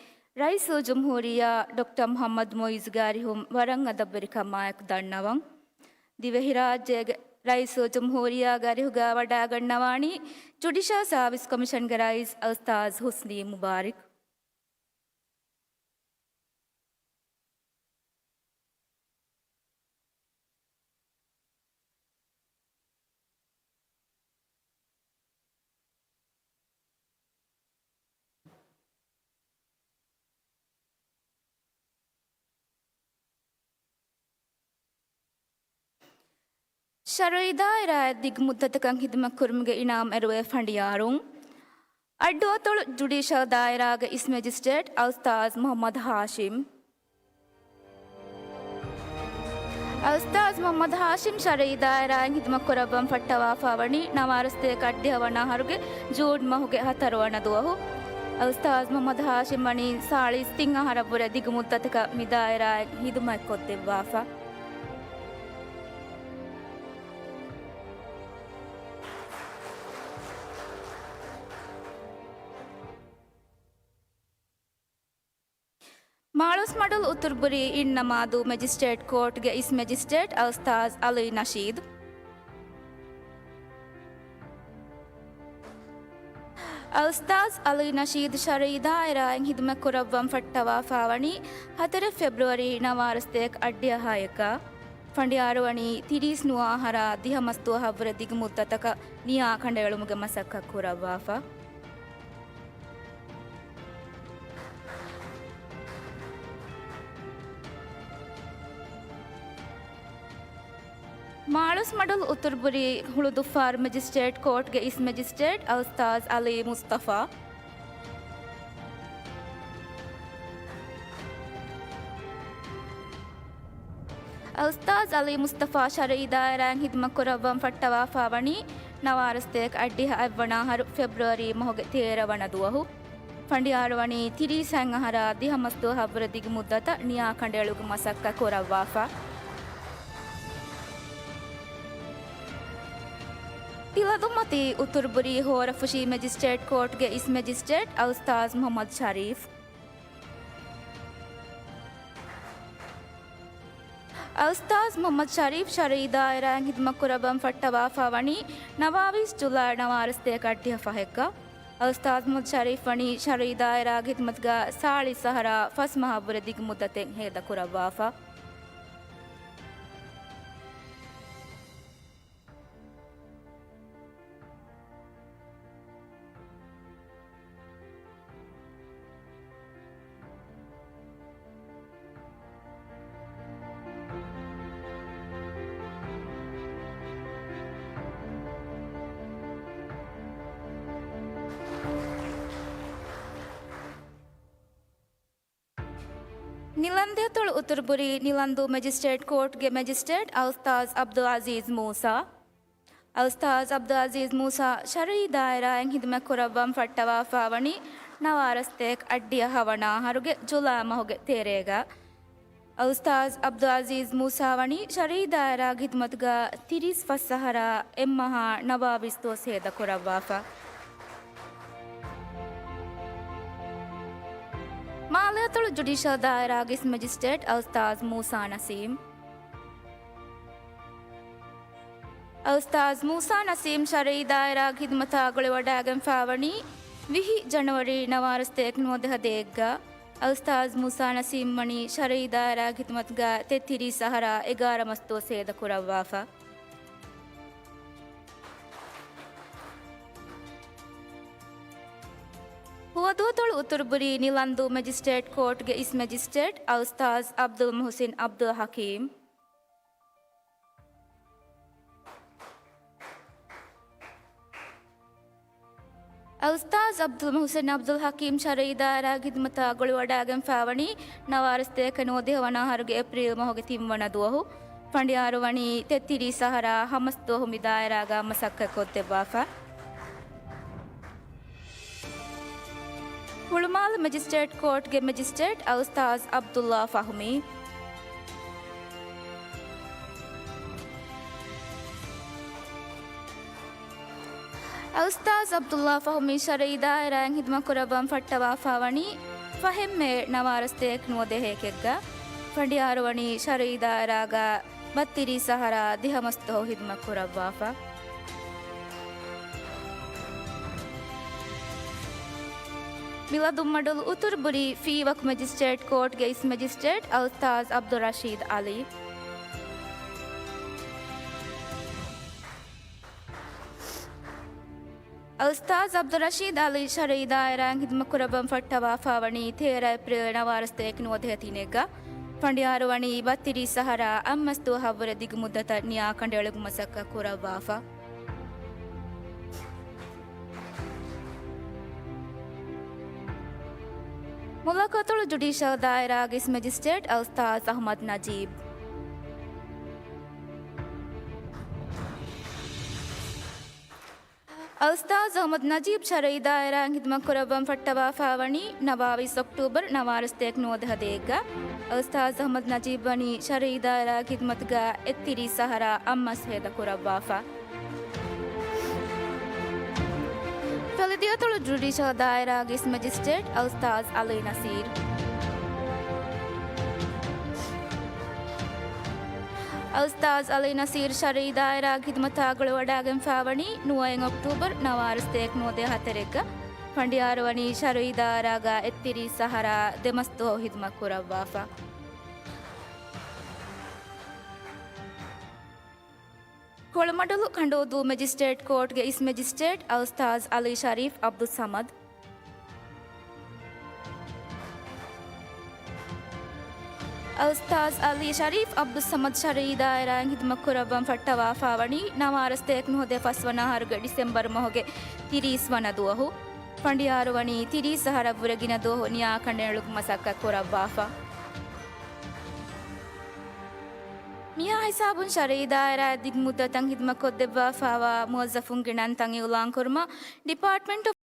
ރައީސުލްޖުމްހޫރިއްޔާ ޑޮކްޓަރ މުޙައްމަދު މުޢިއްޒުގެ އަރިހުން ވަރަށް އަދަބުވެރިކަމާއެކު ދަންނަވަން. ދިވެހިރާއްޖޭގެ ރައީސުލްޖުމްހޫރިއްޔާގެ އަރިހުގަ ވަޑައިގަންނަވާނީ ޖުޑިޝަލް ސާވިސް ކޮމިޝަންގެ ރައީސް އަލްއުސްތާޛް ޙުސްނީ މުބާރިކް. ޝަރުޢީ ދާއިރާއަށް ދިގު މުއްދަތަކަށް ޚިދުމަތްކުރުމުގެ އިނާމް އެރުވޭ ފަނޑިޔާރުން. އައްޑުއަތޮޅު ޖުޑިޝަލް ދާއިރާގެ އިސް މެޖިސްޓްރޭޓް އަލްއުސްތާޛް މުޙައްމަދު ހާޝިމް. އަލްއުސްތާޛް މުޙައްމަދު ހާޝިމް ޝަރުޢީ ދާއިރާއިން ޚިދުމަތް ކުރައްވަން ފައްޓަވާފާވަނީ ނަވާރަ ސަތޭކަ އަށްޑިހަ ވަނަ އަހަރުގެ ޖޫން މަހުގެ ހަތަރު ވަނަ ދުވަހު. އަލްއުސްތާޛް މުޙައްމަދު ހާޝިމް ވަނީ ސާޅީސް ތިން އަހަރަށްވުރެ ދިގު މުއްދަތަކަށް މި ދާއިރާއިން ޚިދުމަތްކޮށްދެއްވާފަ. މާޅޮސްމަޑުލު އުތުރުބުރީ އިން ނަމާދޫ މެޖިސްޓްރޭޓް ކޯޓްގެ އިސް މެޖިސްޓްރޭޓް އަލްއުސްތާޛް އަލީ ނަޝީދު. އަލްއުސްތާޛް އަލީ ނަޝީދު ޝަރުޢީ ދާއިރާއިން ޚިދުމަތް ކުރައްވަން ފައްޓަވާފާވަނީ ހަތަރެއް ފެބްރުއަރީ ނަވާރަ ސަތޭކަ އަށްޑިހަ ހައެއްގަ. ފަނޑިޔާރު ވަނީ ތިރީސް ނުވަ އަހަރާ ދިހަ މަސް ދުވަހަށްވުރެ ދިގު މުއްދަތަކަށް ނިޔާ ކަނޑައެޅުމުގެ މަސައްކަތް ކުރައްވާފަ. މާޅޮސްމަޑުލު އުތުރުބުރީ ހުޅުދުއްފާރު މެޖިސްޓްރޭޓް ކޯޓްގެ އިސް މެޖިސްޓްރޭޓް އަލްއުސްތާޛް އަލީ މުސްތަފާ. އަލްއުސްތާޛް އަލީ މުސްތަފާ ޝަރުޢީ ދާއިރާއިން ޚިދުމަތް ކުރައްވަން ފައްޓަވާފާވަނީ ނަވާރަ ސަތޭކަ އަށްޑިހަ އަށްވަނަ އަހަރު ފެބްރުއަރީ މަހުގެ ތޭރަ ވަނަ ދުވަހު. ފަނޑިޔާރު ވަނީ ތިރީސް ހަތް އަހަރާ ދިހަ މަސް ދުވަހަށްވުރެ ދިގު މުއްދަތަށް ނިޔާ ކަނޑައެޅުމުގެ މަސައްކަތް ކުރައްވާފަ. ތިލަދުންމަތީ އުތުރުބުރީ ހޯރަފުށީ މެޖިސްޓްރޭޓް ކޯޓްގެ އިސް މެޖިސްޓްރޭޓް އަލްއުސްތާޛް މުޙައްމަދު ޝަރީފް. އަލްއުސްތާޛް މުޙައްމަދު ޝަރީފް ޝަރުޢީ ދާއިރާއިން ޚިދުމަތް ކުރައްވަން ފައްޓަވާފާވަނީ ނަވާވީސް ޖުލައި ނަވާރަ ސަތޭކަ އަށްޑިހަ ފަހެއްގަ. އަލްއުސްތާޛް މުޙައްމަދު ޝަރީފް ވަނީ ޝަރުޢީ ދާއިރާގެ ޚިދުމަތުގަ ސާޅީސް އަހަރާ ފަސް މަހަށްވުރެ ދިގު މުއްދަތެއް ހޭދަކުރައްވާފަ. ނިލަންދޫއަތޮޅު އުތުރުބުރީ ނިލަންދޫ މެޖިސްޓްރޭޓް ކޯޓްގެ މެޖިސްޓްރޭޓް އަލްއުސްތާޛް އަބްދުލް ޢަޒީޒް މޫސާ. އަލްއުސްތާޛް އަބްދުލް ޢަޒީޒް މޫސާ ޝަރުޢީ ދާއިރާއިން ޚިދުމަތް ކުރައްވަން ފައްޓަވާފާވަނީ ނަވާރަ ސަތޭކަ އަށްޑިހަ ހަވަނަ އަހަރުގެ ޖުލައި މަހުގެ ތޭރައިގަ. އަލްއުސްތާޛް އަބްދުލް ޢަޒީޒް މޫސާ ވަނީ ޝަރުޢީ ދާއިރާގެ ޚިދުމަތުގަ ތިރީސް ފަސް އަހަރާ އެއްމަހާ ނަވާވީސް ދުވަސް ހޭދަކުރައްވާފަ. މާލެއަތޮޅު ޖުޑިޝަލް ދާއިރާގެ އިސް މެޖިސްޓްރޭޓް އަލްއުސްތާޛް މޫސާ ނަސީމް. އަލްއުސްތާޛް މޫސާ ނަސީމް ޝަރުޢީ ދާއިރާގެ ޚިދުމަތާ ގުޅިވަޑައިގެންފާވަނީ ވިހި ޖަނަވަރީ ނަވާރަ ސަތޭކަ ނުވަދިހަ ދޭއްގަ. އަލްއުސްތާޛް މޫސާ ނަސީމް ވަނީ ޝަރުޢީ ދާއިރާގެ ޚިދުމަތުގަ ތެއްތިރީސް އަހަރާ އެގާރަ މަސް ދުވަސް ހޭދަކުރައްވާފަ. ހުވަދޫއަތޮޅު އުތުރުބުރީ ނިލަންދޫ މެޖިސްޓްރޭޓް ކޯޓްގެ އިސް މެޖިސްޓްރޭޓް އަލްއުސްތާޛް އަބްދުލް މުޙުސިން އަބްދުލް ޙަކީމް. އަލްއުސްތާޛް އަބްދުލް މުޙުސިން އަބްދުލް ޙަކީމް ޝަރުޢީ ދާއިރާގެ ޚިދުމަތާ ގުޅިވަޑައިގެންފާވަނީ ނަވާރަ ސަތޭކަ ނުވަދިހަ ވަނަ އަހަރުގެ އޭޕްރީލް މަހުގެ ތިން ވަނަ ދުވަހު. ފަނޑިޔާރު ވަނީ ތެއްތިރީސް އަހަރާ ހަމަސް ދުވަހު މި ދާއިރާގަ މަސައްކަތް ކޮށްދެއްވާފަ. ހުޅުމާލެ މެޖިސްޓްރޭޓް ކޯޓްގެ މެޖިސްޓްރޭޓް އަލްއުސްތާޛް އަބްދުﷲ ފަހުމީ. އަލްއުސްތާޛް ޢަބްދުﷲ ފަހުމީ ޝަރުޢީ ދާއިރާއިން ހިދުމަތް ކުރައްވަން ފައްޓަވާފާވަނީ ފަހެއް މޭ ނަވާރަ ސަތޭކަ ނުވަދިހައެކެއްގަ. ފަނޑިޔާރު ވަނީ ޝަރުޢީ ދާއިރާގަ ބައްތިރީސް އަހަރާ ދިހަ މަސްދުވަހު ހިދުމަތް ކުރައްވާފަ. މި ލަދުންމަޑުލު އުތުރުބުރީ ފީވަކު މެޖިސްޓްރޭޓް ކޯޓްގެ އިސް މެޖިސްޓްރޭޓް އަލްއުސްތާޛް ޢަބްދުއްރަޝީދު ޢަލީ. އަލްއުސްތާޛް ޢަބްދުއްރަޝީދު ޢަލީ ޝަރުޢީ ދާއިރާއިން ހިދުމަތް ކުރައްވަން ފައްޓަވާފާވަނީ ތޭރަ އޭޕްރީލް ނަވާރަ ސަތޭކަ ނުވަދިހަ ދިނެއްގަ. ފަނޑިޔާރު ވަނީ ބައްތިރީސް އަހަރާ އަށް މަސް ދުވަހަށްވުރެ ދިގު މުއްދަތަށް ނިޔާ ކަނޑައެޅުމުގެ މަސައްކަތް ކުރައްވާފަ. މުލަކައަތޮޅު ޖުޑީޝަލް ދާއިރާގެ އިސް މެޖިސްޓްރޭޓް އަލްއުސްތާޛް އަޙްމަދު ނަޖީބު. އަލްއުސްތާޛް އަޙްމަދު ނަޖީބު ޝަރުޢީ ދާއިރާއިން ހިދުމަތް ކުރައްވަން ފައްޓަވާފާވަނީ ނަވާވީސް އޮކްޓޫބަރު ނަވާރަ ސަތޭކަ ނުވަދިހަ ދޭއްގަ. އަލްއުސްތާޛް އަޙްމަދު ނަޖީބު ވަނީ ޝަރުޢީ ދާއިރާގެ ޚިދުމަތުގަ އެއްތިރީސް އަހަރާ އަށް މަސް ހޭދަ ކުރައްވާފަ. ފެލެދިޔަތޮޅު ޖުޑީޝަލް ދާއިރާގެ އިސް މެޖިސްޓްރޭޓް އަލްއުސްތާޛް ޢަލީ ނަސީރު. އަލްއުސްތާޛް ޢަލީ ނަސީރު ޝަރުޢީ ދާއިރާގެ ޚިދުމަތާ ގުޅިވަޑައިގެންފާވަނީ ނުވައެއް އޮކްޓޫބަރު ނަވާރަ ސަތޭކަ ނުވަދިހަ ހަތަރެއްގަ. ފަނޑިޔާރު ވަނީ ޝަރުޢީ ދާއިރާގަ އެއްތިރީސް އަހަރާ ދެ މަސް ދުވަހު ޚިދުމަތް ކުރައްވާފަ. ކޮޅުމަޑުލު ކަނޑޫދޫ މެޖިސްޓްރޭޓް ކޯޓްގެ އިސް މެޖިސްޓްރޭޓް އަލްއުސްތާޛް ޢަލީ ޝަރީފް ޢަބްދުއްޞަމަދު. އަލްއުސްތާޛް ޢަލީ ޝަރީފް ޢަބްދުއްޞަމަދު ޝަރުޢީ ދާއިރާއިން ޚިދުމަތް ކުރައްވަން ފައްޓަވާފާވަނީ ނަވާރަ ސަތޭކަ ނުވަދިހަ ފަސްވަނަ އަހަރުގެ ޑިސެމްބަރު މަހުގެ ތިރީސް ވަނަ ދުވަހު. ފަނޑިޔާރު ވަނީ ތިރީސް އަހަރަށްވުރެ ގިނަ ދުވަހު ނިޔާ ކަނޑައެޅުމުގެ މަސައްކަތް ކުރައްވާފަ. މިހާ ހިސާބުން ޝަރުޢީ ދާއިރާއަށް ދިގު މުއްދަތަށް ޚިދުމަތް ކޮށްދެއްވާފާވާ މުވައްޒަފުންގެ ނަންތައް އިޢުލާން ކުރުމަށް ޑިޕާޓްމަންޓް އޮފް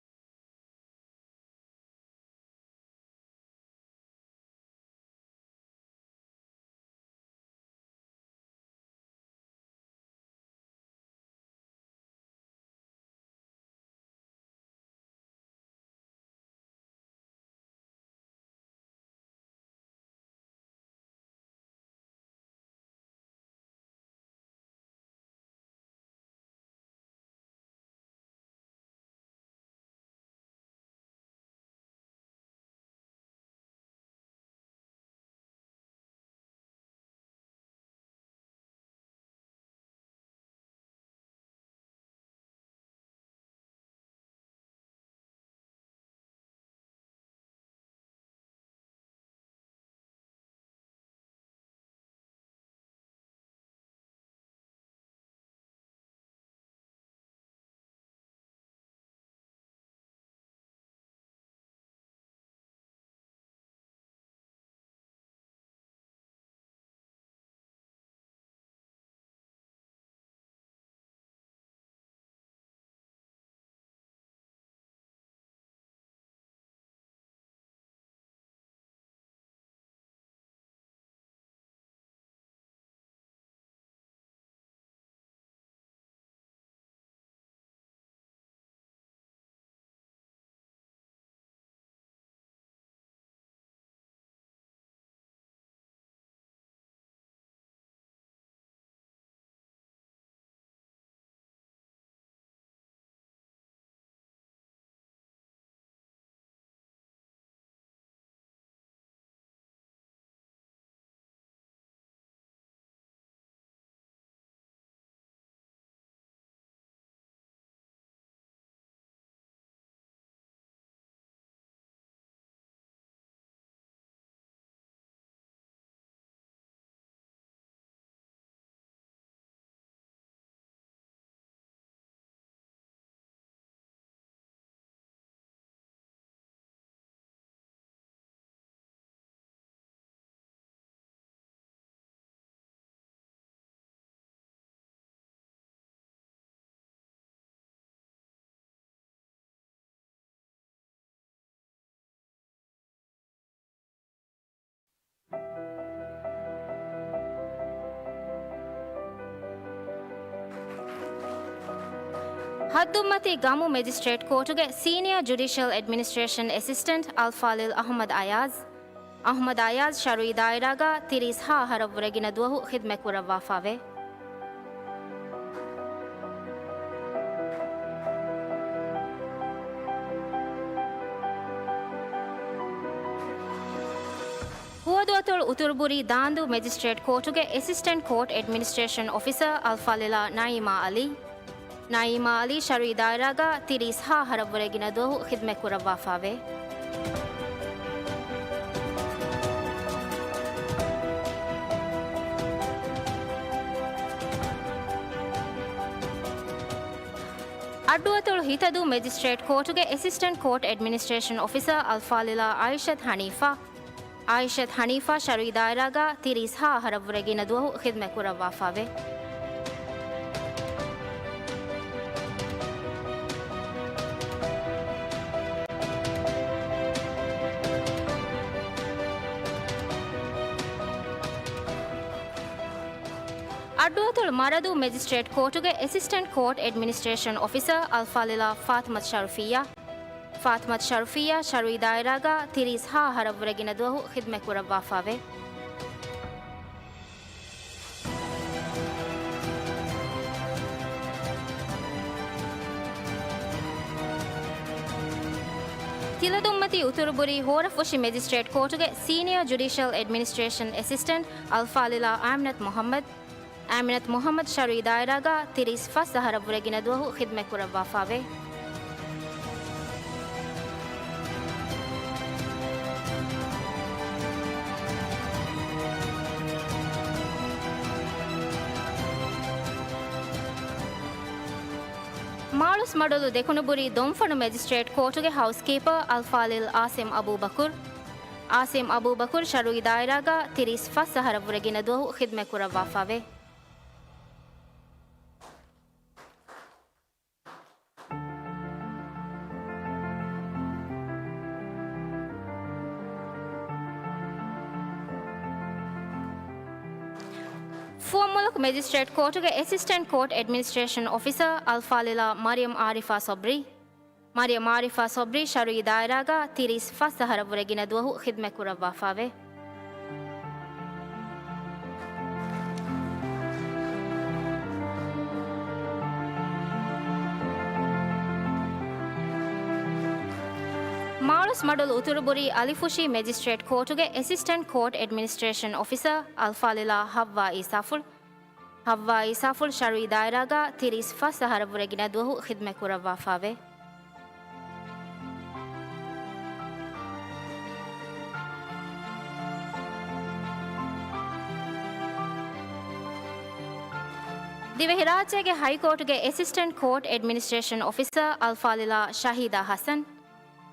އައްދުއްމަތި ގަމު މެޖިސްޓްރޭޓް ކޯޓުގެ ސީނިއާ ޖުޑިޝަލް އެޑްމިނިސްޓްރޭޝަން އެސިސްޓެންޓް އަލްފާޟިލް އަޙްމަދު އަޔާޒް، އަޙްމަދު އަޔާޒް ޝަރުޢީ ދާއިރާގަ ތިރީސް ހަ އަހަރަށްވުރެ ގިނަ ދުވަހު ޚިދްމަތް ކުރައްވާފައެވެ. ފުވަދުއަތޮޅު އުތުރުބުރީ ދާނދޫ މެޖިސްޓްރޭޓް ކޯޓުގެ އެސިސްޓެންޓް ކޯޓް އެޑްމިނިސްޓްރޭޝަން އޮފިސަރ އަލްފާޟިލާ ނައީމާ ޢަލީ، ނައީމާ ޢަލީ ޝަރުޢީ ދާއިރާގަ ތިރީސް ހަ އަހަރަށްވުރެ ގިނަ ދުވަހު ޚިދްމަތް ކުރައްވާފައެވެ. އައްޑުއަތޮޅު ހިތަދޫ މެޖިސްޓްރޭޓް ކޯޓުގެ އެސިސްޓެންޓް ކޯޓް އެޑްމިނިސްޓްރޭޝަން އޮފިސަރ އަލްފާޟިލާ އާއިޝަތު ޙަނީފާ، އާއިޝަތު ޙަނީފާ ޝަރުޢީ ދާއިރާގަ ތިރީސް ހަ އަހަރަށްވުރެ ގިނަ ދުވަހު ޚިދްމަތް ކުރައްވާފައެވެ. އައްޑުއަތޮޅު މަރަދޫ މެޖިސްޓްރޭޓް ކޯޓުގެ އެސިސްޓެންޓް ކޯޓް އެޑްމިނިސްޓްރޭޝަން އޮފިސަރ އަލްފާޟިލާ ފާތިމަތު ޝަރުފިއްޔާ، ފާތިމަތު ޝަރުފިއްޔާ ޝަރުޢީ ދާއިރާގަ ތިރީސް ހަ އަހަރަށްވުރެ ގިނަ ދުވަހު ޚިދްމަތް ކުރައްވާފައެވެ. ތިލަދުންމަތީ އުތުރުބުރީ ހޯރަފުށި މެޖިސްޓްރޭޓް ކޯޓުގެ ސީނިއާ ޖުޑިޝަލް އެޑްމިނިސްޓްރޭޝަން އެސިސްޓެންޓް އަލްފާޟިލާ އާމިނަތު މުޙައްމަދު، އާމިނަތު މުޙައްމަދު ޝަރުޢީ ދާއިރާގަ ތިރީސް ފަސް އަހަރަށްވުރެ ގިނަ ދުވަހު ޚިދްމަތް ކުރައްވާފައެވެ. މާޅޮސް މަޑުލު ދެކުނުބުރީ ދޮންފަނު މެޖިސްޓްރޭޓް ކޯޓުގެ ހައުސްކީޕަރ އަލްފާޟިލް އާސިމް އަބޫބަކުރު، އާސިމް އަބޫބަކުރު ޝަރުޢީ ދާއިރާގަ ތިރީސް ފަސް އަހަރަށްވުރެ ގިނަ ދުވަހު ޚިދްމަތް ކުރައްވާފައެވެ. ފުވައްމުލަކު މެޖިސްޓްރޭޓް ކޯޓުގެ އެސިސްޓެންޓް ކޯޓް އެޑްމިނިސްޓްރޭޝަން އޮފިސަރ އަލްފާޟިލާ މަރިޔަމް އާރިފާ ޞަބްރީ، މަރިޔަމް އާރިފާ ޞަބްރީ ޝަރުޢީ ދާއިރާގަ ތިރީސް ފަސް އަހަރަށްވުރެ ގިނަ ދުވަހު ޚިދްމަތް ކުރައްވާފައެވެ. މާޅޮސް މަޑުލު އުތުރުބުރީ އަލިފުށި މެޖިސްޓްރޭޓް ކޯޓުގެ އެސިސްޓެންޓް ކޯޓް އެޑްމިނިސްޓްރޭޝަން އޮފިސަރ އަލްފާޟިލާ ޙައްވާ އީސާފުޅު، ޙައްވާ އީސާފުޅު ޝަރުޢީ ދާއިރާގަ ތިރީސް ފަސް އަހަރަށްވުރެ ގިނަ ދުވަހު ޚިދްމަތް ކުރައްވާފައެވެ. ދިވެހިރާއްޖޭގެ ހައިކޯޓުގެ އެސިސްޓެންޓް ކޯޓް އެޑްމިނިސްޓްރޭޝަން އޮފިސަރ އަލްފާޟިލާ ޝަހީދާ ޙަސަން،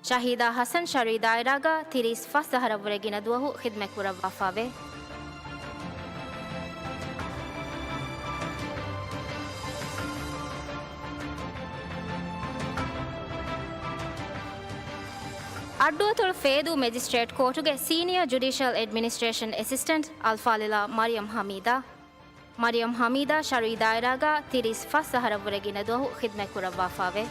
ޝަހީދާ ޙަސަން ޝަރުޢީ ދާއިރާގަ ތިރީސް ފަސް އަހަރަށްވުރެ ގިނަ ދުވަހު ޚިދްމަތް ކުރައްވާފައެވެ. އައްޑުއަތޮޅު ފޭދޫ މެޖިސްޓްރޭޓް ކޯޓުގެ ސީނިއާ ޖުޑިޝަލް އެޑްމިނިސްޓްރޭޝަން އެސިސްޓެންޓް އަލްފާޟިލާ މަރިޔަމް ޙަމީދާ، މަރިޔަމް ޙަމީދާ ޝަރުޢީ ދާއިރާގަ ތިރީސް ފަސް އަހަރަށްވުރެ ގިނަ ދުވަހު ޚިދްމަތް ކުރައްވާފައެވެ.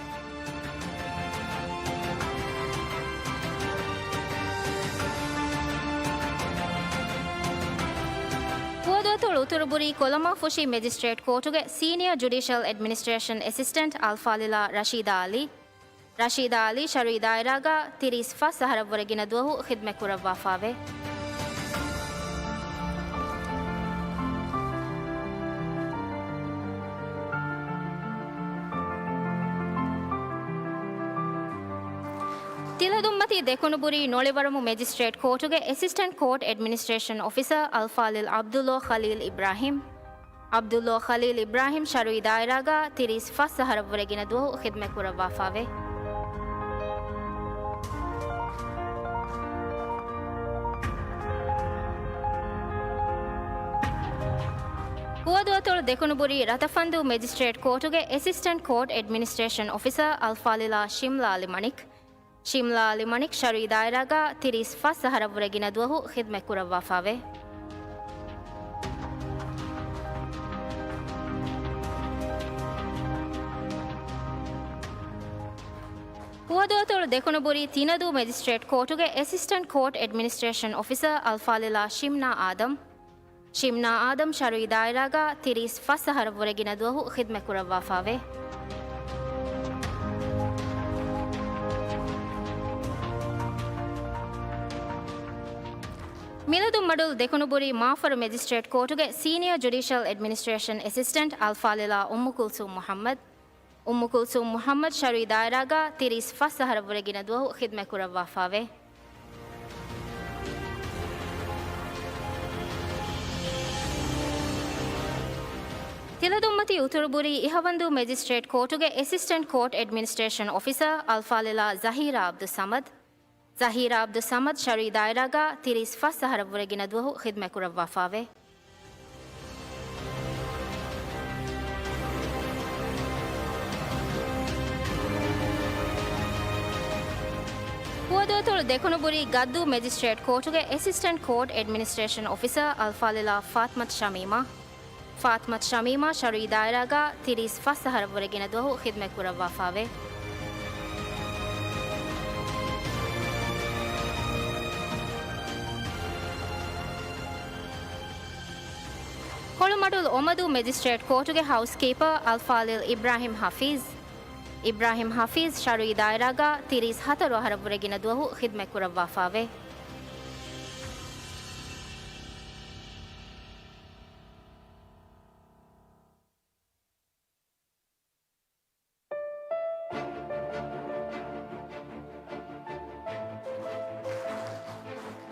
ފުވަދުއަތޮޅު އުތުރުބުރީ ކޮލަމާފުށި މެޖިސްޓްރޭޓް ކޯޓުގެ ސީނިއާ ޖުޑިޝަލް އެޑްމިނިސްޓްރޭޝަން އެސިސްޓެންޓް އަލްފާޟިލާ ރަޝީދާ ޢަލީ، ރަޝީދާ ޢަލީ ޝަރުޢީ ދާއިރާގަ ތިރީސް ފަސް އަހަރަށްވުރެ ގިނަ ދުވަހު ޚިދްމަތް ކުރައްވާފައެވެ. ތިލަދުންމަތީ ދެކުނުބުރީ ނޮޅިވަރަމު މެޖިސްޓްރޭޓް ކޯޓުގެ އެސިސްޓެންޓް ކޯޓް އެޑްމިނިސްޓްރޭޝަން އޮފިސަރ އަލްފާޟިލް ޢަބްދުﷲ ޚަލީލް އިބްރާހީމް، ޢަބްދުﷲ ޚަލީލް އިބްރާހީމް ޝަރުޢީ ދާއިރާގަ ތިރީސް ފަސް އަހަރަށްވުރެ ގިނަ ދުވަހު ޚިދްމަތް ކުރައްވާފައެވެ. ފުވަދުއަތޮޅު ދެކުނުބުރީ ރަތަފަންދޫ މެޖިސްޓްރޭޓް ކޯޓުގެ އެސިސްޓެންޓް ކޯޓް އެޑްމިނިސްޓްރޭޝަން އޮފިސަރ އަލްފާޟިލާ ޝިމްލާ ޢަލީ މަނިކް، ޝިމްލާ ޢަލީ މަނިކް ޝަރުޢީ ދާއިރާގަ ތިރީސް ފަސް އަހަރަށްވުރެ ގިނަ ދުވަހު ޚިދްމަތް ކުރައްވާފައެވެ. ފުވަދުއަތޮޅު ދެކުނުބުރީ ތިނަދޫ މެޖިސްޓްރޭޓް ކޯޓުގެ އެސިސްޓެންޓް ކޯޓް އެޑްމިނިސްޓްރޭޝަން އޮފިސަރ އަލްފާޟިލާ ޝިމްނާ އާދަމް. ޝިމްނާ އާދަމް ޝަރުއީ ދާއިރާގަ ތިރީސް ފަސް އަހަރަށްވުރެ ގިނަ ދުވަހު ޚިދްމަތް ކުރައްވާފައިވޭ. މިލަދުންމަޑުލު ދެކުނުބުރީ މާފަރު މެޖިސްޓްރޭޓް ކޯޓުގެ ސީނިއަރ ޖުޑިޝަލް އެޑްމިނިސްޓްރޭޝަން އެސިސްޓެންޓް އަލްފާޟިލާ އުއްމު ކުލްސޫމް މުޙައްމަދު. އުއްމު ކުލްސޫމް މުޙައްމަދު ޝަރުއީ ދާއިރާގަ ތިރީސް ފަސް އަހަރަށްވުރެ ގިނަ ދުވަހު ޚިދްމަތް ކުރައްވާފައިވޭ. ތިލަދުންމަތީ އުތުރުބުރީ އިހަވަންދޫ މެޖިސްޓްރޭޓް ކޯޓުގެ އެސިސްޓެންޓް ކޯޓް އެޑްމިނިސްޓްރޭޝަން އޮފިސަރ އަލްފާޟިލާ ޒަހީރާ ޢަބްދުއްޞަމަދު. ޒަހީރާ ޢަބްދުއްޞަމަދު ޝަރުއީ ދާއިރާގަ ތިރީސް ފަސް އަހަރަށްވުރެ ގިނަ ދުވަހު ޚިދްމަތް ކުރައްވާފައިވޭ. ފުވަދުއަތޮޅު ދެކުނުބުރީ ގައްދޫ މެޖިސްޓްރޭޓް ކޯޓުގެ އެސިސްޓެންޓް ކޯޓް އެޑްމިނިސްޓްރޭޝަން އޮފިސަރ އަލްފާޟިލާ ފާތްމަތު ޝަމީމާ. ފާތްމަތު ޝަމީމާ ޝަރުއީ ދާއިރާގަ ތިރީސް ފަސް އަހަރަށްވުރެ ގިނަ ދުވަހު ޚިދްމަތް ކުރައްވާފައިވޭ. ހޮޅުމަޑުލު އޮމަދޫ މެޖިސްޓްރޭޓް ކޯޓުގެ ހައުސްކީޕަރ އަލްފާޟިލް އިބްރާހިމް ޙަފީޒް. އިބްރާހިމް ޙަފީޒް ޝަރުއީ ދާއިރާގަ ތިރީސް ހަތަރު އަހަރަށްވުރެ ގިނަ ދުވަހު ޚިދްމަތް ކުރައްވާފައިވޭ.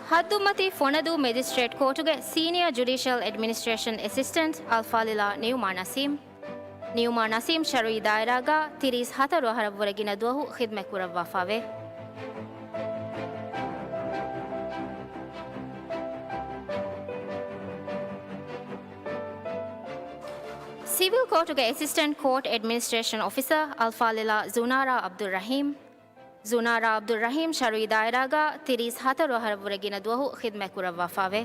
ހައްދުމަތީ ފޮނަދޫ މެޖިސްޓްރޭޓް ކޯޓުގެ ސީނިއަރ ޖުޑިޝަލް އެޑްމިނިސްޓްރޭޝަން އެސިސްޓެންޓް އަލްފާޟިލާ ނިއުމާ ނަސީމް. ނިއުމާ ނަސީމް ޝަރުއީ ދާއިރާގަ ތިރީސް ހަތަރު އަހަރަށްވުރެ ގިނަ ދުވަހު ޚިދްމަތް ކުރައްވާފައިވޭ. ސިވިލް ކޯޓުގެ އެސިސްޓެންޓް ކޯޓް އެޑްމިނިސްޓްރޭޝަން އޮފިސަރ އަލްފާޟިލާ ޒުނާރާ ޢަބްދުއްރަޙީމް. ޒުނާރާ ޢަބްދުއްރަޙީމް ޝަރުއީ ދާއިރާގަ ތިރީސް ހަތަރު އަހަރަށްވުރެ ގިނަ ދުވަހު ޚިދްމަތް ކުރައްވާފައިވޭ.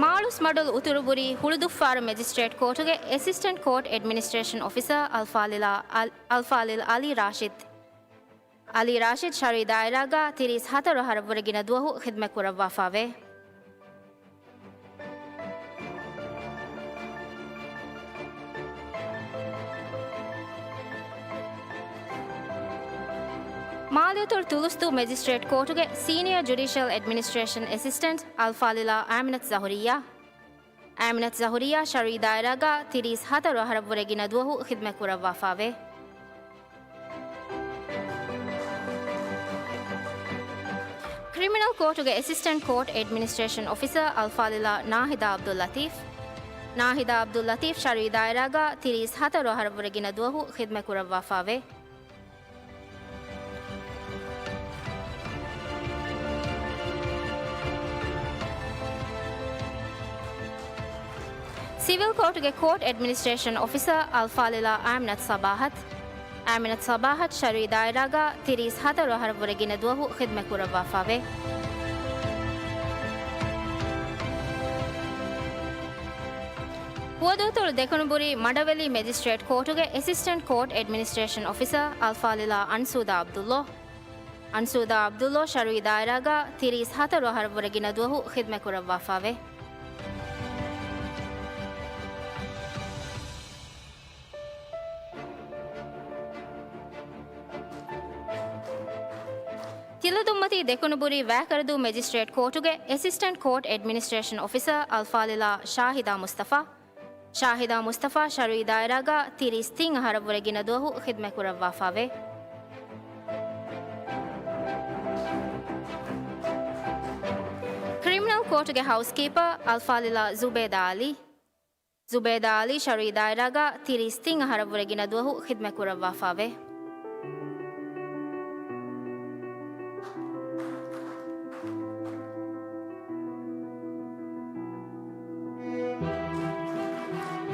މާޅޮސްމަޑުލު އުތުރުބުރީ ހުޅުދުއްފާރު މެޖިސްޓްރޭޓް ކޯޓުގެ އެސިސްޓެންޓް ކޯޓް އެޑްމިނިސްޓްރޭޝަން އޮފިސަރ އަލްފާޟިލާ އަލް-، އަލްފާޟިލް އަލީ ރާޝިދު. އަލީ ރާޝިދު ޝަރުއީ ދާއިރާގަ ތިރީސް ހަތަރު އަހަރަށްވުރެ ގިނަ ދުވަހު ޚިދްމަތް ކުރައްވާފައިވޭ. މާލެއަތޮޅު ތުލުސްދޫ މެޖިސްޓްރޭޓް ކޯޓުގެ ސީނިއަރ ޖުޑިޝަލް އެޑްމިނިސްޓްރޭޝަން އެސިސްޓެންޓް އަލްފާޟިލާ އާމިނަތު ޒަހުރިއްޔާ. އާމިނަތު ޒަހުރިއްޔާ ޝަރުއީ ދާއިރާގަ ތިރީސް ހަތަރު އަހަރަށްވުރެ ގިނަ ދުވަހު ޚިދްމަތް ކުރައްވާފައިވޭ. ކްރިމިނަލް ކޯޓުގެ އެސިސްޓެންޓް ކޯޓް އެޑްމިނިސްޓްރޭޝަން އޮފިސަރ އަލްފާޟިލާ ނާހިދާ ޢަބްދުއްލަތީފް. ނާހިދާ ޢަބްދުއްލަތީފް ޝަރުއީ ދާއިރާގަ ތިރީސް ހަތަރު އަހަރަށްވުރެ ގިނަ ދުވަހު ޚިދްމަތް ކުރައްވާފައިވޭ. ސިވިލް ކޯޓުގެ ކޯޓް އެޑްމިނިސްޓްރޭޝަން އޮފިސަރ އަލްފާޟިލާ އާމިނަތު ޞަބާޙަތު. އާމިނަތު ޞަބާޙަތު ޝަރުއީ ދާއިރާގަ ތިރީސް ހަތަރު އަހަރަށްވުރެ ގިނަ ދުވަހު ޚިދްމަތް ކުރައްވާފައިވޭ. ފުވަދުއަތޮޅު ދެކުނުބުރީ މަޑަވެލީ މެޖިސްޓްރޭޓް ކޯޓުގެ އެސިސްޓެންޓް ކޯޓް އެޑްމިނިސްޓްރޭޝަން އޮފިސަރ އަލްފާޟިލާ އަންސޫދާ ޢަބްދުއްލޯ. އަންސޫދާ ޢަބްދުއްލޯ ޝަރުއީ ދާއިރާގަ ތިރީސް ހަތަރު އަހަރަށްވުރެ ގިނަ ދުވަހު ޚިދްމަތް ކުރައްވާފައިވޭ. ތިލަދުންމަތީ ދެކުނުބުރީ ވައިކަރަދޫ މެޖިސްޓްރޭޓް ކޯޓުގެ އެސިސްޓެންޓް ކޯޓް އެޑްމިނިސްޓްރޭޝަން އޮފިސަރ އަލްފާޟިލާ ޝާހިދާ މުސްތަފާ. ޝާހިދާ މުސްތަފާ ޝަރުއީ ދާއިރާގަ ތިރީސް ތިން އަހަރަށްވުރެ ގިނަ ދުވަހު ޚިދްމަތް ކުރައްވާފައިވޭ. ކްރިމިނަލް ކޯޓުގެ ހައުސްކީޕަރ އަލްފާޟިލާ ޒުބޭދާ ޢަލީ. ޒުބޭދާ ޢަލީ ޝަރުއީ ދާއިރާގަ ތިރީސް ތިން އަހަރަށްވުރެ ގިނަ ދުވަހު ޚިދްމަތް ކުރައްވާފައިވޭ.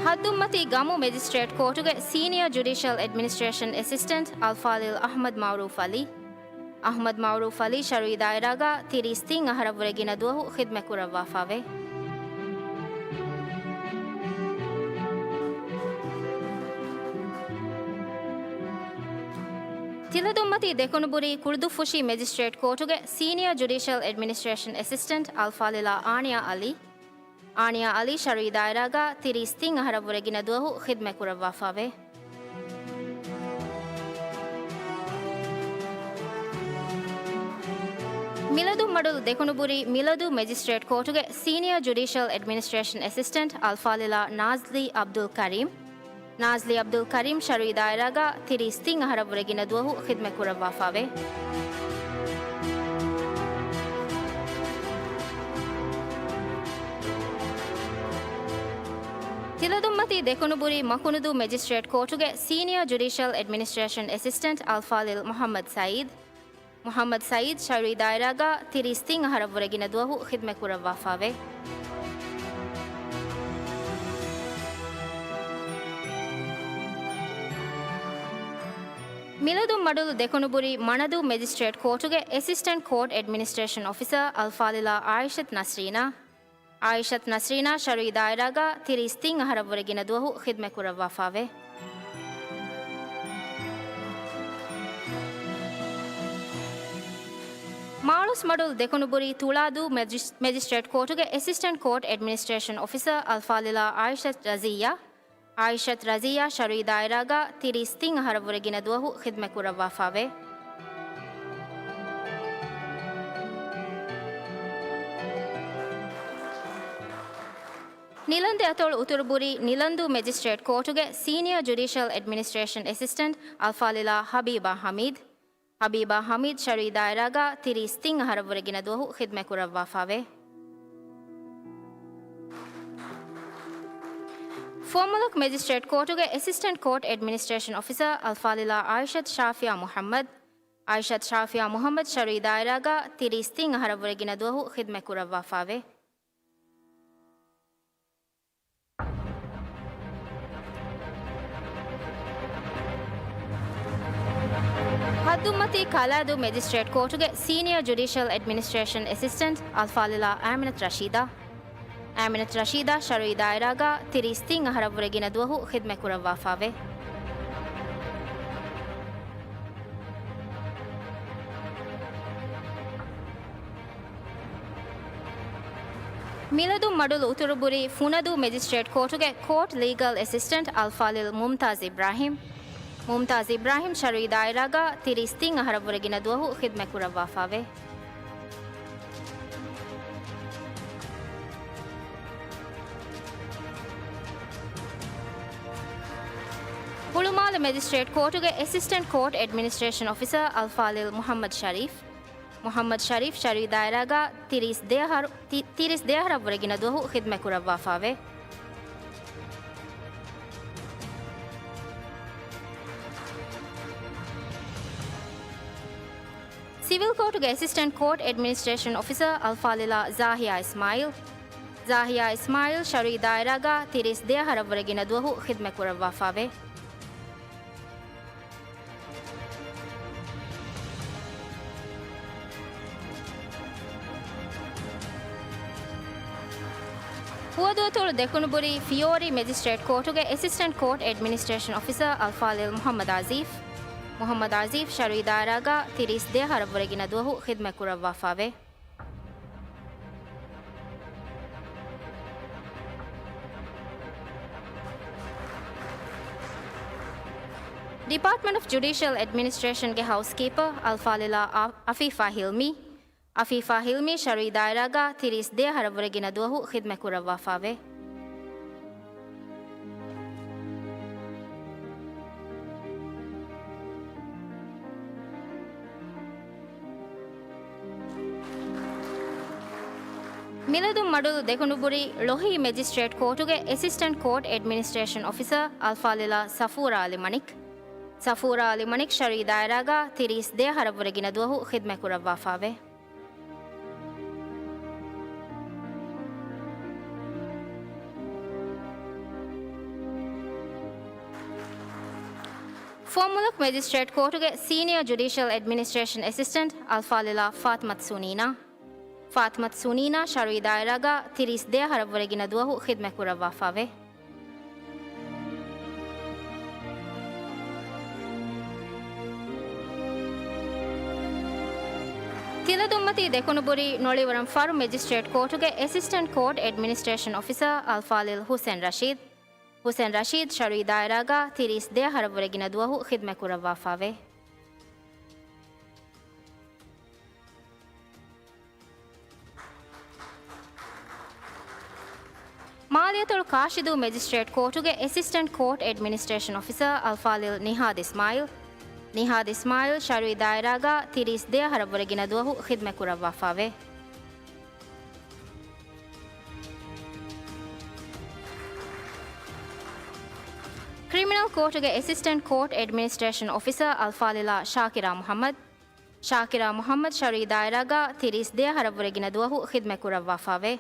ހައްދުމަތީ ގަމު މެޖިސްޓްރޭޓް ކޯޓުގެ ސީނިއަރ ޖުޑިޝަލް އެޑްމިނިސްޓްރޭޝަން އެސިސްޓެންޓް އަލްފާޟިލް އަޙްމަދު މަޢުރޫފް ޢަލީ. އަޙްމަދު މަޢުރޫފް ޢަލީ ޝަރުޢީ ދާއިރާގަ ތިރީސް ތިން އަހަރަށްވުރެ ގިނަ ދުވަހު ޚިދްމަތް ކުރައްވާފާވޭ. ތިލަދުންމަތީ ދެކުނުބުރީ ކުޅުދުއްފުށި މެޖިސްޓްރޭޓް ކޯޓުގެ ސީނިއަރ ޖުޑިޝަލް އެޑްމިނިސްޓްރޭޝަން އެސިސްޓެންޓް އަލްފާޟިލާ އާނިޔާ ޢަލީ. އާނިޔާ ޢަލީ ޝަރުޢީ ދާއިރާގަ ތިރީސް ތިން އަހަރަށްވުރެ ގިނަ ދުވަހު ޚިދްމަތް ކުރައްވާފާވޭ. މިލަދުން މަޑުލު ދެކުނުބުރީ މިލަދު މެޖިސްޓްރޭޓް ކޯޓުގެ ސީނިއަރ ޖުޑިޝަލް އެޑްމިނިސްޓްރޭޝަން އެސިސްޓެންޓް އަލްފާޟިލާ ނާޒްލީ ޢަބްދުލް ކަރީމް. ނާޒްލީ ޢަބްދުލް ކަރީމް ޝަރުޢީ ދާއިރާގަ ތިރީސް ތިން އަހަރަށްވުރެ ގިނަ ދުވަހު ޚިދްމަތް ކުރައްވާފާވޭ. ތިލަދުންމަތީ ދެކުނުބުރީ މަކުނުދޫ މެޖިސްޓްރޭޓް ކޯޓުގެ ސީނިއަރ ޖުޑިޝަލް އެޑްމިނިސްޓްރޭޝަން އެސިސްޓެންޓް އަލްފާޟިލް މުޙައްމަދު ސަޢީދު. މުޙައްމަދު ސަޢީދު ޝަރުޢީ ދާއިރާގަ ތިރީސް ތިން އަހަރަށްވުރެ ގިނަ ދުވަހު ޚިދްމަތް ކުރައްވާފާވޭ. މިލަދުން މަޑުލު ދެކުނުބުރީ މަނަދޫ މެޖިސްޓްރޭޓް ކޯޓުގެ އެސިސްޓެންޓް ކޯޓް އެޑްމިނިސްޓްރޭޝަން އޮފިސަރ އަލްފާޟިލާ ޢާއިޝަތު ނަސްރީނާ. ޢާއިޝަތު ނަސްރީނާ ޝަރުޢީ ދާއިރާގަ ތިރީސް ތިން އަހަރަށްވުރެ ގިނަ ދުވަހު ޚިދްމަތް ކުރައްވާފާވޭ. މާޅޮސް މަޑުލު ދެކުނުބުރީ ތުޅާދޫ މެޖިސް-، މެޖިސްޓްރޭޓް ކޯޓުގެ އެސިސްޓެންޓް ކޯޓް އެޑްމިނިސްޓްރޭޝަން އޮފިސަރ އަލްފާޟިލާ ޢާއިޝަތު ރަޒިއްޔާ. ޢާއިޝަތު ރަޒިއްޔާ ޝަރުޢީ ދާއިރާގަ ތިރީސް ތިން އަހަރަށްވުރެ ގިނަ ދުވަހު ޚިދްމަތް ކުރައްވާފާވޭ. ނިލަންދެ އަތޮޅު އުތުރުބުރީ ނިލަންދޫ މެޖިސްޓްރޭޓް ކޯޓުގެ ސީނިއަރ ޖުޑިޝަލް އެޑްމިނިސްޓްރޭޝަން އެސިސްޓެންޓް އަލްފާޟިލާ ޙަބީބާ ޙަމީދު. ޙަބީބާ ޙަމީދު ޝަރުޢީ ދާއިރާގަ ތިރީސް ތިން އަހަރަށްވުރެ ގިނަ ދުވަހު ޚިދްމަތް ކުރައްވާފާވޭ. ފުވައްމުލަކު މެޖިސްޓްރޭޓް ކޯޓުގެ އެސިސްޓެންޓް ކޯޓް އެޑްމިނިސްޓްރޭޝަން އޮފިސަރ އަލްފާޟިލާ ޢާއިޝަތު ޝާފިޔާ މުޙައްމަދު. ޢާއިޝަތު ޝާފިޔާ މުޙައްމަދު ޝަރުޢީ ދާއިރާގަ ތިރީސް ތިން އަހަރަށްވުރެ ގިނަ ދުވަހު ޚިދްމަތް ކުރައްވާފާވޭ. ހައްދުންމަތީ ކަލާދޫ މެޖިސްޓްރޭޓް ކޯޓުގެ ސީނިއަރ ޖުޑިޝަލް އެޑްމިނިސްޓްރޭޝަން އެސިސްޓެންޓް އަލްފާޟިލާ އާމިނަތު ރަޝީދާ. އާމިނަތު ރަޝީދާ ޝަރުޢީ ދާއިރާގަ ތިރީސް ތިން އަހަރަށްވުރެ ގިނަ ދުވަހު ޚިދްމަތް ކުރައްވާފާވޭ. މިލަދުން މަޑުލު އުތުރުބުރީ ފުނަދޫ މެޖިސްޓްރޭޓް ކޯޓުގެ ކޯޓް ލީގަލް އެސިސްޓެންޓް އަލްފާޟިލް މުމްތާޒް އިބްރާހިމް. މުމްތާޒް އިބްރާހިމް ޝަރުޢީ ދާއިރާގަ ތިރީސް ތިން އަހަރަށްވުރެ ގިނަ ދުވަހު ޚިދްމަތް ކުރައްވާފާވޭ. ހުޅުމާލެ މެޖިސްޓްރޭޓް ކޯޓުގެ އެސިސްޓެންޓް ކޯޓް އެޑްމިނިސްޓްރޭޝަން އޮފިސަރ އަލްފާޟިލް މުޙައްމަދު ޝަރީފް. މުޙައްމަދު ޝަރީފް ޝަރުޢީ ދާއިރާގަ ތިރީސް ދެ އަހަރު، ތި-، ތިރީސް ދެ އަހަރަށްވުރެ ގިނަ ދުވަހު ޚިދްމަތް ކުރައްވާފާވޭ. ސިވިލް ކޯޓުގެ އެސިސްޓެންޓް ކޯޓް އެޑްމިނިސްޓްރޭޝަން އޮފިސަރ އަލްފާޟިލާ ޒާހިޔާ އިސްމާޢީލް. ޒާހިޔާ އިސްމާޢީލް ޝަރުޢީ ދާއިރާގަ ތިރީސް ދެ އަހަރަށްވުރެ ގިނަ ދުވަހު ޚިދްމަތް ކުރައްވާފާވޭ. ފުވަދުއަތޮޅު ދެކުނުބުރީ ފިޔޯރީ މެޖިސްޓްރޭޓް ކޯޓުގެ އެސިސްޓެންޓް ކޯޓް އެޑްމިނިސްޓްރޭޝަން އޮފިސަރ އަލްފާޟިލް މުޙައްމަދު އާޒިފް. މުޙައްމަދު އާޒިފް ޝަރުޢީ ދާއިރާގަ ތިރީސް ދެ އަހަރަށްވުރެ ގިނަ ދުވަހު ޚިދްމަތް ކުރައްވާފާވޭ. ޑިޕާޓްމަންޓް އޮފް ޖުޑިޝަލް އެޑްމިނިސްޓްރޭޝަންގެ ހައުސްކީޕަރ އަލްފާޟިލާ އަ-، އަފީފާ ހިލްމީ. އަފީފާ ހިލްމީ ޝަރުޢީ ދާއިރާގަ ތިރީސް ދެ އަހަރަށްވުރެ ގިނަ ދުވަހު ޚިދްމަތް ކުރައްވާފާވޭ. މިލަދުން މަޑުލު ދެކުނުބުރީ ޅޮހީ މެޖިސްޓްރޭޓް ކޯޓުގެ އެސިސްޓެންޓް ކޯޓް އެޑްމިނިސްޓްރޭޝަން އޮފިސަރ އަލްފާޟިލާ ޞަފޫރާ ޢަލީ މަނިކް. ޞަފޫރާ ޢަލީ މަނިކް ޝަރުޢީ ދާއިރާގަ ތިރީސް ދެ އަހަރަށްވުރެ ގިނަ ދުވަހު ޚިދްމަތް ކުރައްވާފާވޭ. ފުވައްމުލަކު މެޖިސްޓްރޭޓް ކޯޓުގެ ސީނިއަރ ޖުޑީޝަލް އެޑްމިނިސްޓްރޭޝަން އެސިސްޓެންޓް އަލްފާޟިލާ ފާތިމަތު ސުނީނާ. ފާތިމަތު ސުނީނާ ޝަރުއީ ދާއިރާގަ ތިރީސް ދެއަހަރަށްވުރެ ގިނަ ދުވަހު ޚިދްމަތް ކުރައްވާފައިވޭ. ތިލަދުންމަތީ ދެކުނުބުރީ ނޮޅިވަރަން ފަރު މެޖިސްޓްރޭޓް ކޯޓުގެ އެސިސްޓެންޓް ކޯޓް އެޑްމިނިސްޓްރޭޝަން އޮފިސަރ އަލްފާޟިލް ހުސެން ރަޝީދު. ހުސެން ރަޝީދު ޝަރުއީ ދާއިރާގަ ތިރީސް ދެއަހަރަށްވުރެ ގިނަ ދުވަހު ޚިދްމަތް ކުރައްވާފައިވޭ. މާލެއަތޮޅު ކާށިދޫ މެޖިސްޓްރޭޓް ކޯޓުގެ އެސިސްޓެންޓް ކޯޓް އެޑްމިނިސްޓްރޭޝަން އޮފިސަރ އަލްފާޟިލް ނިހާދު އިސްމާއިލް. ނިހާދު އިސްމާއިލް ޝަރުއީ ދާއިރާގަ ތިރީސް ދެއަހަރަށްވުރެ ގިނަ ދުވަހު ޚިދްމަތް ކުރައްވާފައިވޭ. ކްރިމިނަލް ކޯޓުގެ އެސިސްޓެންޓް ކޯޓް އެޑްމިނިސްޓްރޭޝަން އޮފިސަރ އަލްފާޟިލާ ޝާކިރާ މުޙައްމަދު. ޝާކިރާ މުޙައްމަދު ޝަރުއީ ދާއިރާގަ ތިރީސް ދެއަހަރަށްވުރެ ގިނަ ދުވަހު ޚިދްމަތް ކުރައްވާފައިވޭ.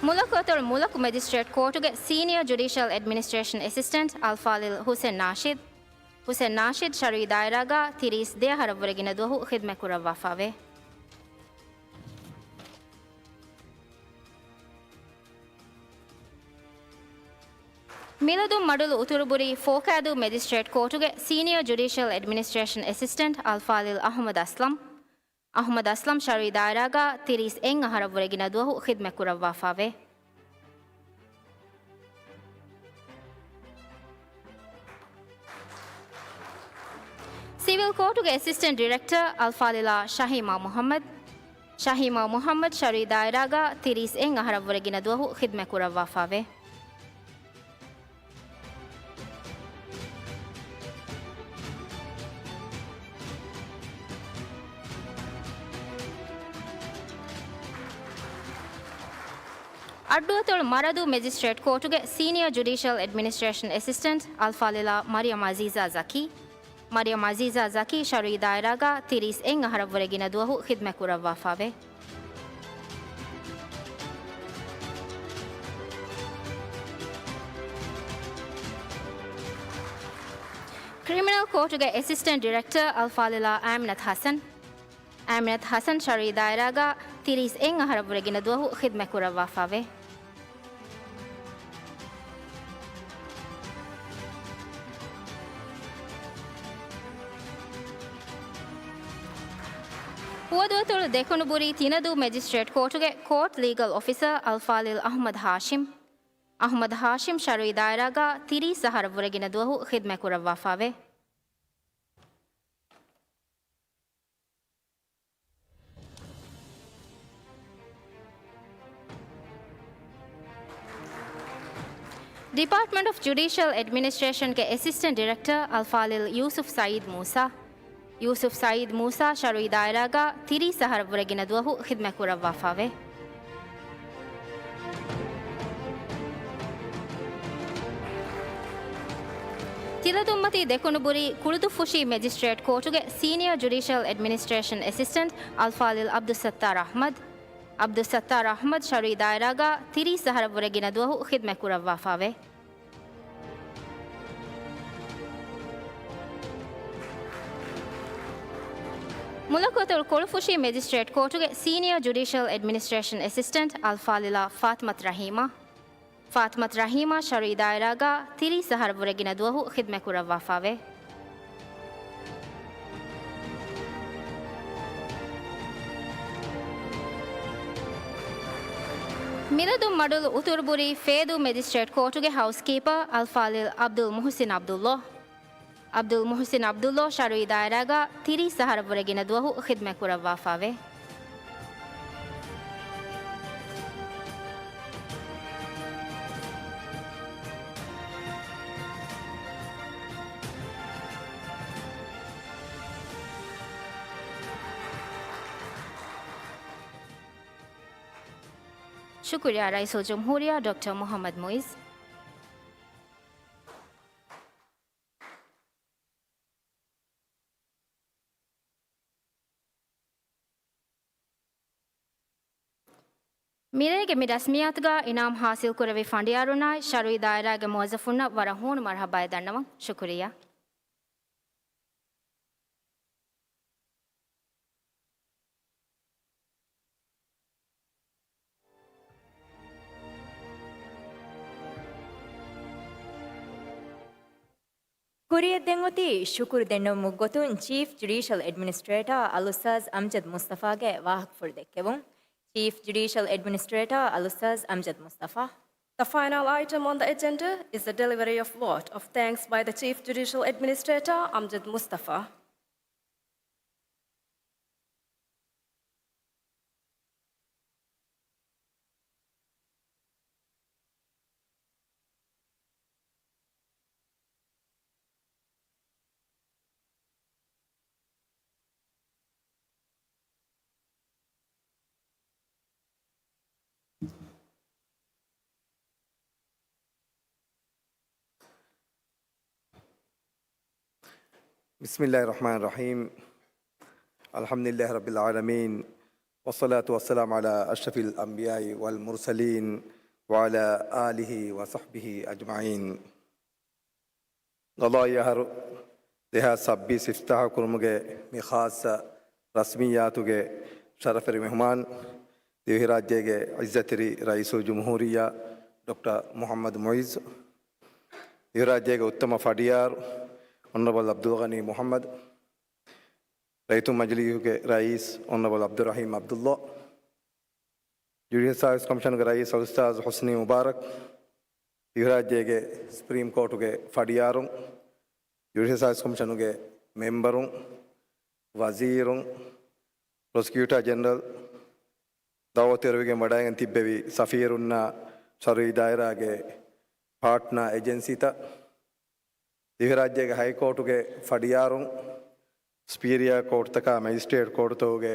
މުލަކު އަތޮޅު މުލަކު މެޖިސްޓްރޭޓް ކޯޓުގެ ސީނިއަރ ޖުޑީޝަލް އެޑްމިނިސްޓްރޭޝަން އެސިސްޓެންޓް އަލްފާޟިލް ހުސެން ނާޝިދު. ހުސެން ނާޝިދު ޝަރުއީ ދާއިރާގަ ތިރީސް ދެއަހަރަށްވުރެ ގިނަ ދުވަހު ޚިދްމަތް ކުރައްވާފައިވޭ. މިލަދުން މަޑުލު އުތުރުބުރީ ފޯކައިދޫ މެޖިސްޓްރޭޓް ކޯޓުގެ ސީނިއަރ ޖުޑީޝަލް އެޑްމިނިސްޓްރޭޝަން އެސިސްޓެންޓް އަލްފާޟިލް އަޙްމަދު އަސްލަމް. އަޙްމަދު އަސްލަމް ޝަރުއީ ދާއިރާގަ ތިރީސް އެއް އަހަރަށްވުރެ ގިނަ ދުވަހު ޚިދްމަތް ކުރައްވާފައިވޭ. ސިވިލް ކޯޓުގެ އެސިސްޓެންޓް ޑިރެކްޓަރ އަލްފާޟިލާ ޝަހީމާ މުޙައްމަދު. ޝަހީމާ މުޙައްމަދު ޝަރުއީ ދާއިރާގަ ތިރީސް އެއް އަހަރަށްވުރެ ގިނަ ދުވަހު ޚިދްމަތް ކުރައްވާފައިވޭ. އައްޑުއަތޮޅު މަރަދޫ މެޖިސްޓްރޭޓް ކޯޓުގެ ސީނިއަރ ޖުޑީޝަލް އެޑްމިނިސްޓްރޭޝަން އެސިސްޓެންޓް އަލްފާޟިލާ މަރިޔަމް އަޒީޒާ ޒަކީ. މަރިޔަމް އަޒީޒާ ޒަކީ ޝަރުއީ ދާއިރާގަ ތިރީސް އެއް އަހަރަށްވުރެ ގިނަ ދުވަހު ޚިދްމަތް ކުރައްވާފައިވޭ. ކްރިމިނަލް ކޯޓުގެ އެސިސްޓެންޓް ޑިރެކްޓަރ އަލްފާޟިލާ އާމިނަތު ޙަސަން. އާމިނަތު ޙަސަން ޝަރުއީ ދާއިރާގަ ތިރީސް އެއް އަހަރަށްވުރެ ގިނަ ދުވަހު ޚިދްމަތް ކުރައްވާފައިވޭ. ފުވަދުއަތޮޅު ދެކުނުބުރީ ތިނަދޫ މެޖިސްޓްރޭޓް ކޯޓުގެ ކޯޓް ލީގަލް އޮފިސަރ އަލްފާޟިލް އަޙްމަދު ހާޝިމް. އަޙްމަދު ހާޝިމް ޝަރުއީ ދާއިރާގަ ތިރީސް އަހަރަށްވުރެ ގިނަ ދުވަހު ޚިދްމަތް ކުރައްވާފައިވޭ. ޑިޕާޓްމަންޓް އޮފް ޖުޑީޝަލް އެޑްމިނިސްޓްރޭޝަންގެ އެސިސްޓެންޓް ޑިރެކްޓަރ އަލްފާޟިލް ޔޫސުފް ސައީދު މޫސާ. ޔޫސުފް ސައީދު މޫސާ ޝަރުއީ ދާއިރާގަ ތިރީސް އަހަރަށްވުރެ ގިނަ ދުވަހު ޚިދްމަތް ކުރައްވާފައިވޭ. ތިލަދުންމަތީ ދެކުނުބުރީ ކުޅުދުއްފުށީ މެޖިސްޓްރޭޓް ކޯޓުގެ ސީނިއަރ ޖުޑީޝަލް އެޑްމިނިސްޓްރޭޝަން އެސިސްޓެންޓް އަލްފާޟިލް ޢަބްދުއްސައްތާރު އަޙްމަދު. ޢަބްދުއްސައްތާރު އަޙްމަދު ޝަރުއީ ދާއިރާގަ ތިރީސް އަހަރަށްވުރެ ގިނަ ދުވަހު ޚިދްމަތް ކުރައްވާފައިވޭ. މުލަކު އަތޮޅު ކޮޅުފުށީ މެޖިސްޓްރޭޓް ކޯޓުގެ ސީނިއަރ ޖުޑީޝަލް އެޑްމިނިސްޓްރޭޝަން އެސިސްޓެންޓް އަލްފާޟިލާ ފާތިމަތު ރަޙީމާ. ފާތިމަތު ރަޙީމާ ޝަރުއީ ދާއިރާގަ ތިރީސް އަހަރަށްވުރެ ގިނަ ދުވަހު ޚިދްމަތް ކުރައްވާފައިވޭ. މިލަދުން މަޑުލު އުތުރުބުރީ ފޭދޫ މެޖިސްޓްރޭޓް ކޯޓުގެ ހައުސްކީޕަރ އަލްފާޟިލް ޢަބްދުލް މުޙުސިން ޢަބްދުﷲ. ޢަބްދުލް މުޙުސިން ޢަބްދުﷲ ޝަރުއީ ދާއިރާގަ ތިރީސް އަހަރަށްވުރެ ގިނަ ދުވަހު ޚިދްމަތް ކުރައްވާފައިވޭ. ޝުކުރިއްޔާ ރައީސުލްޖުމްހޫރިއްޔާ ޑޮކްޓަރ މުޙައްމަދު މުޢިއްޒު. މިރޭގެ މި ރަސްމިއްޔާތުގަ އިނާމް ހާސިލްކުރެއްވި ފަނޑިޔާރުންނާއި ޝަރުއީ ދާއިރާގެ މުވައްޒަފުންނަށް ވަރަށް ހޫނު މަރުހަބާއެއް ދަންނަވަން. ޝުކުރިއްޔާ. ކުރިއަށް ދެން އޮތީ ޝުކުރު ދެންނެވުމުގެ ގޮތުން ޗީފް ޖުޑީޝަލް އެޑްމިނިސްޓްރޭޓާ އަލްއުސްތާޛް އަމްޖަދް މުސްތަފާގެ ވާހަކަފުޅު ދެއްކެވުން. ޗީފް ޖުޑީޝަލް އެޑްމިނިސްޓްރޭޓާ އަލްއުސްތާޛް އަމްޖަދް މުސްތަފާ. The final item on the agenda is the delivery of vote of thanks by the Chief Judicial Administrator Amjad Mustafa. بسم الله الرحمن الرحيم. الحمد لله رب العالمين. والصلاة والسلام على أشرف الأنبياء والمرسلين وعلى آله وصحبه أجمعين. ގަޟާއީ އަހަރު ދެހާސް ސައްބީސް އިފްތިތާޙު ކުރުމުގެ މި ޚާއްޞަ ރަސްމިއްޔާތުގެ ޝަރަފުވެރި މެހުމާން، ދިވެހިރާއްޖޭގެ ޢިއްޒަތްތެރި ރައީސުލްޖުމްހޫރިއްޔާ ޑޮކްޓަރ މުޙައްމަދު މުޢިއްޒު، ދިވެހިރާއްޖޭގެ އުއްތަމަ ފަޑިޔާރު އޮނަރަބަލް ޢަބްދުލްޣަނީ މުޙައްމަދު، ރައްޔިތުންގެ މަޖިލީހުގެ ރައީސް އޮނަރަބަލް ޢަބްދުއްރަޙީމް ޢަބްދުﷲ، ޖުޑިޝަލް ސާވިސް ކޮމިޝަނުގެ ރައީސް އަލްއުސްތާޛް ޙުސްނީ މުބާރަކް، ދިވެހިރާއްޖޭގެ ސުޕްރީމް ކޯޓުގެ ފަޑިޔާރުން، ޖުޑިޝަލް ސާވިސް ކޮމިޝަނުގެ މެމްބަރުން، ވަޒީރުން، ޕްރޮސިކިއުޓާ ޖެނެރަލް، ދަޢުވަތުވެރިވެގެން ވަޑައިގެން ތިއްބެވި ސަފީރުންނާ، ޝަރުޢީ ދާއިރާގެ ޕާޓްނާ އެޖެންސީތައް، ދިވެހިރާއްޖޭގެ ހައިކޯޓުގެ ފަޑިޔާރުން، ސްޕީރިއާ ކޯޓުތަކާ މެޖިސްޓްރޭޓް ކޯޓުތަކުގެ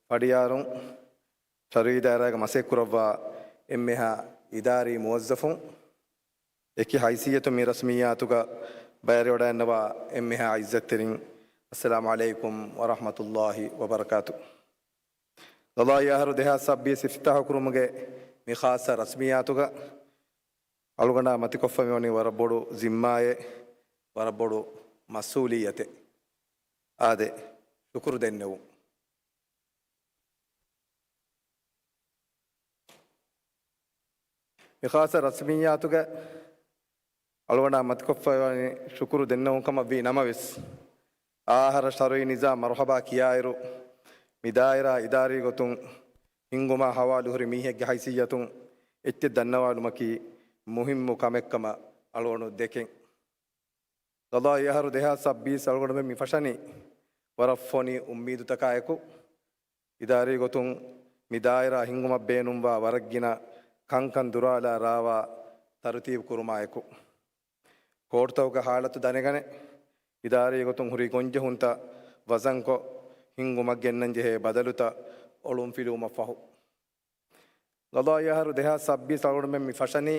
ފަޑިޔާރުން، ޝަރުޢީ ދާއިރާގަ މަސައްކަތްކުރައްވާ އެންމެހާ އިދާރީ މުވައްޒަފުން، އެކި ހައިސިއްޔަތުން މި ރަސްމިއްޔާތުގަ ބައިވެރިވަޑައިގަންނަވާ އެންމެހާ ޢިއްޒަތްތެރިން، އައްސަލާމު ޢަލައިކުމް ވަރަޙްމަތުﷲ ވަބަރަކާތު. ގަޟާއީ އަހަރު ދެހާސް ސައްބީސް އިފްތިތާޙު ކުރުމުގެ މި ޚާއްޞަ ރަސްމިއްޔާތުގަ އަޅުގަނޑާ މަތިކޮށްފަ މިވަނީ ވަރަށް ބޮޑު ޒިންމާއެއް، ވަރަށް ބޮޑު މަސްއޫލިއްޔަތެއް. އާދެ، ޝުކުރު ދެންނެވުން. މި ޚާއްޞަ ރަސްމިއްޔާތުގަ އަޅުގަނޑާ މަތިކޮށްފައިވަނީ ޝުކުރު ދެންނެވުން ކަމަށް ވީ ނަމަވެސް، އާ އަހަރަށް ޝަރުޢީ ނިޒާމް މަރުޙަބާ ކިޔާއިރު، މި ދާއިރާ އިދާރީ ގޮތުން ހިންގުމާ ހަވާލުހުރި މީހެއްގެ ހައިސިއްޔަތުން އެއްޗެއް ދަންނަވާލުމަކީ މުހިއްމު ކަމެއް ކަމަށް އަޅުގަނޑު ދެކެން. ގަޟާއީ އަހަރު ދެހާސް ސައްބީސް އަޅުގަނޑުމެން މި ފަށަނީ ވަރަށް ފޮނި އުއްމީދުތަކާއެކު، އިދާރީ ގޮތުން މި ދާއިރާ ހިންގުމަށް ބޭނުންވާ ވަރަށް ގިނަ ކަންކަން ދުރާލާ ރާވާ ތަރުތީބު ކުރުމާއެކު، ކޯޓުތަކުގެ ހާލަތު ދަނެގަނެ، އިދާރީ ގޮތުން ހުރި ގޮންޖެހުންތައް ވަޒަންކޮށް، ހިންގުމަށް ގެންނަން ޖެހޭ ބަދަލުތައް އޮޅުންފިލުވުމަށްފަހު، ގަޟާއީ އަހަރު ދެހާސް ސައްބީސް އަޅުގަނޑުމެން މި ފަށަނީ،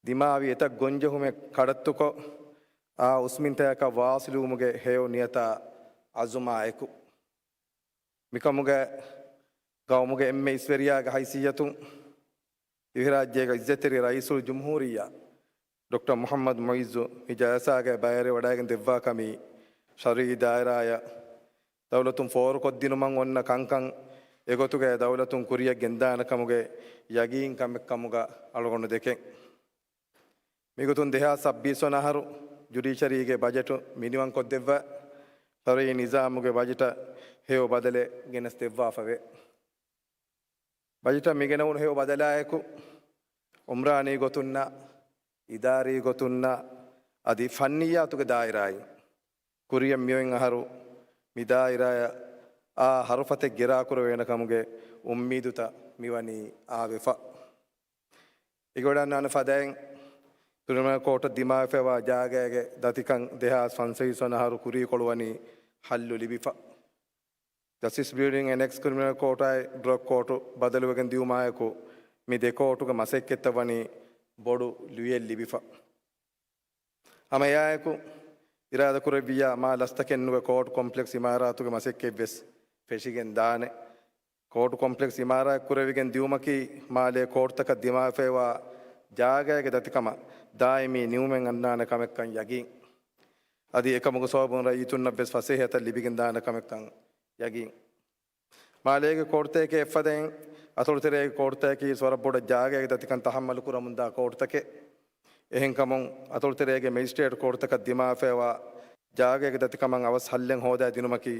ދިމާވި އެތައް ގޮންޖެހުމެއް ކަޑައްތުކޮށް، އާ އުސްމިންތަކަކަށް ވާސިލުވުމުގެ ހެޔޮ ނިޔަތާ އަޒުމާއެކު. މިކަމުގައި ގައުމުގެ އެންމެ އިސްވެރިޔާގެ ހައިސިއްޔަތުން، ދިވެހިރާއްޖޭގެ އިއްޒަތްތެރި ރައީސުލްޖުމްހޫރިއްޔާ ޑޮކްޓަރ މުޙައްމަދު މުޢިއްޒު މި ޖަލްސާގައި ބައިވެރިވަޑައިގެން ދެއްވާ ކަމީ، ޝަރުޢީ ދާއިރާއަށް ދައުލަތުން ފޯރުކޮށްދިނުމަށް އޮންނަ ކަންކަން އެގޮތުގައި ދައުލަތުން ކުރިއަށް ގެންދާނެ ކަމުގެ ޔަގީން ކަމެއް ކަމުގަ އަޅުގަނޑު ދެކެން. މިގޮތުން ދެހާސް ސައްބީސް ވަނަ އަހަރު ޖުޑީޝަރީގެ ބަޖެޓު މިނިވަންކޮށްދެއްވާ، ޝަރުޢީ ނިޒާމުގެ ބަޖެޓަށް ހެޔޮ ބަދަލެއް ގެނެސް ދެއްވާފަވޭ. ބަޖެޓަށް މިގެނެވުނު ހެޔޮ ބަދަލާއެކު، އުމްރާނީ ގޮތުންނާ، އިދާރީ ގޮތުންނާ، އަދި ފަންނިއްޔާތުގެ ދާއިރާއިން ކުރިއަށް މިއޮތް އަހަރު މި ދާއިރާއަށް އާ ހަރުފަތެއް ގެރާކުރެވޭނެ ކަމުގެ އުއްމީދުތައް މިވަނީ އާވެފަ. އެގޮތަށް އަންނާނެ ފަދައިން، ކްރިމިނަލް ކޯޓަށް ދިމާވެފައިވާ ޖާގައިގެ ދަތިކަން ދެހާސް ފަންސަވީސް ވަނަ އަހަރު ކުރީކޮޅުވަނީ ހައްލު ލިބިފަ. ޖަސްޓިސް ބިލްޑިންގ އެނެކްސް ކްރިމިނަލް ކޯޓާއި ޑްރަގް ކޯޓު ބަދަލުވެގެން ދިއުމާއެކު، މި ދެ ކޯޓުގެ މަސައްކަތްތައް ވަނީ ބޮޑު ލުޔެއް ލިބިފަ. ހަމަ އެއާއެކު، އިރާދަކުރެއްވިއްޔާ މާ ލަސްތަކެއްނުވެ ކޯޓު ކޮމްޕްލެކްސް އިމާރާތުގެ މަސައްކަތްވެސް ފެށިގެން ދާނެ. ކޯޓު ކޮމްޕްލެކްސް އިމާރާތް ކުރެވިގެން ދިއުމަކީ މާލޭ ކޯޓުތަކަށް ދިމާވެފައިވާ ޖާގައިގެ ދަތިކަމަށް ދާއިމީ ނިމުމެއް އަންނާނެ ކަމެއްކަން ޔަގީން. އަދި އެކަމުގެ ސަބަބުން ރައްޔިތުންނަށް ވެސް ފަސޭހަތައް ލިބިގެން ދާނެ ކަމެއްކަން ޔަގީން. މާލޭގެ ކޯޓުތަކެއް އެއްފަދައިން އަތޮޅުތެރޭގެ ކޯޓުތަކަކީ ވަރަށް ބޮޑަށް ޖާގައިގެ ދަތިކަން ތަހައްމަލު ކުރަމުންދާ ކޯޓުތަކެއް. އެހެންކަމުން އަތޮޅުތެރޭގެ މެޖިސްޓްރޭޓް ކޯޓުތަކަށް ދިމާވެފައިވާ ޖާގައިގެ ދަތިކަމަށް އަވަސް ހައްލެއް ހޯދާ ދިނުމަކީ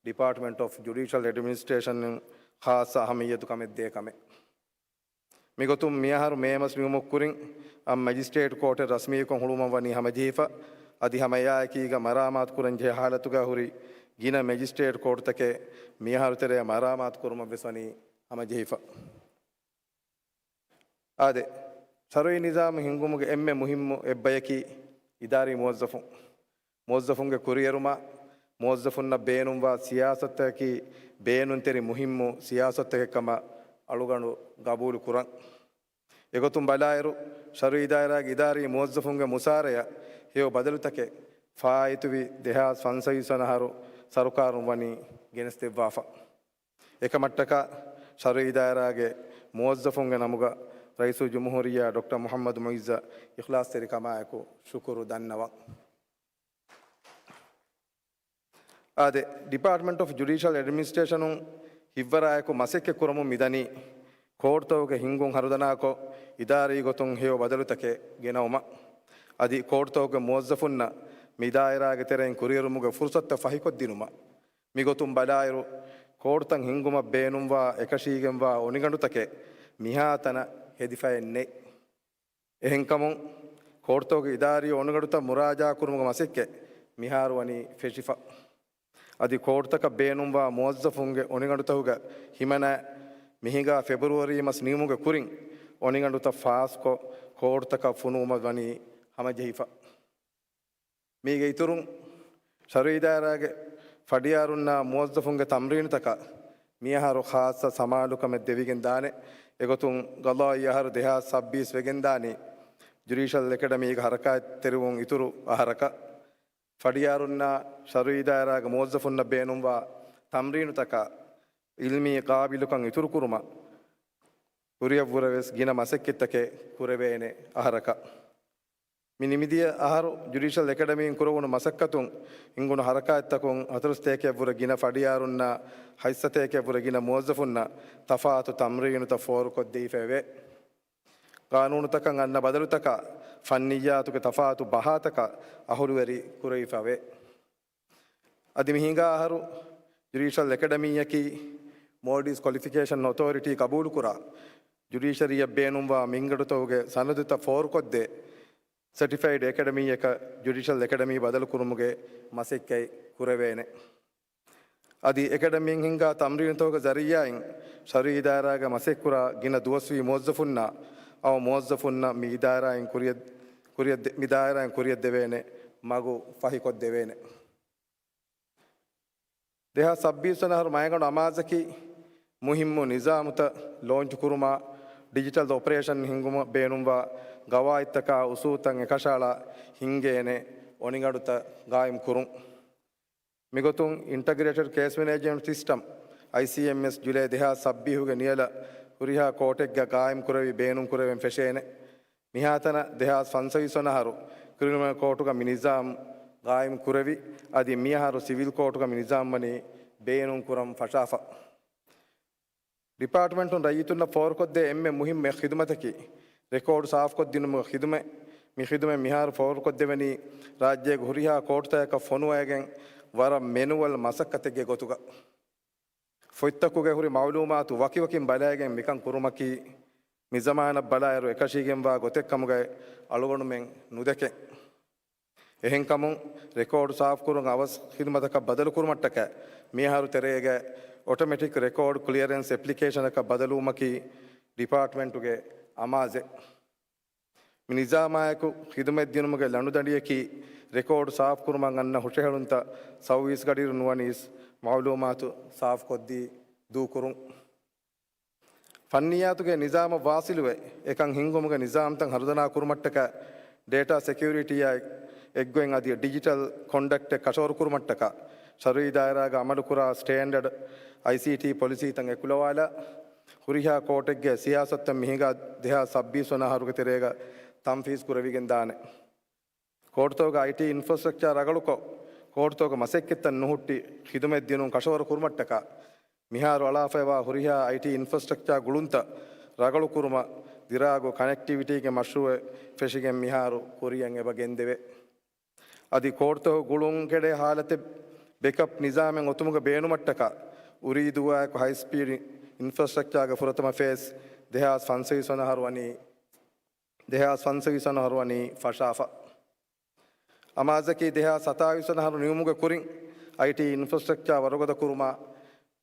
ޑިޕާޓްމަންޓް އޮފް ޖުޑިޝަލް އެޑްމިނިސްޓްރޭޝަން އިން ޚާއްޞަ އަހައްމިއްޔަތު ކަމެއް ދޭ ކަމެއް. މިގޮތުން މިއަހަރު މޭ މަސް ނިމުމަށް ކުރިން އަށް މެޖިސްޓްރޭޓް ކޯޓެއް ރަސްމީކޮށް ހުޅުވުމަށް ވަނީ ހަމަޖެހިފަ. އަދި ހަމައެއާއެކީގަ މަރާމާތު ކުރަން ޖެހޭ ހާލަތުގަ ހުރި ގިނަ މެޖިސްޓްރޭޓް ކޯޓުތަކެއް މިއަހަރު ތެރޭ މަރާމާތު ކުރުމަށް ވެސް ވަނީ ހަމަޖެހިފަ. އާދެ، ޝަރުއީ ނިޒާމު ހިންގުމުގެ އެންމެ މުހިއްމު އެއްބަޔަކީ އިދާރީ މުވައްޒަފުން. މުވައްޒަފުންގެ ކުރިއެރުމާ، މުވައްޒަފުންނަށް ބޭނުންވާ ސިޔާސަތަކީ ބޭނުންތެރި މުހިއްމު ސިޔާސަތެއް ކަމަށް އަޅުގަނޑު ގަބޫލު ކުރަން. އެގޮތުން ބަލާއިރު، ޝަރުއީ ދާއިރާގެ އިދާރީ މުވައްޒަފުންގެ މުސާރަޔަށް ހެޔޮ ބަދަލުތަކެއް ފާއިތުވި ދެހާސް ފަންސަވީސް ވަނަ އަހަރު ސަރުކާރުން ވަނީ ގެނެސްދެއްވާފަ. އެކަމަށްޓަކާ ޝަރުއީ ދާއިރާގެ މުވައްޒަފުންގެ ނަމުގަ ރައީސުލްޖުމްހޫރިއްޔާ ޑޮކްޓަރ މުޙައްމަދު މުޢިއްޒަށް އިޚްލާޞްތެރިކަމާއެކު ޝުކުރު ދަންނަވަން. އާދެ، ޑިޕާޓްމަންޓް އޮފް ޖުޑިޝަލް އެޑްމިނިސްޓްރޭޝަނުން ހިތްވަރާއެކު މަސައްކަތް ކުރަމުން މިދަނީ، ކޯޓުތަކުގެ ހިންގުން ހަރުދަނާކޮށް، އިދާރީ ގޮތުން ހެޔޮ ބަދަލުތަކެއް ގެނައުމަށް. އަދި ކޯޓުތަކުގެ މުވައްޒަފުންނަށް މި ދާއިރާގެ ތެރެއިން ކުރިއެރުމުގެ ފުރުސަތުތައް ފަހިކޮށްދިނުމަށް. މިގޮތުން ބަލާއިރު، ކޯޓުތައް ހިންގުމަށް ބޭނުންވާ އެކަށީގެންވާ އޮނިގަނޑުތަކެއް މިހާތަނަށް ހެދިފައެއް ނެތް. އެހެންކަމުން، ކޯޓުތަކުގެ އިދާރީ އޮނިގަނޑުތައް މުރާޖާ ކުރުމުގެ މަސައްކަތް މިހާރު ވަނީ ފެށިފަ. އަދި ކޯޓުތަކަށް ބޭނުންވާ މުވައްޒަފުންގެ އޮނިގަނޑުތަކުގެ ހިމަނާ މިހިނގާ ފެބްރުއަރީ މަސް ނިމުމުގެ ކުރިން އޮނިގަނޑުތައް ފާސްކޮށް، ކޯޓުތަކަށް ފޮނުވުމަށް ވަނީ ހަމަޖެހިފަ. މީގެ އިތުރުން، ޝަރުއީ ދާއިރާގެ ފަޑިޔާރުންނާ މުވައްޒަފުންގެ ތަމްރީނުތަކަށް މިއަހަރު ޚާއްޞަ ސަމާލުކަމެއް ދެވިގެން ދާނެ. އެގޮތުން، ގަޟާއީ އަހަރު ދެހާސް ސައްބީސް ވެގެން ދާނީ، ޖުޑިޝަލް އެކަޑަމީގެ ހަރަކާތްތެރިވުން އިތުރު އަހަރަކަށް. ފަޑިޔާރުންނާ ޝަރުއީ ދާއިރާގެ މުވައްޒަފުންނަށް ބޭނުންވާ ތަމްރީނުތަކަށް އިލްމީ ޤާބިލުކަން އިތުރުކުރުމަށް ކުރިއަށްވުރެވެސް ގިނަ މަސައްކަތްތަކެއް ކުރެވޭނެ އަހަރަކަށް. މި ނިމިދިޔަ އަހަރު ޖުޑިޝަލް އެކަޑަމީން ކުރެވުނު މަސައްކަތުން ހިނގުނު ހަރަކާތްތަކުން ހަތަރުސަތޭކައަށްވުރެ ގިނަ ފަޑިޔާރުންނާ ހަތްސަތޭކައަށްވުރެ ގިނަ މުވައްޒަފުންނަށް ތަފާތު ތަމްރީނުތައް ފޯރުކޮށްދެވިފައެވެ. ގާނޫނުތަކަށް އަންނަ ބަދަލުތަކާ ފަންނިއްޔާތުގެ ތަފާތު ބަހާތަކަށް އަހުލުވެރި ކުރެވިފައެވެ. އަދި މިހިނގާ އަހަރު ޖުޑިޝަލް އެކަޑަމީއަކީ މޯލްޑިވްސް ކޮލިފިކޭޝަން އޮތޯރިޓީ ގަބޫލުކުރާ، ޖުޑިޝަރީއަށް ބޭނުންވާ މިންގަނޑުތަކުގެ ސަނަދުތައް ފޯރުކޮށްދޭ، ސެޓިފައިޑް އެކަޑަމީއަކަށް ޖުޑިޝަލް އެކަޑަމީ ބަދަލުކުރުމުގެ މަސައްކަތް ކުރެވޭނެ. އަދި އެކަޑަމީން ހިންގާ ތަމްރީނުތަކުގެ ޒަރީއާއިން ޝަރުއީ ދާއިރާގަ މަސައްކަތްކުރާ ގިނަ ދުވަސްވީ މުވައްޒަފުންނާ އައު މުވައްޒަފުންނަށް މި އިދާރާއިން ކުރިއަށް، ކުރިއަށް ދެ-، މި ދާއިރާއިން ކުރިއަށްދެވޭނެ މަގު ފަހިކޮށްދެވޭނެ. ދެހާސް ސައްބީސް ވަނަ އަހަރު މައިގަނޑު އަމާޒަކީ މުހިއްމު ނިޒާމުތައް ލޯންޗު ކުރުމާ، ޑިޖިޓަލް އޮޕަރޭޝަން ހިންގުމަށް ބޭނުންވާ ގަވާއިދުތަކާ އުސޫލުތައް އެކަށައަޅާ ހިންގޭނެ އޮނިގަނޑުތައް ގާއިމް ކުރުން. މިގޮތުން އިންޓަގްރޭޓެޑް ކޭސް މެނޭޖްމަންޓް ސިސްޓަމް، އައިސީއެމްއެސް، ޖުލައި ދެހާސް ސައްބީހުގެ ނިޔަލަށް ހުރިހާ ކޯޓެއްގަ ގާއިމް ކުރެވި ބޭނުން ކުރެވެން ފެށޭނެ. މިހާތަނަށް ދެހާސް ފަންސަވީސް ވަނަ އަހަރު ކްރިމިނަލް ކޯޓުގަ މި ނިޒާމް ގާއިމް ކުރެވި، އަދި މިއަހަރު ސިވިލް ކޯޓުގަ މި ނިޒާމް ވަނީ ބޭނުން ކުރަން ފަށާފަ. ޑިޕާޓްމަންޓުން ރައްޔިތުންނަށް ފޯރުކޮށްދޭ އެންމެ މުހިއްމު ޚިދުމަތަކީ ރެކޯޑް ސާފުކޮށްދިނުމުގެ ޚިދުމަތް. މި ޚިދުމަތް މިހާރު ފޯރުކޮށްދެވެނީ ރާއްޖޭގެ ހުރިހާ ކޯޓުތަކަކަށް ފޮނުވައިގެން ވަރަށް މެނުއަލް މަސައްކަތެއްގެ ގޮތުގަ. ފޮތްތަކުގަ ހުރި މައުލޫމާތު ވަކިވަކިން ބަލައިގެން މިކަން ކުރުމަކީ، މިޒަމާނަށް ބަލާއިރު އެކަށީގެންވާ ގޮތެއްކަމުގައި އަޅުގަނޑުމެން ނުދެކެން. އެހެންކަމުން، ރެކޯޑް ސާފުކުރުން އަވަސް ޚިދުމަތަކަށް ބަދަލުކުރުމަށްޓަކައި، މިއަހަރު ތެރޭގަ އޮޓޮމެޓިކް ރެކޯޑް ކްލިއަރެންސް އެޕްލިކޭޝަނަކަށް ބަދަލުވުމަކީ ޑިޕާޓްމަންޓުގެ އަމާޒެއް. މި ނިޒާމާއެކު ޚިދުމަތްދިނުމުގެ ލަނޑުދަނޑިއަކީ، ރެކޯޑް ސާފުކުރުމަށް އަންނަ ހުށަހެޅުންތައް ސައުވީސް ގަޑިއިރު ނުވަނީސް މައުލޫމާތު ސާފުކޮށްދީ ދޫކުރުން. ފަންނިއްޔާތުގެ ނިޒާމަށް ވާސިލުވެ، އެކަން ހިންގުމުގެ ނިޒާމްތައް ހަރުދަނާ ކުރުމަށްޓަކައި، ޑޭޓާ ސެކިއުރިޓީއާ އެއްގޮތް އަދި ޑިޖިޓަލް ކޮންޑަކްޓެއް ކަށަވަރު ކުރުމަށްޓަކައި، ޝަރުއީ ދާއިރާގަ އަމަލުކުރާ ސްޓޭންޑަޑް އައިސީޓީ ޕޮލިސީތައް އެކުލަވާލާ، ހުރިހާ ކޯޓެއްގެ ސިޔާސަތުތައް މިހިނގާ ދެހާސް ސައްބީސް ވަނަ އަހަރުގެ ތެރޭގަ ތަންފީޒު ކުރެވިގެން ދާނެ. ކޯޓުތަކުގެ އައިޓީ އިންފްރާސްޓްރަކްޗާ ރަގަޅުކޮށް، ކޯޓުތަކުގެ މަސައްކަތްތައް ނުހުއްޓި، ޚިދުމަތް ދިނުން ކަށަވަރު ކުރުމަށްޓަކާ، މިހާރު އަޅާފައިވާ ހުރިހާ އައިޓީ އިންފްރާސްޓްރަކްޗާ ގުޅުންތައް ރަގަޅު ކުރުމަށް ދިރާގު ކަނެކްޓިވިޓީގެ މަޝްރޫއެއް ފެށިގެން މިހާރު ކުރިއަށް އެބަ ގެންދެވޭ. އަދި ކޯޓުތަކުގެ ގުޅުން ކެޑޭ ހާލަތެއް ބެކަޕް ނިޒާމެއް އޮތުމުގެ ބޭނުމަށްޓަކާ، އުރީދޫއާއެކު ހައި ސްޕީޑް އިންފްރާސްޓްރަކްޗާގެ ފުރަތަމަ ފޭސް ދެހާސް ފަންސަވީސް ވަނަ އަހަރު ވަނީ، ދެހާސް ފަންސަވީސް ވަނަ އަހަރު ވަނީ ފަށާފަ. އަމާޒަކީ ދެހާސް ސަތާވީސް ވަނަ އަހަރު ނިމުމުގެ ކުރިން އައިޓީ އިންފްރާސްޓްރަކްޗާ ވަރުގަދަ ކުރުމާ،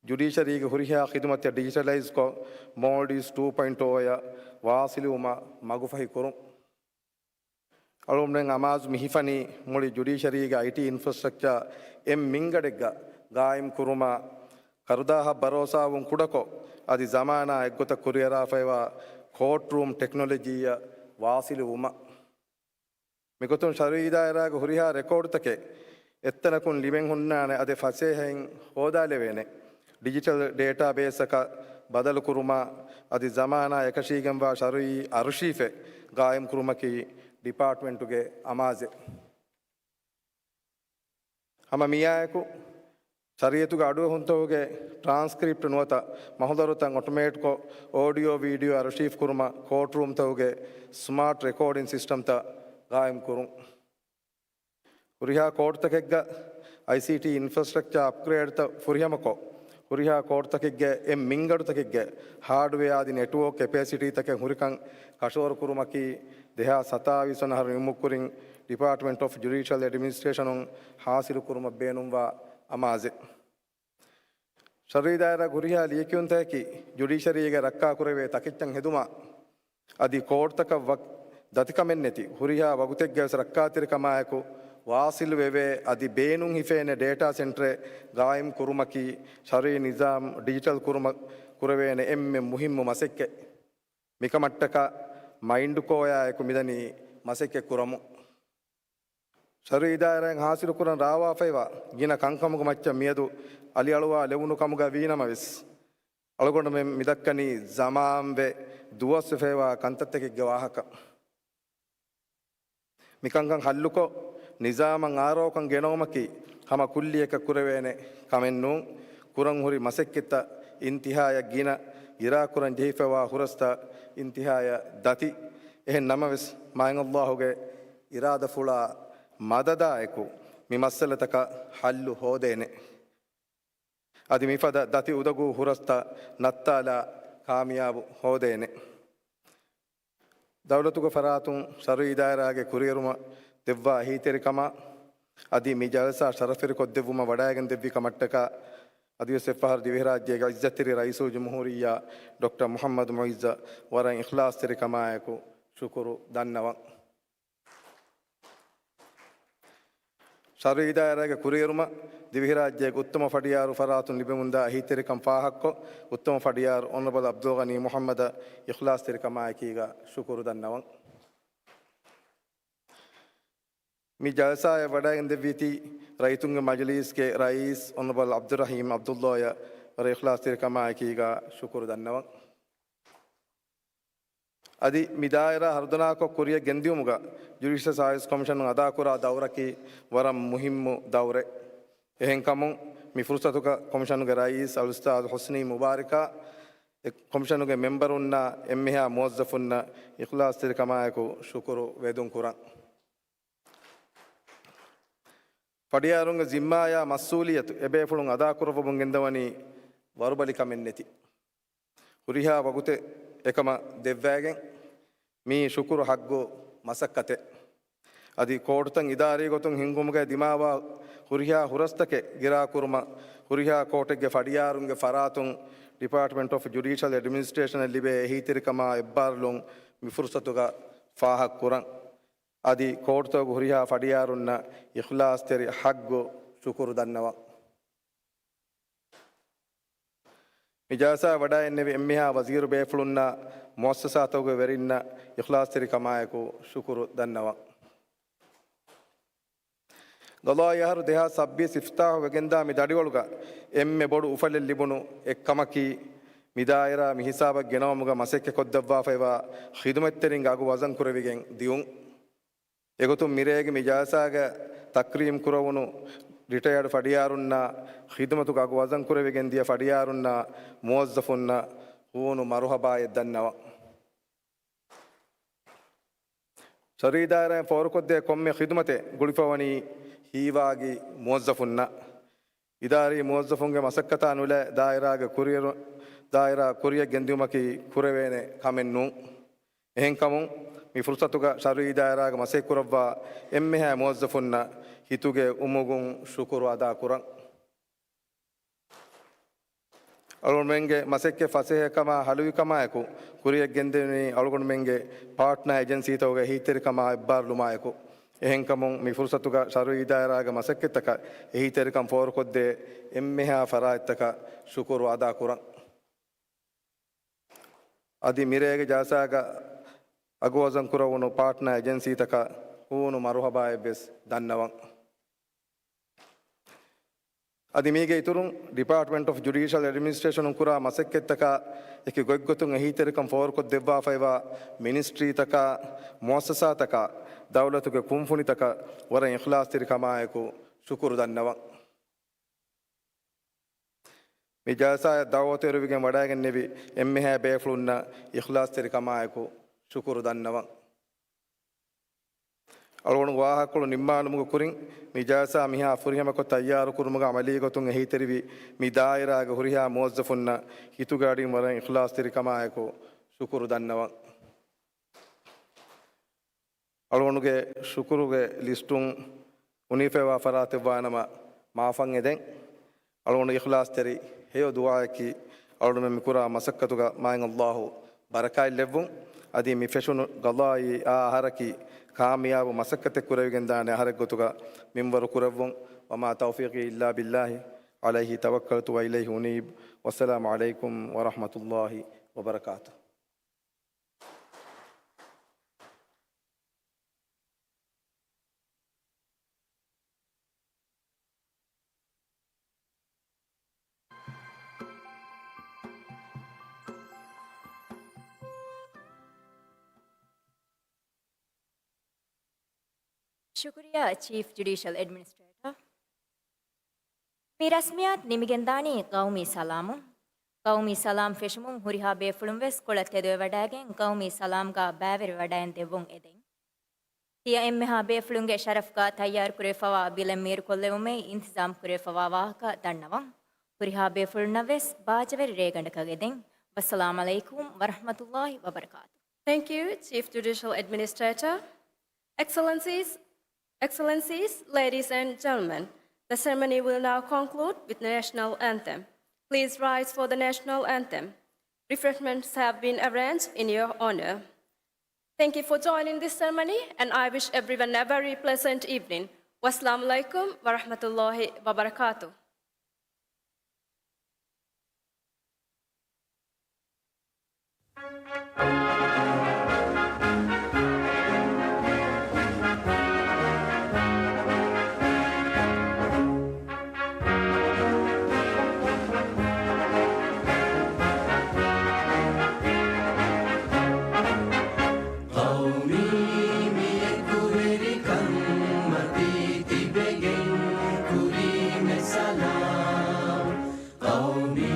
ޖުޑީޝަރީގެ ހުރިހާ ޚިދުމަތެއް ޑިޖިޓަލައިޒްކޮށް، މޯލްޑިވްސް ޓޫ ޕޮއިންޓް އޯއަށް ވާސިލުވުމަށް މަގުފަހި ކުރުން. އަޅުގަނޑުމެން އަމާޒު މި ހިފަނީ މުޅި ޖުޑީޝަރީގެ އައިޓީ އިންފްރާސްޓްރަކްޗާ އެއް މިންގަޑެއްގަ ގާއިމް ކުރުމާ، ކަރުދާހަށް ބަރޯސާވުން ކުޑަކޮށް، އަދި ޒަމާނާ އެއްގޮތަށް ކުރިއަރާފައިވާ ކޯޓްރޫމް ޓެކްނޮލޮޖީއަށް ވާސިލުވުމަށް. މިގޮތުން ޝަރުއީ ދާއިރާގެ ހުރިހާ ރެކޯޑުތަކެއް އެއްތަނަކުން ލިބެން ހުންނާނެ އަދި ފަސޭހައިން ހޯދާލެވޭނެ ޑިޖިޓަލް ޑޭޓާބޭސްއަކަށް ބަދަލުކުރުމާ، އަދި ޒަމާނާ އެކަށީގެންވާ ޝަރުއީ އަރުޝީފެއް ގާއިމްކުރުމަކީ ޑިޕާޓްމަންޓުގެ އަމާޒެއް. ހަމަ މިއާއެކު، ޝަރީއަތުގެ އަޑުއެހުންތަކުގެ ޓްރާންސްކްރިޕްޓް ނުވަތަ މަހުދަރުތައް އޮޓޮމޭޓްކޮށް، އޯޑިއޯ ވީޑިއޯ އަރޝީފް ކުރުމަށް ކޯޓްރޫމްތަކުގެ ސްމާޓް ރެކޯޑިން ސިސްޓަމްތައް ގާއިމް ކުރުން. ހުރިހާ ކޯޓްތަކެއްގަ އައިސީޓީ އިންފްރާސްޓްރަކްޗާ އަޕްގްރޭޑްތައް ފުރިހަމަކޮށް، ހުރިހާ ކޯޓްތަކެއްގެ އެއް މިންގަޑުތަކެއްގެ ހާޑްވެއާ އަދި ނެޓްވޯކް ކެޕޭސިޓީތަކެއް ހުރިކަން ކަށަވަރު ކުރުމަކީ، ދެހާސް ސަތާވީސް ވަނަ އަހަރު ނިމުމުގެ ކުރިން ޑިޕާޓްމަންޓް އޮފް ޖުޑީޝަލް އެޑްމިނިސްޓްރޭޝަނުން ހާސިލު ކުރުމަށް ބޭނުންވާ އަމާޒެއް. ޝަރުއީ ދާއިރާގެ ހުރިހާ ލިޔެކިޔުންތަކަކީ، ޖުޑީޝަރީގެ ރައްކާކުރެވޭ ތަކެއްޗަށް ހެދުމާ، އަދި ކޯޓްތަކަށް ވަ-، ދަތިކަމެއްނެތި، ހުރިހާ ވަގުތެއްގަވެސް ރައްކާތެރިކަމާއެކު ވާސިލުވެވޭ، އަދި ބޭނުން ހިފޭނެ ޑޭޓާ ސެންޓަރެއް ގާއިމް ކުރުމަކީ، ޝަރުއީ ނިޒާމް ޑިޖިޓަލް ކުރުމަށް ކުރެވޭނެ އެންމެ މުހިއްމު މަސައްކަތް. މިކަމަށްޓަކާ މައިންޑްކޯއާއެކު މިދަނީ މަސައްކަތް ކުރަމުން. ޝަރުއީ ދާއިރާއިން ހާސިލުކުރަން ރާވާފައިވާ ގިނަ ކަންކަމުގެ މައްޗަށް މިއަދު އަލިއަޅުވާ ލެވުނު ކަމުގަ ވީނަމަވެސް، އަޅުގަނޑުމެން މިދައްކަނީ ޒަމާންވެ ދުވަސްވެފައިވާ ކަންތައްތަކެއްގެ ވާހަކަ. މިކަންކަން ހައްލުކޮށް، ނިޒާމަށް އާރޯކަން ގެނައުމަކީ ހަމަ ކުއްލިއަކަށް ކުރެވޭނެ ކަމެއް ނޫން. ކުރަން ހުރި މަސައްކަތްތައް އިންތިހާޔަށް ގިނަ، އިރާކުރަން ޖެހިފައިވާ ހުރަސްތައް އިންތިހާޔަށް ދަތި. އެހެން ނަމަވެސް، މާތް ﷲ ގެ އިރާދަފުޅާ މަދަދާއެކު މި މައްސަލަތަކަށް ހައްލު ހޯދޭނެ. އަދި މިފަދަ ދަތި އުދަގޫ ހުރަސްތައް ނައްތާލާ ކާމިޔާބު ހޯދޭނެ. ދައުލަތުގެ ފަރާތުން ޝަރުއީ ދާއިރާގެ ކުރިއެރުމަށް ދެއްވާ އެހީތެރިކަމާ، އަދި މި ޖަލްސާ ޝަރަފްވެރިކޮށްދެއްވުމަށް ވަޑައިގެންދެއްވި ކަމަށްޓަކާ، އަދިވެސް އެއްފަހަރު ދިވެހިރާއްޖޭގެ ޢިއްޒަތްތެރި ރައީސުލްޖުމްހޫރިއްޔާ ޑޮކްޓަރ މުޙައްމަދު މުޢިއްޒަށް ވަރަށް އިޚްލާޞްތެރިކަމާއެކު ޝުކުރު ދަންނަވަން. ޝަރުއީ ދާއިރާގެ ކުރިއެރުމަށް ދިވެހިރާއްޖޭގެ އުއްތަމަ ފަޑިޔާރު ފަރާތުން ލިބެމުންދާ އެހީތެރިކަން ފާހަގަކޮށް، އުއްތަމަ ފަޑިޔާރު އޮނަރަބަލް ޢަބްދުލްޣަނީ މުޙައްމަދަށް އިޚްލާޞްތެރިކަމާއެކީގަ ޝުކުރު ދަންނަވަން. މި ޖަލްސާއަށް ވަޑައިގެންދެއްވީތީ ރައްޔިތުންގެ މަޖިލީސްގެ ރައީސް އޮނަރަބަލް ޢަބްދުއްރަޙީމް ޢަބްދުﷲ އަށް ވަރަށް އިޚްލާޞްތެރިކަމާއެކީގަ ޝުކުރު ދަންނަވަން. އަދި މި ދާއިރާ ހަރުދަނާކޮށް ކުރިއަށް ގެންދިއުމުގަ ޖުޑިޝަލް ސާވިސް ކޮމިޝަނުން އަދާކުރާ ދައުރަކީ ވަރަށް މުހިއްމު ދައުރެއް. އެހެންކަމުން، މި ފުރުޞަތުގަ ކޮމިޝަނުގެ ރައީސް އަލްއުސްތާޛު ޙުސްނީ މުބާރިކާ އެ ކޮމިޝަނުގެ މެމްބަރުންނާ އެންމެހާ މުވައްޒަފުންނަށް އިޚްލާޞްތެރިކަމާއެކު ޝުކުރު ވެދުން ކުރަން. ފަޑިޔާރުންގެ ޒިންމާޔާ މަސްއޫލިއްޔަތު އެބޭފުޅުން އަދާކުރައްވަމުން ގެންދަވަނީ ވަރުބަލިކަމެއްނެތި، ހުރިހާ ވަގުތެއް އެކަމަށް ދެއްވައިގެން، މީ ޝުކުރު ހައްގު މަސައްކަތެއް. އަދި ކޯޓުތައް އިދާރީގޮތުން ހިންގުމުގައި ދިމާވާ ހުރިހާ ހުރަސްތަކެއް ގިރާކުރުމަށް ހުރިހާ ކޯޓެއްގެ ފަޑިޔާރުންގެ ފަރާތުން ޑިޕާޓްމަންޓް އޮފް ޖުޑީޝަލް އެޑްމިނިސްޓްރޭޝަނަށް ލިބޭ އެހީތެރިކަމާ އެއްބާރުލުން މި ފުރުޞަތުގަ ފާހަގަކުރަން. އަދި ކޯޓުތަކުގެ ހުރިހާ ފަޑިޔާރުންނަށް އިޚްލާޞްތެރި ހައްގު ޝުކުރު ދަންނަވަން. މި ޖަލްސާއަށް ވަޑައިގެންނެވި އެންމެހާ ވަޒީރު ބޭފުޅުންނާ މުއައްސަސާތަކުގެ ވެރިންނަށް އިޚްލާޞްތެރިކަމާއެކު ޝުކުރު ދަންނަވަން. ގަޟާއީ އަހަރު ދެހާސް ސައްބީސް އިފްތިތާޙު ވެގެންދާ މި ދަޑިވަޅުގަ އެންމެ ބޮޑު އުފަލެއް ލިބުނު އެއްކަމަކީ، މި ދާއިރާ މި ހިސާބަށް ގެނައުމުގަ މަސައްކަތްކޮށްދެއްވާފައިވާ ޚިދުމަތްތެރިންގެ އަގު ވަޒަންކުރެވިގެން ދިއުން. އެގޮތުން މިރޭގެ މި ޖަލްސާގަ ތަކްރީމް ކުރެވުނު ރިޓަޔާޑް ފަޑިޔާރުންނާ، ޚިދުމަތުގެ އަގު ވަޒަންކުރެވިގެން ދިޔަ ފަޑިޔާރުންނާ، މުވައްޒަފުންނަށް ހޫނު މަރުޙަބާއެއް ދަންނަވަން. ޝަރުއީ ދާއިރާއިން ފޯރުކޮށްދޭ ކޮންމެ ޚިދުމަތެއް ގުޅިފަވަނީ ހީވާގި މުވައްޒަފުންނަށް. އިދާރީ މުވައްޒަފުންގެ މަސައްކަތާ ނުލައި ދާއިރާގެ ކުރިއެރު-، ދާއިރާ ކުރިއަށް ގެންދިއުމަކީ ކުރެވޭނެ ކަމެއް ނޫން. އެހެންކަމުން، މި ފުރުސަތުގަ ޝަރުއީ ދާއިރާގަ މަސައްކަތްކުރައްވާ އެންމެހާ މުވައްޒަފުންނަށް ހިތުގެ އުމުގުން ޝުކުރު އަދާކުރަން. އަޅުގަނޑުމެންގެ މަސައްކަތް ފަސޭހަކަމާ ހަލުވިކަމާއެކު، ކުރިއަށް ގެންދެވެނީ އަޅުގަނޑުމެންގެ ޕާޓްނާ އެޖެންސީތަކުގެ އެހީތެރިކަމާ އެއްބާރުލުމާއެކު. އެހެންކަމުން، މި ފުރުސަތުގަ ޝަރުއީ ދާއިރާގެ މަސައްކަތްތަކަށް އެހީތެރިކަން ފޯރުކޮށްދޭ އެންމެހާ ފަރާތްތަކަށް ޝުކުރު އަދާކުރަން. އަދި މިރޭގެ ޖަލްސާގަ އަގު ވަޒަން ކުރެވުނު ޕާޓްނާ އެޖެންސީތަކަށް ހޫނު މަރުޙަބާއެއްވެސް ދަންނަވަން. އަދި މީގެ އިތުރުން، ޑިޕާޓްމަންޓް އޮފް ޖުޑީޝަލް އެޑްމިނިސްޓްރޭޝަނުން ކުރާ މަސައްކަތްތަކާ އެކި ގޮތްގޮތުން އެހީތެރިކަން ފޯރުކޮށްދެއްވާފައިވާ މިނިސްޓްރީތަކާ، މުއައްސަސާތަކާ، ދައުލަތުގެ ކުންފުނިތަކަށް ވަރަށް އިޚްލާޞްތެރިކަމާއެކު ޝުކުރު ދަންނަވަން. މި ޖަލްސާއަށް ދަޢުވަތު އެރުވިގެން ވަޑައިގެންނެވި އެންމެހާ ބޭފުޅުންނަށް އިޚްލާޞްތެރިކަމާއެކު ޝުކުރު ދަންނަވަން. އަޅުގަނޑު ވާހަކަކޮޅު ނިންމާލުމުގެ ކުރިން، މި ޖަލްސާ މިހާ ފުރިހަމަކޮށް ތައްޔާރުކުރުމުގަ ޢަމަލީގޮތުން އެހީތެރިވި މި ދާއިރާގެ ހުރިހާ މުވައްޒަފުންނަށް ހިތުގެ އަޑިން ވަރަށް އިޚްލާޞްތެރިކަމާއެކު ޝުކުރު ދަންނަވަން. އަޅުގަނޑުގެ ޝުކުރުގެ ލިސްޓުން އުނިފައިވާ ފަރާތެއްވާނަމަ މާފަށް އެދެން. އަޅުގަނޑު އިޚްލާޞްތެރި ހެޔޮ ދުޢާއަކީ، އަޅުގަނޑުމެން މިކުރާ މަސައްކަތުގަ މާތް ﷲ ބަރަކާތް ލެއްވުން. އަދި މި ފެށުނު ޤަޟާއީ އާ އަހަރަކީ، ކާމިޔާބު މަސައްކަތެއް ކުރެވިގެންދާނެ އަހަރެއްގޮތުގަ މިންވަރު ކުރެއްވުން. وما توفيقي إلا بالله عليه توكلت وإليه أنيب. والسلام عليكم ورحمة الله وبركاته. ޝުކުރިއްޔާ، ޗީފް ޖުޑީޝަލް އެޑްމިނިސްޓްރޭޓަރ. މި ރަސްމިއްޔާތު ނިމިގެންދާނީ ޤައުމީ ސަލާމުން. ޤައުމީ ސަލާމް ފެށުމުން ހުރިހާ ބޭފުޅުން ވެސް ކޮޅަށް ތެދުވެވަޑައިގެން، ޤައުމީ ސަލާމްގަ ބައިވެރިވެވަޑައިގެން ދެއްވުން އެދެން. ތިޔަ އެންމެހާ ބޭފުޅުންގެ ޝަރަފްގަ ތައްޔާރުކުރެވިފައިވާ ބިލެއް މީރުކޮށްލެވުމަށް އިންތިޒާމް ކުރެވިފައިވާ ވާހަކަ ދަންނަވަން. ހުރިހާ ބޭފުޅުންނަށް ވެސް ބާއްޖަވެރި ރޭގަނޑަކަށް އެދެން. ވައްސަލާމް ޢަލައިކުމް ވަރަޙްމަތުﷲި ވަބަރަކާތު. Thank you, Chief Judicial Administrator. Excellencies, Excellencies, ladies and gentlemen, the ceremony will now conclude with the national anthem. Please rise for the national anthem. Refreshments have been arranged in your honor. Thank you for joining this ceremony, and I wish everyone a very pleasant evening. Wassalamu alaikum warahmatullahi wabarakatuh. ޤައުމީ މި އެކުވެރިކަން މަތީ ތިބެގެން ކުރީމެ ސަލާމް. ޤައުމީ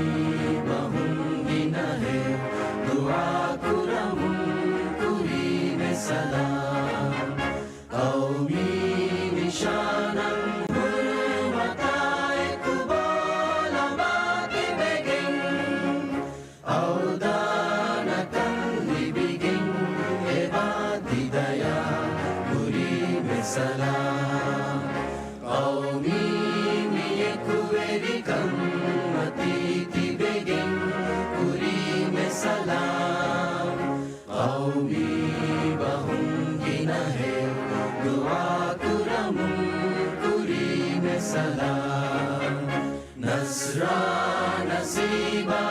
ބަހުން ގިނަހެއް ދުޢާ ކުރަމުން ކުރީމެ ސަލާމް. ޤައުމީ ނިޝާނަށް ހުރުމަތާ އެކު ބޯލަމާ ތިބެގެން، އަވްދާނަކަން ލިބިގެން އެބާ ތި ދަޔާ ކުރީމެ ސަލާމް. ޤައުމީ މި އެކުވެރިކަން މަތީ ތިބެގެން ކުރީމެ ސަލާމް. ޤައުމީ ބަހުން ގިނަހެއް ދުޢާ ކުރަމުން ކުރީމެ ސަލާމް. ނަޞްރާ ނަސީބާ